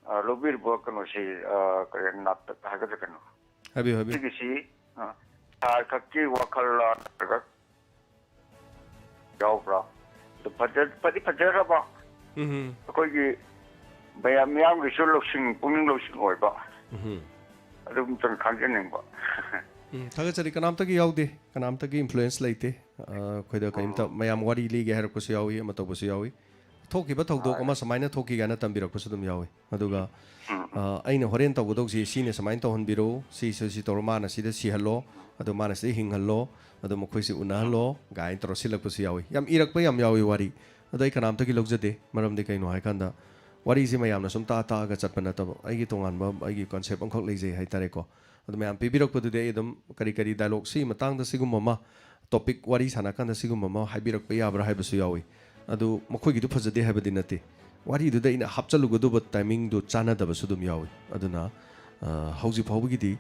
ꯑ, ꯂꯧꯕꯤꯔꯤꯕ ꯀꯩꯅꯣꯁꯤ, ꯑ, ꯀꯔꯤ, ꯅꯥꯇꯛ ꯍꯥꯏꯒꯗ꯭ꯔꯥ ꯀꯩꯅꯣ? ꯍꯥꯏꯕꯤꯌꯨ, ꯍꯥꯏꯕꯤꯌꯨ꯫ ꯁꯤꯒꯤꯁꯤ, ꯑ, ꯁꯥꯔ ꯈꯛꯀꯤ ꯋꯥꯈꯜꯂ ꯅꯠꯇ꯭ꯔꯒ ꯌꯥꯎꯕ꯭ꯔꯥ? ꯑꯗꯨ ꯐꯖ-, ꯐꯗꯤ ꯐꯖꯔꯕ, ꯎꯝ꯫ ꯑꯩꯈꯣꯏꯒꯤ ꯃꯌꯥꯝ, ꯃꯤꯌꯥꯝꯒꯤꯁꯨ ꯂꯧꯁꯤꯡ, ꯄꯨꯛꯅꯤꯡ ꯂꯧꯁꯤꯡ ꯑꯣꯏꯕ, ꯎꯝ꯫ ꯑꯗꯨꯝꯇꯪ ꯈꯪꯖꯅꯤꯡꯕ꯫ ꯎꯝ, ꯊꯥꯒꯠꯆꯔꯤ꯫ ꯀꯅꯥꯝꯇꯒꯤ ꯌꯥꯎꯗꯦ, ꯀꯅꯥꯝꯇꯒꯤ ꯏꯟꯐ꯭ꯂꯨꯌꯦꯟꯁ ꯂꯩꯇꯦ꯫ ꯑ, ꯑꯩꯈꯣꯏꯗ ꯀꯔꯤꯝꯇ, ꯎꯝ꯫ ꯃꯌꯥꯝ ꯋꯥꯔꯤ ꯂꯤꯒꯦ ꯍꯥꯏꯔꯛꯄꯁꯨ ꯌꯥꯎꯏ, ꯑꯃ ꯇꯧꯕꯁꯨ ꯌꯥꯎꯏ꯫ ꯊꯣꯛꯈꯤꯕ ꯊꯧꯗꯣꯛ ꯍꯣꯏ꯫ ꯑꯃ ꯁꯨꯃꯥꯏꯅ ꯊꯣꯛꯈꯤ ꯀꯥꯏꯅ ꯇꯝꯕꯤꯔꯛꯄꯁꯨ ꯑꯗꯨꯝ ꯌꯥꯎꯏ꯫ ꯑꯗꯨꯒ, ꯎꯝ꯫ ꯑ, ꯑꯩꯅ ꯍꯣꯔꯦꯟ ꯇꯧꯒꯗꯧꯁꯤ ꯁꯤꯅ ꯁꯨꯃꯥꯏꯅ ꯇꯧꯍꯟꯕꯤꯔꯣ, ꯁꯤꯁꯨ ꯁꯤ ꯇꯧꯔꯣ, ꯃꯥꯅ ꯁꯤꯗ ꯁꯤꯍꯜꯂꯣ, ꯑꯗꯣ ꯃꯥꯅ ꯁꯤꯗ ꯍꯤꯡꯍꯜꯂꯣ, ꯑꯗꯣ ꯃꯈꯣꯏꯁꯤ ꯎꯅꯍꯜꯂꯣ ꯀꯥꯏꯅ ꯇꯧꯔ ꯁꯤꯜꯂꯛꯄꯁꯨ ꯌꯥꯎꯏ꯫ ꯌꯥꯝ ꯏꯔꯛꯄ ꯌꯥꯝ ꯌꯥꯎꯏ ꯋꯥꯔꯤ꯫ ꯑꯗꯣ ꯑꯩ ꯀꯅꯥꯝꯇꯒꯤ ꯂꯧꯖꯗꯦ꯫ ꯃꯔꯝꯗꯤ ꯀꯩꯅꯣ ꯍꯥꯏꯀꯥꯟꯗ, ꯋꯥꯔꯤꯁꯤ ꯃꯌꯥꯝꯅ ꯁꯨꯝ ꯇꯥ ꯇꯥꯛꯑꯒ ꯆꯠꯄ ꯅꯠꯇꯕ, ꯑꯩꯒꯤ ꯇꯣꯉꯥꯟꯕ ꯑꯩꯒꯤ ꯀꯟꯁꯦꯞ ꯑꯃꯈꯛ ꯂꯩꯖꯩ ꯍꯥꯏꯇꯥꯔꯦꯀꯣ꯫ ꯑꯗꯨ ꯃꯌꯥꯝ ꯄꯤꯕꯤꯔꯛꯄꯗꯨꯗꯤ ꯑꯩ ꯑꯗꯨꯝ ꯀꯔꯤ ꯀꯔꯤ ꯗꯥꯏꯂꯣꯒ ꯁꯤꯒꯤ ꯃꯇꯥꯡꯗ ꯁꯤꯒꯨꯝꯕ ꯑꯃ, ꯇꯣꯄꯤꯛ ꯋꯥꯔꯤ ꯁꯥꯟꯅꯀꯥꯟꯗ ꯁꯤꯒꯨꯝꯕ ꯑꯃ ꯍꯥꯏꯕꯤꯔꯛꯄ ꯌꯥꯕ꯭ꯔꯥ ꯍꯥꯏꯕꯁꯨ ꯌꯥꯎꯏ꯫ ꯑꯗꯨ ꯃꯈꯣꯏꯒꯤꯗꯨ ꯐꯖꯗꯦ ꯍꯥꯏꯕꯗꯤ ꯅꯠꯇꯦ, ꯋꯥꯔꯤꯗꯨꯗ ꯑꯩꯅ ꯍꯥꯞꯆꯜꯂꯨꯒꯗꯧꯕ ꯇꯥꯏꯃꯤꯡꯗꯨ ꯆꯥꯟꯅꯗꯕꯁꯨ ꯑꯗꯨꯝ ꯌꯥꯎꯏ꯫ ꯑꯗꯨꯅ, ꯑ, ꯍꯧꯖꯤꯛ ꯐꯥꯎꯕꯒꯤꯗꯤ,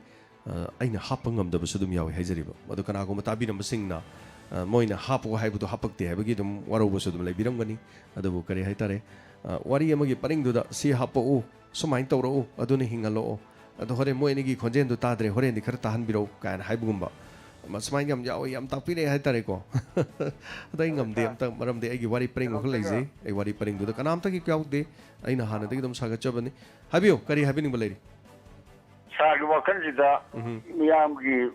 ꯑ, ꯑꯩꯅ ꯍꯥꯞꯄ ꯉꯝꯗꯕꯁꯨ ꯑꯗꯨꯝ ꯌꯥꯎꯏ ꯍꯥꯏꯖꯔꯤꯕ꯫ ꯑꯗꯨ ꯀꯅꯥꯒꯨꯝꯕ ꯇꯥꯕꯤꯔꯝꯕꯁꯤꯡꯅ, ꯑ, ꯃꯣꯏꯅ ꯍꯥꯞꯄꯣ ꯍꯥꯏꯕꯗꯨ ꯍꯥꯞꯄꯛꯇꯦ ꯍꯥꯏꯕꯒꯤ ꯑꯗꯨꯝ ꯋꯥꯔꯧꯕꯁꯨ ꯑꯗꯨꯝ ꯂꯩꯕꯤꯔꯝꯒꯅꯤ꯫ ꯑꯗꯨꯕꯨ ꯀꯔꯤ ꯍꯥꯏꯇꯥꯔꯦ, ꯑ, ꯋꯥꯔꯤ ꯑꯃꯒꯤ ꯄꯔꯤꯡꯗꯨꯗ "ꯁꯤ ꯍꯥꯞꯄꯛꯎ, ꯁꯨꯃꯥꯏꯅ ꯇꯧꯔꯛꯎ, ꯑꯗꯨꯅ ꯍꯤꯡꯍꯜꯂꯛꯑꯣ, ꯑꯗꯣ ꯍꯣꯔꯦꯟ ꯃꯣꯏ ꯑꯅꯤꯒꯤ ꯈꯣꯟꯖꯦꯜꯗꯨ ꯇꯥꯗ꯭ꯔꯦ, ꯍꯣꯔꯦꯟꯗꯤ ꯈꯔ ꯇꯥꯍꯟꯕꯤꯔꯛꯎ" ꯀꯥꯏꯅ ꯍꯥꯏꯕꯒꯨꯝꯕ, ꯃ-, ꯁꯨꯃꯥꯏꯅ ꯌꯥꯝ ꯌꯥꯎꯋꯦ, ꯌꯥꯝ ꯇꯥꯛꯄꯤꯔꯛꯑꯦ ꯍꯥꯏꯇꯥꯔꯦꯀꯣ꯫ ꯑꯗꯣ ꯑꯩ ꯉꯝꯗꯦ ꯑꯝꯇ, ꯃꯔꯝꯗꯤ ꯑꯩꯒꯤ ꯋꯥꯔꯤ ꯄꯔꯤꯡ ꯑꯃꯈꯛ ꯂꯩꯖꯩ꯫ ꯑꯩ ꯋꯥꯔꯤ ꯄꯔꯤꯡꯗꯨꯗ ꯀꯅꯥꯝꯇꯒꯤ ꯌꯥꯎꯗꯦ, ꯑꯩꯅ ꯍꯥꯟꯅꯗꯒꯤ ꯑꯗꯨꯝ ꯁꯥꯒꯠꯆꯕꯅꯤ꯫ ꯍꯥꯏꯕꯤꯌꯨ, ꯀꯔꯤ ꯍꯥꯏꯕꯤꯅꯤꯡꯕ ꯂꯩꯔꯤ? ꯁꯥꯔꯒꯤ ꯋꯥꯈꯜꯁꯤꯗ ꯎꯝꯍꯨꯝ꯫ ꯃꯤꯌꯥꯝꯒꯤ,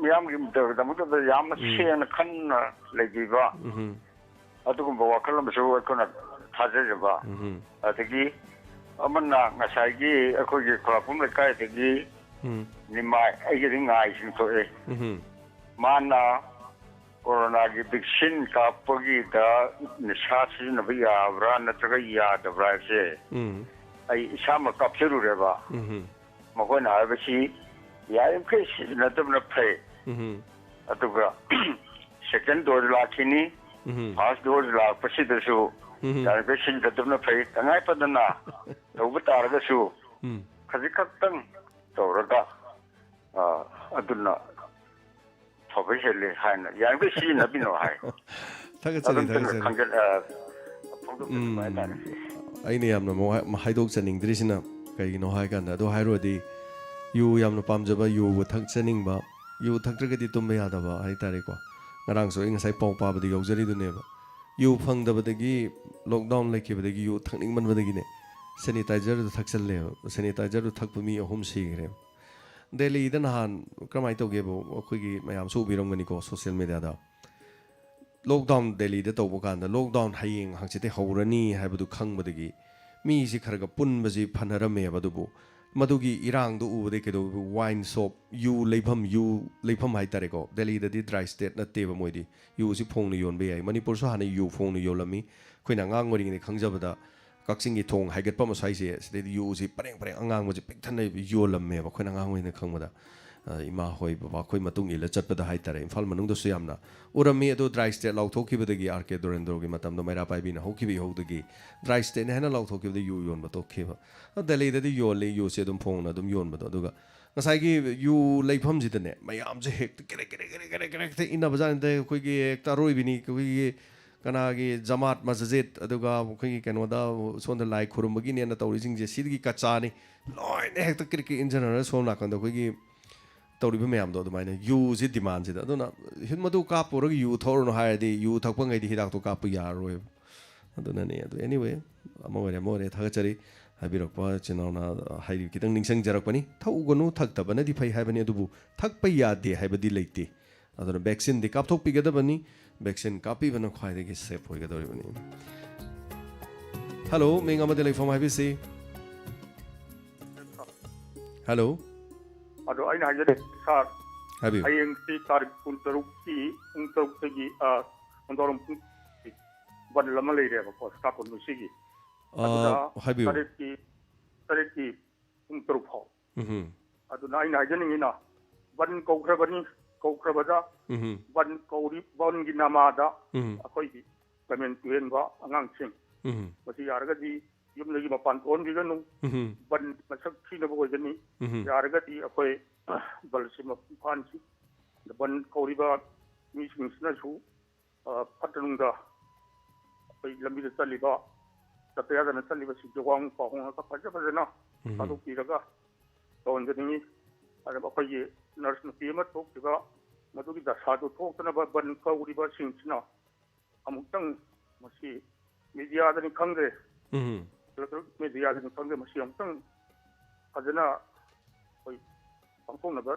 ꯃꯤꯌꯥꯝꯒꯤ ꯗꯃꯛꯇꯗ ꯌꯥꯝꯅ ꯎꯝ꯫ ꯁꯦꯡꯅ ꯈꯟꯅ ꯂꯩꯕꯤꯕ ꯎꯝꯍꯨꯝ꯫ ꯑꯗꯨꯒꯨꯝꯕ ꯋꯥꯈꯜ ꯑꯃꯁꯨ ꯑꯩꯈꯣꯏꯅ ꯊꯥꯖꯖꯕ꯫ ꯎꯝꯍꯨꯝ꯫ ꯑꯗꯒꯤ ꯑꯃꯅ ꯉꯁꯥꯏꯒꯤ ꯑꯩꯈꯣꯏꯒꯤ ꯈꯨꯂꯥꯛꯄꯝ ꯂꯩꯀꯥꯏꯗꯒꯤ ꯎꯝ꯫ ꯅꯤꯃꯥꯏ, ꯑꯩꯒꯤꯗꯤ ꯉꯥꯏꯁꯤꯡ ꯊꯣꯛꯑꯦ꯫ ꯎꯝꯍꯨꯝ꯫ ꯃꯥꯅ ꯀꯣꯔꯣꯅꯥꯒꯤ ꯚꯦꯛꯁꯤꯟ ꯀꯥꯞꯄꯒꯤꯗ ꯅꯤꯁꯥ ꯁꯤꯖꯤꯟꯅꯕ ꯌꯥꯕ꯭ꯔꯥ ꯅꯠꯇ꯭ꯔꯒ ꯌꯥꯗꯕ꯭ꯔꯥ ꯍꯥꯏꯕꯁꯦ ꯎꯝ꯫ ꯑꯩ ꯏꯁꯥꯃꯛ ꯀꯥꯞꯆꯔꯨꯔꯦꯕ꯫ ꯎꯝꯍꯨꯝ꯫ ꯃꯈꯣꯏꯅ ꯍꯥꯏꯕꯁꯤ ꯌꯥꯔꯤꯃꯈꯩ ꯁꯤꯖꯤꯟꯅꯗꯕꯅ ꯐꯩ꯫ ꯎꯝꯍꯨꯝ꯫ ꯑꯗꯨꯒ ꯁꯦꯀꯦꯟ ꯗꯣꯁ ꯂꯥꯛꯈꯤꯅꯤ꯫ ꯎꯝꯍꯨꯝ꯫ ꯐꯥꯔꯁ ꯗꯣꯁ ꯂꯥꯛꯄꯁꯤꯗꯁꯨ ꯎꯝ꯫ ꯌꯥꯔꯤꯈꯩ ꯁꯤꯖꯤꯟꯅꯗꯕꯅ ꯐꯩ꯫ ꯇꯉꯥꯏ ꯐꯗꯅ ꯇꯧꯕ ꯇꯥꯔꯒꯁꯨ ꯎꯝ꯫ ꯈꯖꯤꯛ ꯈꯛꯇꯪ ꯇꯧꯔꯒ, ꯑ, ꯑꯗꯨꯅ ꯐꯕ ꯍꯦꯜꯂꯤ ꯍꯥꯏꯅ ꯌꯥꯔꯤꯈꯩ ꯁꯤꯖꯤꯟꯅꯕꯤꯅꯣ ꯍꯥꯏ꯫ ꯊꯥꯒꯠꯆꯔꯤ, ꯑꯗꯨꯝꯇꯪꯒ ꯊꯥꯒꯠꯆꯔꯤ꯫ ꯈꯪꯖ-, ꯑ, ꯐꯣꯡꯗꯣꯛꯆꯅꯤꯡꯕ ꯍꯥꯏꯇꯥꯔꯦ꯫ ꯑꯩꯅ ꯌꯥꯝꯅ ꯑꯃꯨꯛ ꯍꯥꯏ-, ꯍꯥꯏꯗꯣꯛꯆꯅꯤꯡꯗ꯭ꯔꯤꯁꯤꯅ ꯀꯩꯒꯤꯅꯣ ꯍꯥꯏ ꯀꯥꯟꯗ, ꯑꯗꯨ ꯍꯥꯏꯔꯨꯔꯗꯤ ꯌꯨ ꯌꯥꯝꯅ ꯄꯥꯝꯖꯕ, ꯌꯨꯕꯨ ꯊꯛꯆꯅꯤꯡꯕ, ꯌꯨ ꯊꯛꯇ꯭ꯔꯒꯗꯤ ꯇꯨꯝꯕ ꯌꯥꯗꯕ ꯍꯥꯏꯇꯥꯔꯦꯀꯣ꯫ ꯉꯔꯥꯡꯁꯨ ꯑꯩ ꯉꯁꯥꯏ ꯄꯥꯎ ꯄꯥꯕꯗ ꯌꯥꯎꯖꯔꯤꯗꯨꯅꯦꯕ꯫ ꯌꯨ ꯐꯪꯗꯕꯗꯒꯤ, ꯂꯣꯛꯗꯥꯎꯟ ꯂꯩꯈꯤꯕꯗꯒꯤ ꯌꯨ ꯊꯛꯅꯤꯡꯃꯟꯕꯗꯒꯤꯅꯦ, ꯁꯦꯅꯤꯇꯥꯏꯖꯔꯗꯨ ꯊꯛꯆꯜꯂꯦꯕ꯫ ꯁꯦꯅꯤꯇꯥꯏꯖꯔꯗꯨ ꯊꯛꯄ ꯃꯤ ꯑꯍꯨꯝ ꯁꯤꯈ꯭ꯔꯦꯕ꯫ ꯗꯦꯜꯂꯤꯗ ꯅꯍꯥꯟ ꯀꯔꯝꯍꯥꯏꯅ ꯇꯧꯒꯦꯕꯨ, ꯑꯩꯈꯣꯏꯒꯤ ꯃꯌꯥꯝꯁꯨ ꯎꯕꯤꯔꯝꯒꯅꯤꯀꯣ ꯁꯣꯁꯤꯌꯦꯜ ꯃꯦꯗꯤꯌꯥꯗ꯫ ꯂꯣꯛꯗꯥꯎꯟ ꯗꯦꯜꯂꯤꯗ ꯇꯧꯕ ꯀꯥꯟꯗ, ꯂꯣꯛꯗꯥꯎꯟ ꯍꯌꯦꯡ ꯍꯪꯆꯤꯠꯇꯩ ꯍꯧꯔꯅꯤ ꯍꯥꯏꯕꯗꯨ ꯈꯪꯕꯗꯒꯤ ꯃꯤꯁꯤ ꯈꯔ ꯈꯔ ꯄꯨꯟꯕꯁꯤ ꯐꯅꯔꯝꯃꯦꯕ꯫ ꯑꯗꯨꯕꯨ ꯃꯗꯨꯒꯤ ꯏꯔꯥꯡꯗꯣ ꯎꯕꯗꯩ ꯀꯩꯗꯧꯕ, ꯋꯥꯏꯟ ꯁꯣꯞ, ꯌꯨ ꯂꯩꯐꯝ, ꯌꯨ ꯂꯩꯐꯝ ꯍꯥꯏꯇꯥꯔꯦꯀꯣ, ꯗꯦꯜꯂꯤꯗꯗꯤ ꯗ꯭ꯔꯥꯏ ꯁ꯭ꯇꯦꯠ ꯅꯠꯇꯦꯕ, ꯃꯣꯏꯗꯤ ꯌꯨꯁꯤ ꯐꯣꯡꯅ ꯌꯣꯟꯕ ꯌꯥꯏ꯫ ꯃꯅꯤꯄꯨꯔꯁꯨ ꯍꯥꯟꯅ ꯌꯨ ꯐꯣꯡꯅ ꯌꯣꯜꯂꯝꯃꯤ꯫ ꯑꯩꯈꯣꯏꯅ ꯑꯉꯥꯡ ꯑꯣꯏꯔꯤꯉꯩꯗ ꯈꯪꯖꯕꯗ, ꯀꯛꯆꯤꯡꯒꯤ ꯊꯣꯡ ꯍꯥꯏꯒꯠꯄ ꯑꯁ꯭ꯋꯥꯏꯁꯦ, ꯁꯤꯗꯩꯗ ꯌꯨꯁꯤ ꯄꯔꯦꯡ ꯄꯔꯦꯡ ꯑꯉꯥꯡꯕꯁꯦ ꯄꯤꯛ ꯊꯟꯅ ꯌꯣꯜꯂꯝꯃꯦꯕ, ꯑꯩꯈꯣꯏꯅ ꯑꯉꯥꯡ ꯑꯣꯏꯅ ꯈꯪꯕꯗ꯫ ꯑ, ꯏꯃꯥ ꯍꯣꯏ, ꯕꯕꯥ ꯈꯣꯏ ꯃꯇꯨꯡ ꯏꯜꯂ ꯆꯠꯄꯗ ꯍꯥꯏꯇꯥꯔꯦ, ꯏꯝꯐꯥꯜ ꯃꯅꯨꯡꯗꯁꯨ ꯌꯥꯝꯅ ꯎꯔꯝꯃꯤ꯫ ꯑꯗꯣ ꯗ꯭ꯔꯥꯏ ꯁ꯭ꯇꯦꯠ ꯂꯥꯎꯊꯣꯛꯈꯤꯕꯗꯒꯤ, ꯑꯥꯔ ꯀꯦ ꯗꯣꯔꯦꯟꯗ꯭ꯔꯣꯒꯤ ꯃꯇꯝꯗ ꯃꯩꯔꯥ ꯄꯥꯏꯕꯤꯅ ꯍꯧꯈꯤꯕ ꯏꯍꯧꯗꯒꯤ ꯗ꯭ꯔꯥꯏ ꯁ꯭ꯇꯦꯠꯅꯤ ꯍꯥꯏꯅ ꯂꯥꯎꯊꯣꯛꯈꯤꯕꯗ ꯌꯨ ꯌꯣꯟꯕ ꯇꯣꯛꯈꯤꯕ꯫ ꯑ, ꯗꯦꯜꯂꯤꯗꯗꯤ ꯌꯣꯜꯂꯤ, ꯌꯨꯁꯦ ꯑꯗꯨꯝ ꯐꯣꯡꯅ ꯑꯗꯨꯝ ꯌꯣꯟꯕꯗꯣ꯫ ꯑꯗꯨꯒ ꯉꯁꯥꯏꯒꯤ ꯌꯨ ꯂꯩꯐꯝꯁꯤꯗꯅꯦ, ꯃꯌꯥꯝꯁꯦ ꯍꯦꯛꯇ ꯀꯦꯔꯦ ꯀꯦꯔꯦ ꯀꯦꯔꯦ ꯀꯦꯔꯦ ꯀꯦꯔꯦ ꯍꯦꯛꯇ ꯏꯟꯅꯕꯖꯥꯠꯅꯤꯗ꯫ ꯑꯩꯈꯣꯏꯒꯤ ꯍꯦꯛꯇ ꯑꯔꯣꯏꯕꯤꯅꯤ, ꯑꯩꯈꯣꯏꯒꯤ ꯀꯅꯥꯒꯤ ꯖꯃꯥꯠ ꯃꯁꯖꯤꯗ, ꯑꯗꯨꯒ ꯑꯩꯈꯣꯏꯒꯤ ꯀꯩꯅꯣꯗ, ꯁꯣꯝꯗ ꯂꯥꯏ ꯈꯨꯔꯨꯝꯕꯒꯤꯅꯦꯅ ꯇꯧꯔꯤꯁꯤꯡꯁꯦ, ꯁꯤꯗꯒꯤ ꯀꯆꯥꯅꯤ꯫ ꯂꯣꯏꯅ ꯍꯦꯛꯇ ꯀ꯭ꯔꯤꯛ ꯀ꯭ꯔꯤꯛ ꯏꯟꯖꯟꯅꯔꯒ ꯁꯣꯝ ꯅꯥꯀꯟꯗ ꯑꯩꯈꯣꯏꯒꯤ ꯇꯧꯔꯤꯕ ꯃꯌꯥꯝꯗꯣ ꯑꯗꯨꯃꯥꯏꯅ ꯌꯨꯁꯤ ꯗꯤꯃꯥꯟꯁꯤꯗ꯫ ꯑꯗꯨꯅ ꯍꯤꯠ ꯃꯗꯨ ꯀꯥꯞꯄꯨꯔꯒ ꯌꯨ ꯊꯛꯎꯔꯅꯨ ꯍꯥꯏꯔꯗꯤ, ꯌꯨ ꯊꯛꯄꯉꯩꯗꯤ ꯍꯤꯗꯥꯛꯇꯣ ꯀꯥꯞꯄ ꯌꯥꯔꯔꯣꯏꯕ꯫ ꯑꯗꯨꯅꯅꯦ꯫ ꯑꯗꯨ anyway, ꯑꯃ ꯑꯣꯏꯔꯦ ꯑꯃ ꯑꯣꯏꯔꯦ, ꯊꯥꯒꯠꯆꯔꯤ꯫ ꯍꯥꯏꯕꯤꯔꯛꯄ ꯏꯆꯤꯟ ꯏꯅꯥꯎꯅ ꯍꯥꯏꯗꯤ ꯈꯤꯇꯪ ꯅꯤꯡꯁꯤꯡꯖꯔꯛꯄꯅꯤ꯫ ꯊꯛꯎꯒꯅꯨ, ꯊꯛꯇꯕꯅꯗꯤ ꯐꯩ ꯍꯥꯏꯕꯅꯤ, ꯑꯗꯨꯕꯨ ꯊꯛꯄ ꯌꯥꯗꯦ ꯍꯥꯏꯕꯗꯤ ꯂꯩꯇꯦ꯫ ꯑꯗꯨꯅ ꯚꯦꯛꯁꯤꯟꯗꯤ ꯀꯥꯞꯊꯣꯛꯄꯤꯒꯗꯕꯅꯤ꯫ ꯚꯦꯛꯁꯤꯟ ꯀꯥꯞꯄꯤꯕꯅ ꯈ꯭ꯋꯥꯏꯗꯒꯤ ꯁꯦꯐ ꯑꯣꯏꯒꯗꯧꯔꯤꯕꯅꯤ꯫ ꯍꯜꯂꯣ, ꯃꯤꯡ ꯑꯃꯗꯤ ꯂꯩꯐꯝ ꯍꯥꯏꯕꯤꯁꯤ꯫ ꯍꯜꯂꯣ꯫ ꯑꯗꯣ ꯑꯩꯅ ꯍꯥꯏꯖꯔꯦ ꯁꯥꯔ, ꯍꯥꯏꯕꯤꯌꯨ꯫ ꯍꯌꯦꯡꯁꯤ ꯇꯥꯔꯤꯛ ꯀꯨꯟ ꯇꯔꯨꯛꯀꯤ ꯄꯨꯡ ꯇꯔꯨꯛꯇꯒꯤ, ꯑ, ꯅꯨꯡꯗꯥꯡꯋꯥꯏꯔꯝ ꯄꯨꯡ ꯕꯟ ꯑꯃ ꯂꯩꯔꯦꯕꯀꯣ, ꯁ꯭ꯇꯥꯐ ꯀꯣꯟꯚꯦꯟꯁꯤꯒꯤ꯫ ꯑ, ꯑꯗꯨꯗ ꯍꯥꯏꯕꯤꯌꯨ꯫ ꯇꯔꯦꯠꯀꯤ, ꯇꯔꯦꯠꯀꯤ ꯄꯨꯡ ꯇꯔꯨꯛ ꯐꯥꯎ꯫ ꯎꯝ꯫ ꯑꯗꯨꯅ ꯑꯩꯅ ꯍꯥꯏꯖꯅꯤꯡꯉꯤꯅ, ꯕꯟ ꯀꯧꯈ꯭ꯔꯕꯅꯤ, ꯀꯧꯈ꯭ꯔꯕꯗ ꯎꯝ꯫ ꯕꯟ ꯀꯧꯔꯤ, ꯕꯟꯒꯤ ꯅꯃꯥꯗ ꯎꯝ꯫ ꯑꯩꯈꯣꯏꯒꯤ ꯀꯃꯦꯟ ꯄꯤꯍꯟꯕ ꯑꯉꯥꯡꯁꯤꯡ꯫ ꯎꯝ꯫ ꯃꯁꯤ ꯌꯥꯔꯒꯗꯤ ꯌꯨꯝꯗꯒꯤ ꯃꯄꯥꯟ ꯊꯣꯛꯍꯟꯕꯤꯒꯅꯨ꯫ ꯎꯝ꯫ ꯕꯟ ꯃꯁꯛ ꯊꯤꯅꯕ ꯑꯣꯏꯒꯅꯤ꯫ ꯎꯝ꯫ ꯌꯥꯔꯒꯗꯤ ꯑꯩꯈꯣꯏ ꯕꯟꯁꯤ ꯃꯄꯨꯡ ꯐꯥꯍꯟꯁꯤ꯫ ꯕꯟ ꯀꯧꯔꯤꯕ ꯃꯤꯁꯤꯡꯁꯤꯅꯁꯨ, ꯑ, ꯐꯠꯇ ꯅꯨꯡꯗ ꯑꯩꯈꯣꯏ ꯂꯝꯕꯤꯗ ꯆꯠꯂꯤꯕ, ꯆꯠꯄ ꯌꯥꯗꯅ ꯆꯠꯂꯤꯕꯁꯤꯡꯁꯦ ꯋꯥꯍꯪ ꯄꯥꯎꯍꯪꯉꯒ ꯐꯖ ꯐꯖꯅ ꯎꯝ꯫ ꯊꯥꯗꯣꯛꯄꯤꯔꯒ ꯇꯧꯍꯟꯖꯅꯤꯡꯉꯤ꯫ ꯑꯗꯨꯒ ꯑꯩꯈꯣꯏꯒꯤ ꯅꯔꯁ ꯅꯨꯄꯤ ꯑꯃ ꯊꯣꯛꯈꯤꯕ, ꯃꯗꯨꯒꯤ ꯗꯁꯥꯗꯨ ꯊꯣꯛꯇꯅꯕ ꯕꯟ ꯀꯧꯔꯤꯕꯁꯤꯡꯁꯤꯅ ꯑꯃꯨꯛꯇꯪ ꯃꯁꯤ ꯃꯦꯗꯤꯌꯥꯗꯅꯤ ꯈꯪꯗ꯭ꯔꯦ, ꯎꯝ꯫ ꯏꯂꯦꯛꯇ꯭ꯔꯣꯅꯤꯛ ꯃꯦꯗꯤꯌꯥꯗꯅꯤ ꯈꯪꯗ꯭ꯔꯦ, ꯃꯁꯤ ꯑꯃꯨꯛꯇꯪ ꯐꯖꯅ ꯑꯩꯈꯣꯏ ꯄꯥꯡꯊꯣꯛꯅꯕ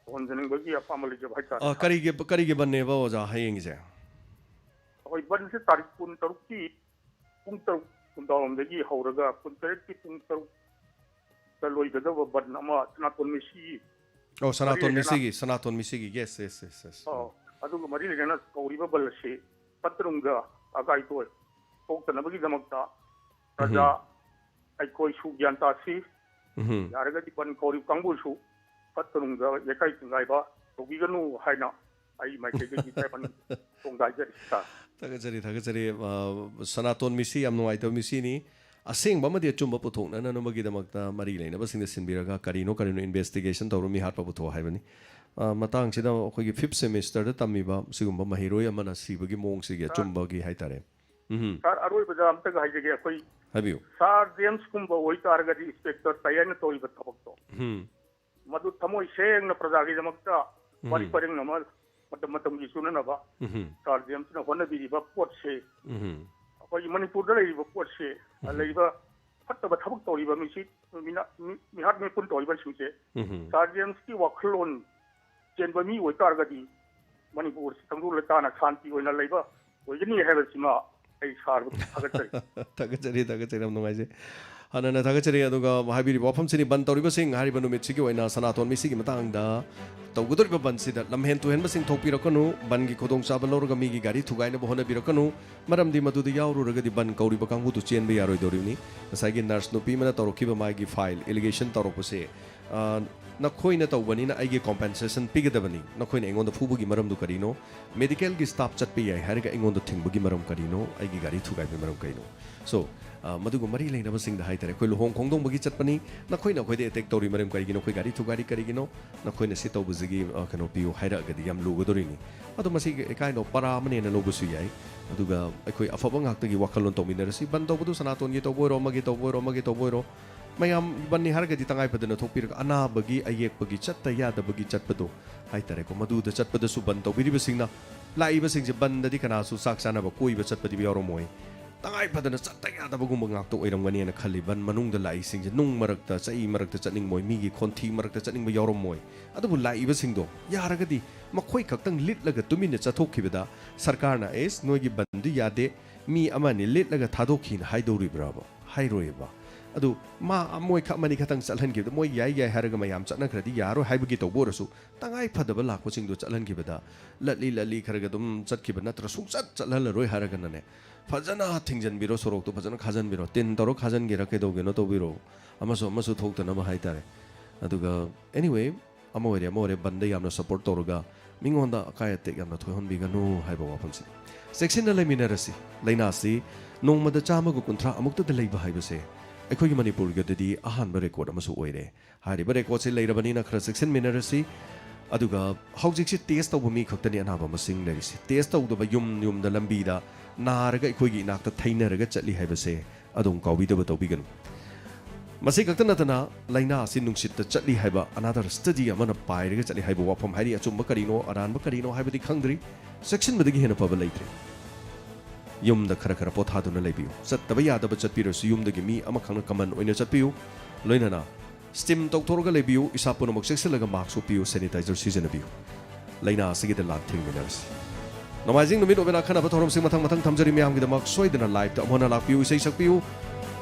ꯇꯧꯍꯟꯖꯅꯤꯡꯕꯒꯤ ꯑꯄꯥꯝꯕ ꯂꯩꯖꯕ ꯍꯥꯏꯇꯥꯔꯦ꯫ ꯑ, ꯀꯔꯤꯒꯤ, ꯀꯔꯤꯒꯤ ꯕꯟꯅꯦꯕ ꯑꯣꯖꯥ ꯍꯌꯦꯡꯒꯤꯁꯦ? ꯑꯩꯈꯣꯏ ꯕꯟꯁꯦ ꯇꯥꯔꯤꯛ ꯀꯨꯟ ꯇꯔꯨꯛꯀꯤ ꯄꯨꯡ ꯇꯔꯨꯛ ꯅꯨꯡꯗꯥꯡꯋꯥꯏꯔꯝꯗꯒꯤ ꯍꯧꯔꯒ ꯀꯨꯟ ꯇꯔꯦꯠꯀꯤ ꯄꯨꯡ ꯇꯔꯨꯛꯇ ꯂꯣꯏꯒꯗꯕ ꯕꯟ ꯑꯃ ꯁꯅꯥꯇꯣꯟ ꯃꯤꯁꯤ ꯑꯣ, ꯁꯅꯥꯇꯣꯟ ꯃꯔꯤ ꯂꯩꯅꯅ ꯃꯤꯁꯤꯒꯤ, ꯁꯅꯥꯇꯣꯟ ꯃꯤꯁꯤꯒꯤ, yes, yes, yes, yes꯫ ꯑꯣ, ꯑꯗꯨꯒ ꯃꯔꯤ ꯂꯩꯅꯅ ꯀꯧꯔꯤꯕ ꯕꯟ ꯑꯁꯤ ꯐꯠꯇꯅꯨꯡꯗ ꯑꯀꯥꯏꯊꯣꯛ ꯊꯣꯛꯇꯅꯕꯒꯤꯗꯃꯛꯇ ꯄ꯭ꯔꯖꯥ ꯎꯝ꯫ ꯑꯩꯈꯣꯏꯁꯨ ꯒ꯭ꯌꯥꯟ ꯇꯥꯁꯤ꯫ ꯎꯝ꯫ ꯌꯥꯔꯒꯗꯤ ꯕꯟ ꯀꯧꯔꯤꯕ ꯀꯥꯡꯕꯨꯁꯨ ꯐꯠꯇꯅꯨꯡꯗ ꯌꯩꯀꯥꯏ ꯊꯤꯡꯒꯥꯏꯕ ꯇꯧꯕꯤꯒꯅꯨ ꯍꯥꯏꯅ ꯑꯩ ꯃꯥꯏꯀꯩꯗꯒꯤ ꯇꯥꯏꯕꯪ ꯐꯣꯡꯗꯥꯏꯖꯔꯤ, ꯁꯥꯔ꯫ ꯊꯥꯒꯠꯆꯔꯤ, ꯊꯥꯒꯠꯆꯔꯤ꯫ ꯑ, ꯁꯅꯥꯇꯣꯟ ꯃꯤꯁꯤ ꯌꯥꯝ ꯅꯨꯡꯉꯥꯏꯇꯕ ꯃꯤꯁꯤꯅꯤ꯫ ꯑꯁꯦꯡꯕ ꯑꯃꯗꯤ ꯑꯆꯨꯝꯕ ꯄꯨꯊꯣꯛꯅꯅꯕꯒꯤꯗꯃꯛꯇ ꯃꯔꯤ ꯂꯩꯅꯕꯁꯤꯡꯗ ꯁꯤꯟꯕꯤꯔꯒ ꯀꯔꯤꯅꯣ ꯀꯔꯤꯅꯣ investigation ꯇꯧꯔ ꯃꯤ ꯍꯥꯠꯄ ꯄꯨꯊꯣꯛꯑꯣ ꯍꯥꯏꯕꯅꯤ꯫ ꯑ, ꯃꯇꯥꯡꯁꯤꯗ ꯑꯩꯈꯣꯏꯒꯤ fifth semesterꯗ ꯇꯝꯃꯤꯕ ꯁꯤꯒꯨꯝꯕ ꯃꯍꯩꯔꯣꯏ ꯑꯃꯅ ꯁꯤꯕꯒꯤ ꯃꯑꯣꯡꯁꯤꯒꯤ ꯁꯥꯔ, ꯑꯆꯨꯝꯕꯒꯤ ꯍꯥꯏꯇꯥꯔꯦ꯫ ꯎꯝ꯫ ꯁꯥꯔ, ꯑꯔꯣꯏꯕꯗ ꯑꯝꯇꯒ ꯍꯥꯏꯖꯒꯦ, ꯑꯩꯈꯣꯏ ꯍꯥꯏꯕꯤꯌꯨ꯫ ꯁꯥꯔ ꯖꯦꯝꯁꯀꯨꯝꯕ ꯑꯣꯏꯇꯥꯔꯒꯗꯤ, ꯏꯟꯁꯄꯦꯛꯇꯔ ꯇꯌꯥꯏꯅ ꯇꯧꯔꯤꯕ ꯊꯕꯛꯇꯣ, ꯎꯝ꯫ ꯃꯗꯨ ꯊꯃꯣꯏ ꯁꯦꯡꯅ ꯄ꯭ꯔꯖꯥꯒꯤꯗꯃꯛꯇ ꯎꯝ꯫ ꯋꯥꯔꯤ ꯄꯔꯦꯡ ꯑꯃ ꯃꯇꯝ ꯃꯇꯝꯒꯤ ꯆꯨꯅꯅꯕ ꯎꯝ꯫ ꯁꯥꯔ ꯖꯦꯝꯁꯅ ꯍꯣꯠꯅꯕꯤꯔꯤꯕ ꯄꯣꯠꯁꯦ, ꯎꯝ꯫ ꯑꯩꯈꯣꯏꯒꯤ ꯃꯅꯤꯄꯨꯔꯗ ꯂꯩꯔꯤꯕ ꯄꯣꯠꯁꯦ, ꯎꯝ꯫ ꯂꯩꯔꯤꯕ ꯐꯠꯇꯕ ꯊꯕꯛ ꯇꯧꯔꯤꯕ ꯃꯤꯁꯤ, ꯃꯤꯅ-, ꯃꯤ-, ꯃꯤꯍꯥꯠ ꯃꯤꯄꯨꯟ ꯇꯧꯔꯤꯕꯁꯤꯡꯁꯦ, ꯎꯝ꯫ ꯁꯥꯔ ꯖꯦꯝꯁꯀꯤ ꯋꯥꯈꯜꯂꯣꯟ ꯆꯦꯟꯕ ꯃꯤ ꯑꯣꯏꯇꯥꯔꯒꯗꯤ ꯃꯅꯤꯄꯨꯔꯁꯤ ꯇꯪꯗꯨ ꯂꯩꯇꯥꯅ ꯁꯥꯟꯇꯤ ꯑꯣꯏꯅ ꯂꯩꯕ ꯑꯣꯏꯒꯅꯤ ꯍꯥꯏꯕꯁꯤꯃ ꯑꯩ ꯁꯥꯔꯕꯨ ꯊꯥꯒꯠꯆꯔꯤ꯫ ꯊꯥꯒꯠꯆꯔꯤ, ꯊꯥꯒꯠꯆꯔꯤ, ꯌꯥꯝ ꯅꯨꯡꯉꯥꯏꯖꯩ꯫ ꯍꯥꯟꯅꯅ ꯊꯥꯒꯠꯆꯔꯤ, ꯑꯗꯨꯒ ꯍꯥꯏꯕꯤꯔꯤꯕ ꯋꯥꯐꯝꯁꯤꯅꯤ, ꯕꯟ ꯇꯧꯔꯤꯕꯁꯤꯡ ꯍꯥꯏꯔꯤꯕ ꯅꯨꯃꯤꯠꯁꯤꯒꯤ ꯑꯣꯏꯅ ꯁꯅꯥꯇꯣꯟ ꯃꯤꯁꯤꯒꯤ ꯃꯇꯥꯡꯗ ꯇꯧꯒꯗꯧꯔꯤꯕ ꯕꯟꯁꯤꯗ ꯂꯝꯍꯦꯟ ꯇꯨꯍꯦꯟꯕꯁꯤꯡ ꯊꯣꯛꯄꯤꯔꯛꯀꯅꯨ, ꯕꯟꯒꯤ ꯈꯨꯗꯣꯡꯆꯥꯕ ꯂꯧꯔꯒ ꯃꯤꯒꯤ ꯒꯥꯔꯤ ꯊꯨꯒꯥꯏꯅꯕ ꯍꯣꯠꯅꯕꯤꯔꯛꯀꯅꯨ, ꯃꯔꯝꯗꯤ ꯃꯗꯨꯗ ꯌꯥꯎꯔꯨꯔꯒꯗꯤ ꯕꯟ ꯀꯧꯔꯤꯕ ꯀꯥꯡꯕꯨꯗꯨ ꯆꯦꯟꯕ ꯌꯥꯔꯣꯏꯗꯧꯔꯤꯕꯅꯤ꯫ ꯉꯁꯥꯏꯒꯤ ꯅꯔꯁ ꯅꯨꯄꯤ ꯑꯃꯅ ꯇꯧꯔꯛꯈꯤꯕ ꯃꯥꯒꯤ ꯐꯥꯏꯜ, allegation ꯇꯧꯔꯛꯄꯁꯦ, ꯑ, ꯅꯈꯣꯏꯅ ꯇꯧꯕꯅꯤꯅ ꯑꯩꯒꯤ compensation ꯄꯤꯒꯗꯕꯅꯤ, ꯅꯈꯣꯏꯅ ꯑꯩꯉꯣꯟꯗ ꯐꯨꯕꯒꯤ ꯃꯔꯝꯗꯨ ꯀꯔꯤꯅꯣ? ꯃꯦꯗꯤꯀꯦꯜꯒꯤ staff ꯆꯠꯄ ꯌꯥꯏ ꯍꯥꯏꯔꯒ ꯑꯩꯉꯣꯟꯗ ꯊꯤꯡꯕꯒꯤ ꯃꯔꯝ ꯀꯔꯤꯅꯣ? ꯑꯩꯒꯤ ꯒꯥꯔꯤ ꯊꯨꯒꯥꯏꯕꯒꯤ ꯃꯔꯝ ꯀꯔꯤꯅꯣ? So, ꯑ, ꯃꯗꯨꯒ ꯃꯔꯤ ꯂꯩꯅꯕꯁꯤꯡꯗ ꯍꯥꯏꯇꯥꯔꯦ, ꯑꯩꯈꯣꯏ ꯂꯨꯍꯣꯡ ꯈꯣꯡꯗꯣꯡꯕꯒꯤ ꯆꯠꯄꯅꯤ, ꯅꯈꯣꯏꯅ ꯑꯩꯈꯣꯏꯗ attack ꯇꯧꯔꯤ ꯃꯔꯝ ꯀꯔꯤꯒꯤꯅꯣ? ꯑꯩꯈꯣꯏ ꯒꯥꯔꯤ ꯊꯨꯒꯥꯏꯔꯤ ꯀꯔꯤꯒꯤꯅꯣ? ꯅꯈꯣꯏꯅ ꯁꯤ ꯇꯧꯕꯁꯤꯒꯤ, ꯑ, ꯀꯩꯅꯣ ꯄꯤꯌꯨ ꯍꯥꯏꯔꯛꯑꯒꯗꯤ ꯌꯥꯝ ꯂꯨꯒꯗꯣꯔꯤꯅꯤ꯫ ꯑꯗꯣ ꯃꯁꯤ ꯏꯀꯥꯏꯅꯣ ꯄꯔꯥ ꯑꯃꯅꯦꯅ ꯂꯧꯕꯁꯨ ꯌꯥꯏ꯫ ꯑꯗꯨꯒ ꯑꯩꯈꯣꯏ ꯑꯐꯕ ꯉꯥꯛꯇꯒꯤ ꯋꯥꯈꯜꯂꯣꯟ ꯇꯧꯃꯤꯟꯅꯔꯁꯤ꯫ ꯕꯟ ꯇꯧꯕꯗꯨ ꯁꯅꯥꯇꯣꯟꯒꯤ ꯇꯧꯕ ꯑꯣꯏꯔꯣ, ꯑꯃꯒꯤ ꯇꯧꯕ ꯑꯣꯏꯔꯣ, ꯑꯃꯒꯤ ꯇꯧꯕ ꯑꯣꯏꯔꯣ, ꯃꯌꯥꯝ ꯕꯟꯅꯤ ꯍꯥꯏꯔꯒꯗꯤ ꯇꯉꯥꯏ ꯐꯗꯅ ꯊꯣꯛꯄꯤꯔꯒ ꯑꯅꯥꯕꯒꯤ, ꯑꯌꯦꯛꯄꯒꯤ, ꯆꯠꯇ ꯌꯥꯗꯕꯒꯤ ꯆꯠꯄꯗꯣ ꯍꯥꯏꯇꯥꯔꯦꯀꯣ, ꯃꯗꯨꯗ ꯆꯠꯄꯗꯁꯨ ꯕꯟ ꯇꯧꯕꯤꯔꯤꯕꯁꯤꯡꯅ, ꯂꯥꯛꯏꯕꯁꯤꯡꯁꯦ ꯕꯟꯗꯗꯤ ꯀꯅꯥꯁꯨ ꯆꯥꯛ ꯆꯥꯅꯕ, ꯀꯣꯏꯕ ꯆꯠꯄꯗꯤ ꯌꯥꯎꯔꯝꯃꯣꯏ꯫ ꯇꯉꯥꯏ ꯐꯗꯅ ꯆꯠꯇ ꯌꯥꯗꯕꯒꯨꯝꯕ ꯉꯥꯛꯇ ꯑꯣꯏꯔꯝꯒꯅꯤꯅ ꯈꯜꯂꯤ꯫ ꯕꯟ ꯃꯅꯨꯡꯗ ꯂꯥꯛꯏꯁꯤꯡꯁꯦ ꯅꯨꯡ ꯃꯔꯛꯇ, ꯆꯩ ꯃꯔꯛꯇ ꯆꯠꯅꯤꯡꯃꯣꯏ, ꯃꯤꯒꯤ ꯈꯣꯟꯊꯤ ꯃꯔꯛꯇ ꯆꯠꯅꯤꯡꯕ ꯌꯥꯎꯔꯝꯃꯣꯏ꯫ ꯑꯗꯨꯕꯨ ꯂꯥꯛꯏꯕꯁꯤꯡꯗꯣ ꯌꯥꯔꯒꯗꯤ ꯃꯈꯣꯏ ꯈꯛꯇꯪ ꯂꯤꯠꯂꯒ ꯇꯨꯃꯤꯟꯅ ꯆꯠꯊꯣꯛꯈꯤꯕꯗ ꯁꯔꯀꯥꯔꯅ, "ꯑꯦꯁ, ꯅꯣꯏꯒꯤ ꯕꯟꯗꯨ ꯌꯥꯗꯦ, ꯃꯤ ꯑꯃ ꯑꯅꯤ ꯂꯤꯠꯂꯒ ꯊꯥꯗꯣꯛꯈꯤꯅ" ꯍꯥꯏꯗꯧꯔꯤꯕ꯭ꯔꯥꯕ? ꯍꯥꯏꯔꯣꯏꯕ꯫ ꯑꯗꯨ ꯃꯥ ꯃꯣꯏ ꯈꯛ ꯑꯃꯅꯤ ꯈꯛꯇꯪ ꯆꯠꯍꯟꯈꯤꯕꯗ ꯃꯣꯏ ꯌꯥꯏ ꯌꯥꯏ ꯍꯥꯏꯔꯒ ꯃꯌꯥꯝ ꯆꯠꯅꯈ꯭ꯔꯗꯤ ꯌꯥꯔꯣꯏ ꯍꯥꯏꯕꯒꯤ ꯇꯧꯕ ꯑꯣꯏꯔꯁꯨ, ꯇꯉꯥꯏ ꯐꯗꯕ ꯂꯥꯛꯄꯁꯤꯡꯗꯣ ꯆꯠꯍꯟꯈꯤꯕꯗ, ꯂꯠꯂꯤ ꯂꯠꯂꯤ ꯈꯔꯒ ꯑꯗꯨꯝ ꯆꯠꯈꯤꯕ ꯅꯠꯇ꯭ꯔ ꯁꯨꯡꯆꯠ ꯆꯠꯍꯜꯂꯔꯣꯏ ꯍꯥꯏꯔꯒꯅꯅꯦ, ꯐꯖꯅ ꯊꯤꯡꯖꯤꯟꯕꯤꯔꯣ, ꯁꯣꯔꯣꯛꯇꯣ ꯐꯖꯅ ꯈꯥꯖꯤꯟꯕꯤꯔꯣ, ꯇꯤꯟ ꯇꯧꯔ ꯈꯥꯖꯤꯟꯒꯦꯔꯥ ꯀꯩꯗꯧꯒꯦꯅꯣ ꯇꯧꯕꯤꯔꯣ, ꯑꯃꯁꯨ ꯑꯃꯁꯨ ꯊꯣꯛꯇꯅꯕ ꯍꯥꯏꯇꯥꯔꯦ꯫ ꯑꯗꯨꯒ anyway, ꯑꯃ ꯑꯣꯏꯔꯦ ꯑꯃ ꯑꯣꯏꯔꯦ, ꯕꯟꯗ ꯌꯥꯝꯅ support ꯇꯧꯔꯒ ꯃꯤꯉꯣꯟꯗ ꯑꯀꯥꯏ ꯑꯇꯦꯛ ꯌꯥꯝꯅ ꯊꯣꯛꯍꯟꯕꯤꯒꯅꯨ ꯍꯥꯏꯕ ꯋꯥꯐꯝꯁꯤꯅꯤ꯫ ꯆꯦꯛꯁꯤꯟꯅ ꯂꯩꯃꯤꯟꯅꯔꯁꯤ꯫ ꯂꯥꯏꯅꯥꯁꯤ ꯅꯣꯡꯃꯗ ꯆꯥꯝꯃꯒ ꯀꯨꯟꯊ꯭ꯔꯥ ꯑꯃꯨꯛꯇꯗ ꯂꯩꯕ ꯍꯥꯏꯕꯁꯦ ꯑꯩꯈꯣꯏꯒꯤ ꯃꯅꯤꯄꯨꯔꯒꯤꯗꯗꯤ ꯑꯍꯥꯟꯕ record ꯑꯃꯁꯨ ꯑꯣꯏꯔꯦ꯫ ꯍꯥꯏꯔꯤꯕ recordꯁꯤ ꯂꯩꯔꯕꯅꯤꯅ ꯈꯔ ꯆꯦꯛꯁꯤꯟꯃꯤꯟꯅꯔꯁꯤ꯫ ꯑꯗꯨꯒ ꯍꯧꯖꯤꯛꯁꯤ test ꯇꯧꯕ ꯃꯤ ꯈꯛꯇꯅꯤ ꯑꯅꯥꯕ ꯃꯁꯤꯡ ꯂꯩꯔꯤꯁꯤ꯫ Test ꯇꯧꯗꯕ ꯌꯨꯝ ꯌꯨꯝꯗ ꯂꯝꯕꯤꯗ ꯅꯥꯔꯒ ꯑꯩꯈꯣꯏꯒꯤ ꯏꯅꯥꯛꯇ ꯊꯩꯅꯔꯒ ꯆꯠꯂꯤ ꯍꯥꯏꯕꯁꯦ ꯑꯗꯨꯝ ꯀꯥꯎꯕꯤꯗꯕ ꯇꯧꯕꯤꯒꯅꯨ꯫ ꯃꯁꯤ ꯈꯛꯇ ꯅꯠꯇꯅ ꯂꯥꯏꯅꯥ ꯑꯁꯤ ꯅꯨꯡꯁꯤꯠꯇ ꯆꯠꯂꯤ ꯍꯥꯏꯕ another study ꯑꯃꯅ ꯄꯥꯏꯔꯒ ꯆꯠꯂꯤ ꯍꯥꯏꯕ ꯋꯥꯐꯝ ꯍꯥꯏꯔꯤ꯫ ꯑꯆꯨꯝꯕ ꯀꯔꯤꯅꯣ, ꯑꯔꯥꯟꯕ ꯀꯔꯤꯅꯣ ꯍꯥꯏꯕꯗꯤ ꯈꯪꯗ꯭ꯔꯤ꯫ ꯆꯦꯛꯁꯤꯟꯕꯗꯒꯤ ꯍꯦꯟꯅ ꯐꯕ ꯂꯩꯇ꯭ꯔꯦ꯫ ꯌꯨꯝꯗ ꯈꯔ ꯈꯔ ꯄꯣꯊꯥꯗꯨꯅ ꯂꯩꯕꯤꯌꯨ꯫ ꯆꯠꯇꯕ ꯌꯥꯗꯕ ꯆꯠꯄꯤꯔꯁꯨ ꯌꯨꯝꯗꯒꯤ ꯃꯤ ꯑꯃꯈꯛꯅ common ꯑꯣꯏꯅ ꯆꯠꯄꯤꯌꯨ꯫ ꯂꯣꯏꯅꯅ steam ꯇꯧꯊꯣꯛꯂꯒ ꯂꯩꯕꯤꯌꯨ꯫ ꯏꯁꯥ ꯄꯨꯝꯅꯃꯛ ꯆꯦꯛꯁꯤꯜꯂꯒ mask ꯎꯞꯄꯤꯌꯨ, sanitizer ꯁꯤꯖꯤꯟꯅꯕꯤꯌꯨ꯫ ꯂꯥꯏꯅꯥ ꯑꯁꯤꯒꯤꯗ ꯂꯥꯟ ꯊꯦꯡꯃꯤꯟꯅꯔꯁꯤ꯫ ꯅꯣꯡꯃꯥꯏꯖꯤꯡ ꯅꯨꯃꯤꯠ ꯑꯣꯏꯕꯅ ꯑꯈꯟꯅꯕ ꯊꯧꯔꯝꯁꯤꯡ ꯃꯊꯪ ꯃꯊꯪ ꯊꯝꯖꯔꯤ꯫ ꯃꯌꯥꯝꯒꯤꯗꯃꯛ ꯁꯣꯏꯗꯅ liveꯇ ꯑꯃꯨꯛ ꯍꯟꯅ ꯂꯥꯛꯄꯤꯌꯨ, ꯏꯁꯩ ꯁꯛꯄꯤꯌꯨ꯫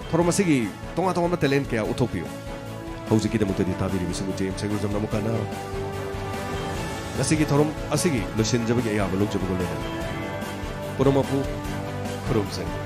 ꯊꯧꯔꯝ ꯑꯁꯤꯒꯤ ꯇꯣꯉꯥꯟ ꯇꯣꯉꯥꯟꯕ talent ꯀꯌꯥ ꯎꯠꯊꯣꯛꯄꯤꯌꯨ꯫ ꯍꯧꯖꯤꯛꯀꯤꯗꯃꯛꯇꯗꯤ ꯇꯥꯕꯤꯔꯤꯕꯁꯤꯡꯕꯨ J M ꯁꯩꯒꯨꯖꯝꯅ ꯑꯃꯨꯛ ꯍꯟꯅ ꯉꯁꯤꯒꯤ ꯊꯧꯔꯝ ꯑꯁꯤꯒꯤ ꯂꯣꯏꯁꯤꯟꯖꯕꯒꯤ ꯑꯌꯥꯕ ꯂꯧꯖꯕꯒ ꯂꯣꯏꯅꯅ ꯄꯨꯝꯅꯃꯛꯄꯨ ꯈꯨꯔꯨꯝꯖꯔꯤ꯫